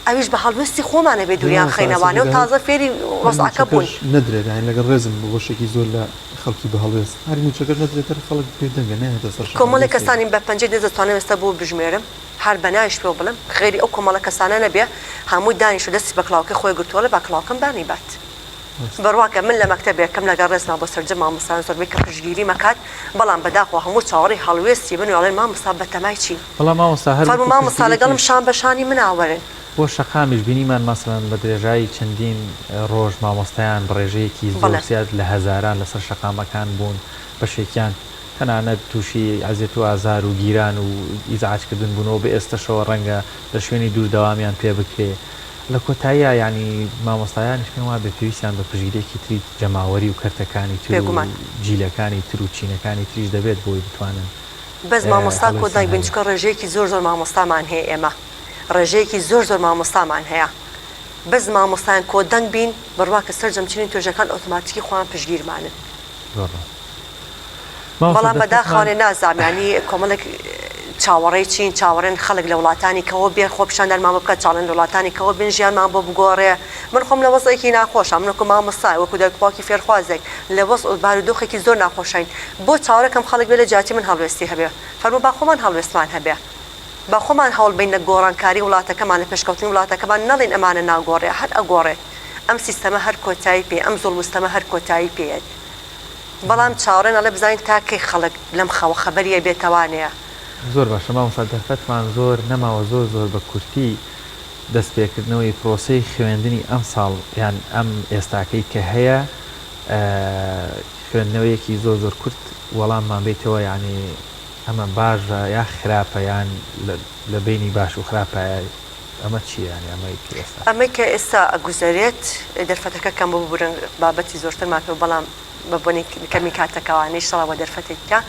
ئەویش بە هەڵوێستی خۆمان ئەبێ دووریان خەینەوانێ و تازە فێری وەزعەکە بوون. نەدرێت یانی لەگەڵ ڕێزم بۆ بەشێکی زۆر لە خەڵکی بە هەڵوێست هەر مووچەکەش نەدرێت هەر خەڵک بێدەنگە نایەتە سەر شەقام کۆمەڵێک کەسانین بە پەنجەی دەست دەتوانم ئێستا بۆ بژمێرم هەر بە ناویش پێوە بڵێم غەیری ئەو کۆمەڵە کەسانە نەبێ هەمووی دانیشتوە دەستی بە کڵاوەکەی خۆی گرتووە ئەڵێ با کڵاوەکەم با نەیبات. بڕواکە من لە مەکتەبێکم لەگەڵ ڕێزما بۆ سەرجەم مامۆستایان زۆربەی کە پشتگیریم ئەکات بەڵام بەداخەوە هەموو چاوەڕێی هەڵوێستی من و ئەڵێن مامۆستا بەتەمای چین وەڵا مامۆستا هەر فەرموو وەکو مامۆستا لەگەڵم پشتگیریەکیش شان بە شانی منا وەرن. بۆ شەقامیش بینیمان مەسەلەن بە درێژایی چەندین ڕۆژ مامۆستایان بە ڕێژەیەکی زۆر بەڵێ. زیاد لە هەزاران لەسەر شەقامەکان بوون بەشێکیان تەنانەت تووشی ئەزێت و ئازار و گیران و ئیزعاج کردن بوونەوە بە ئێستەشەوە ڕەنگە لە شوێنی دوور دەوامیان پێ بکرێ لە کۆتاییا یانی مامۆستایانیش پێم وابێ پێویستیان بە پشتگیریەکی تری جەماوەری و کەرتەکانی تر و بێگومان. جیلەکانی تر و چینەکانی تریش دەبێت بۆی بتوانن بەس مامۆستا هەڵوێستیان کۆدەنگ بین هەبێ. چونکە ڕێژەیەکی زۆر زۆر مامۆستامان هەیە ئێمە ڕێژەیەکی زۆر زۆر مامۆستامان هەیە بەس مامۆستایان کۆدەنگ بین بڕوا کە سەرجەم چینی توێژەکان ئۆتۆماتیکی خۆیان پشتگیرمانن. زۆر ڕاست. مامۆستا بەڵام دەرفەتمان. بەداخەوە نازانم یانی کۆمەڵێک چاوەڕێی چین چاوەڕێن خەڵک لە وڵاتانی کەوە بێن خۆپیشاندانمان بۆ بکات چاوەڕێن لە وڵاتانی کەوە بێن ژیانمان بۆ بگۆڕێ من خۆم لە وەزعێکی ناخۆشام من وەکو مامۆستایە وەکو دایک و باوکی فێرخوازێک لە وەزع و بارودۆخێکی زۆر ناخۆشاین بۆ چاوەڕێکەم خەڵک بێ لە جیاتی من هەڵوێستی هەبێ فەرموو با خۆمان هەڵوێستمان هەبێ با خۆمان هەوڵ بەین لە گۆڕانکاری وڵاتەکەمان لە پێشکەوتنی وڵاتەکەمان نەڵێین ئەمانە ناگۆڕێ هەر ئەگۆڕێت ئەم سیستەمە هەر کۆتایی پێ ئەم زوڵم و ستەمە هەر کۆتایی پێیەت بەڵام چاوەڕێن ئەڵێ بزانین تا کەی خەڵک لەم خەوە خەبەری ئەبێتەوانەیە. زۆر باشە مامۆستا دەرفەتمان زۆر نەماوە زۆر زۆر بە کورتی دەست پێکردنەوەی پرۆسەی خوێندنی ئەمساڵ یان ئەم ئێستاکەی کە هەیە خوێندنەوەیەکی زۆر زۆر کورت وەڵاممان بەیتەوە یانی ئەمە باشە یا خراپە یان لە بەینی باش و خراپایە ئەمە چیە یانی ئەمەی کە ئێستا. ئەمەی کە ئێستا ئەگوزەرێت دەرفەتەکە کەم بوو ببورن بابەتی زۆرترمان پێ بەڵام بە بۆنەی کەمی کاتەکەوە ئیشەڵا بۆ دەرفەتێک کە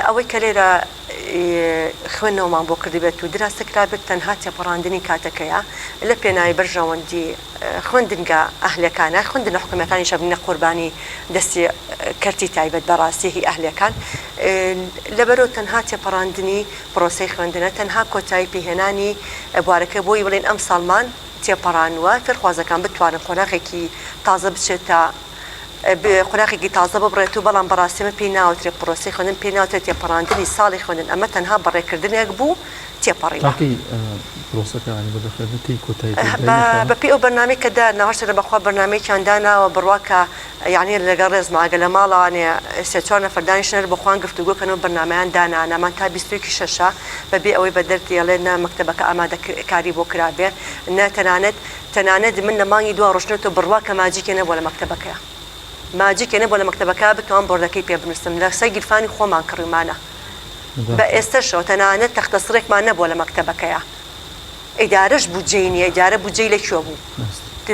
ئەوەی کە لێرە خوێندنەوەمان بۆ کردبێت و دراسە کرابێت تەنها تێپەڕاندنی کاتەکەیە لە پێناوی بەرژەوەندی خوێندنگا ئەهلەکانە خوێندنە حکومیەکانیش ئەبنە قوربانی دەستی کەرتی تایبەت بەڕاستی هی ئەهلەکان لەبەرو تەنها تێپەڕاندنی پرۆسەی خوێندنە تەنها کۆتایی پێهێنانی بوارەکە بۆی بڵێین ئەمساڵمان تێپەڕانوە فێرخوازەکان بتوانن قۆناغێکی تازە بچێتە قۆناغێکی تازە ببڕێت و بەڵام بەڕاستی ئەمە پێی ناوترێت پرۆسەی خوێندن پێی ناوترێت تێپەڕاندنی ساڵی خوێندن ئەمە تەنها بەڕێکردنێک بوو تێپەڕیوە. تا کەی پرۆسەکە یانی بە خوێندن کەی کۆتایی پێ دای نەخوا؟ بە پێی ئەو بەرنامەی کە دایانناوە هەرچەندە بەخوا بەرنامەیەکیان داناوە بڕوا کە یانی لەگەڵ ڕێزما ئەگەر لە ماڵەوانێ سێ چوار نەفەر دانیشن هەر بۆخۆیان گفتوگۆ کەن و بەرنامەیان دانا نامان تا 21 شەشە بەبێ ئەوەی بە دەرد یەڵێ نە مەکتەبەکە ئامادە کاری بۆ کرابێ نە تەنانەت تەنانەت من لە مانگی دوا ڕۆشتنە تۆ بڕوا کە ماجیکێ نەبووە لە مەکتەبەکەیا ماجیکێ نەبووە لە مەکتەبەکە بتوان بۆردەکەی پێ بنووسم لەسەر گیرفانی خۆمان کڕیومانە بە ئێستەشەوە تەنانەت تەختە سڕێکمان نەبووە لە مەکتەبەکەیا ئیدارەش بودجەی نیە ئیدارە بودجەی لە کوێ بوو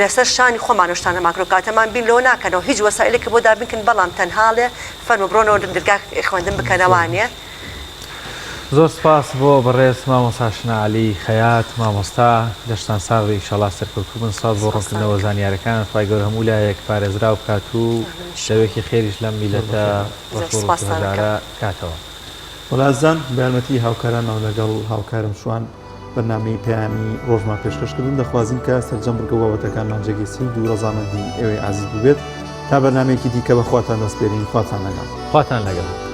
لەسەر شانی خۆمان ئەو شتانەمان کرد کاتەمان بیر لەوە ناکەنەوە هیچ وەسائیلێکت بۆ دابین کردن بەڵام تەنها ئەڵێ فەرموو بڕۆنەوە درگا خوێندن بکەنەوانێ. زۆر سوپاس بۆ بەڕێز مامۆستا شنە عەلی خەیات مامۆستا لەشتان ساغ بێ ئیشەڵا سەرکەوتوو بن سوپاس بۆ ڕوونکردنەوە زانیارەکانت خوای گەورە هەموو لایەک پارێزراو بکات و دەوێکی خێریش لەم میلەتە ڕەش و ڕووت و هەژارە بکاتەوە. وەڵا ئازیزان بە یارمەتی هاوکارانمان و لەگەڵ هاوکارم شوان. بەرنامەی پەیامی ڕۆژمان پێشکەش کردن دەخوازین کە سەرجەم بڕگە و بابەتەکانمان جێگەی سوود و ڕەزامەندی ئێوەی ئازیز بووبێت تا بەرنامەیەکی دیکە بە خواتان دەسپێرین خواتان لەگەڵ. خواتان لەگەڵ.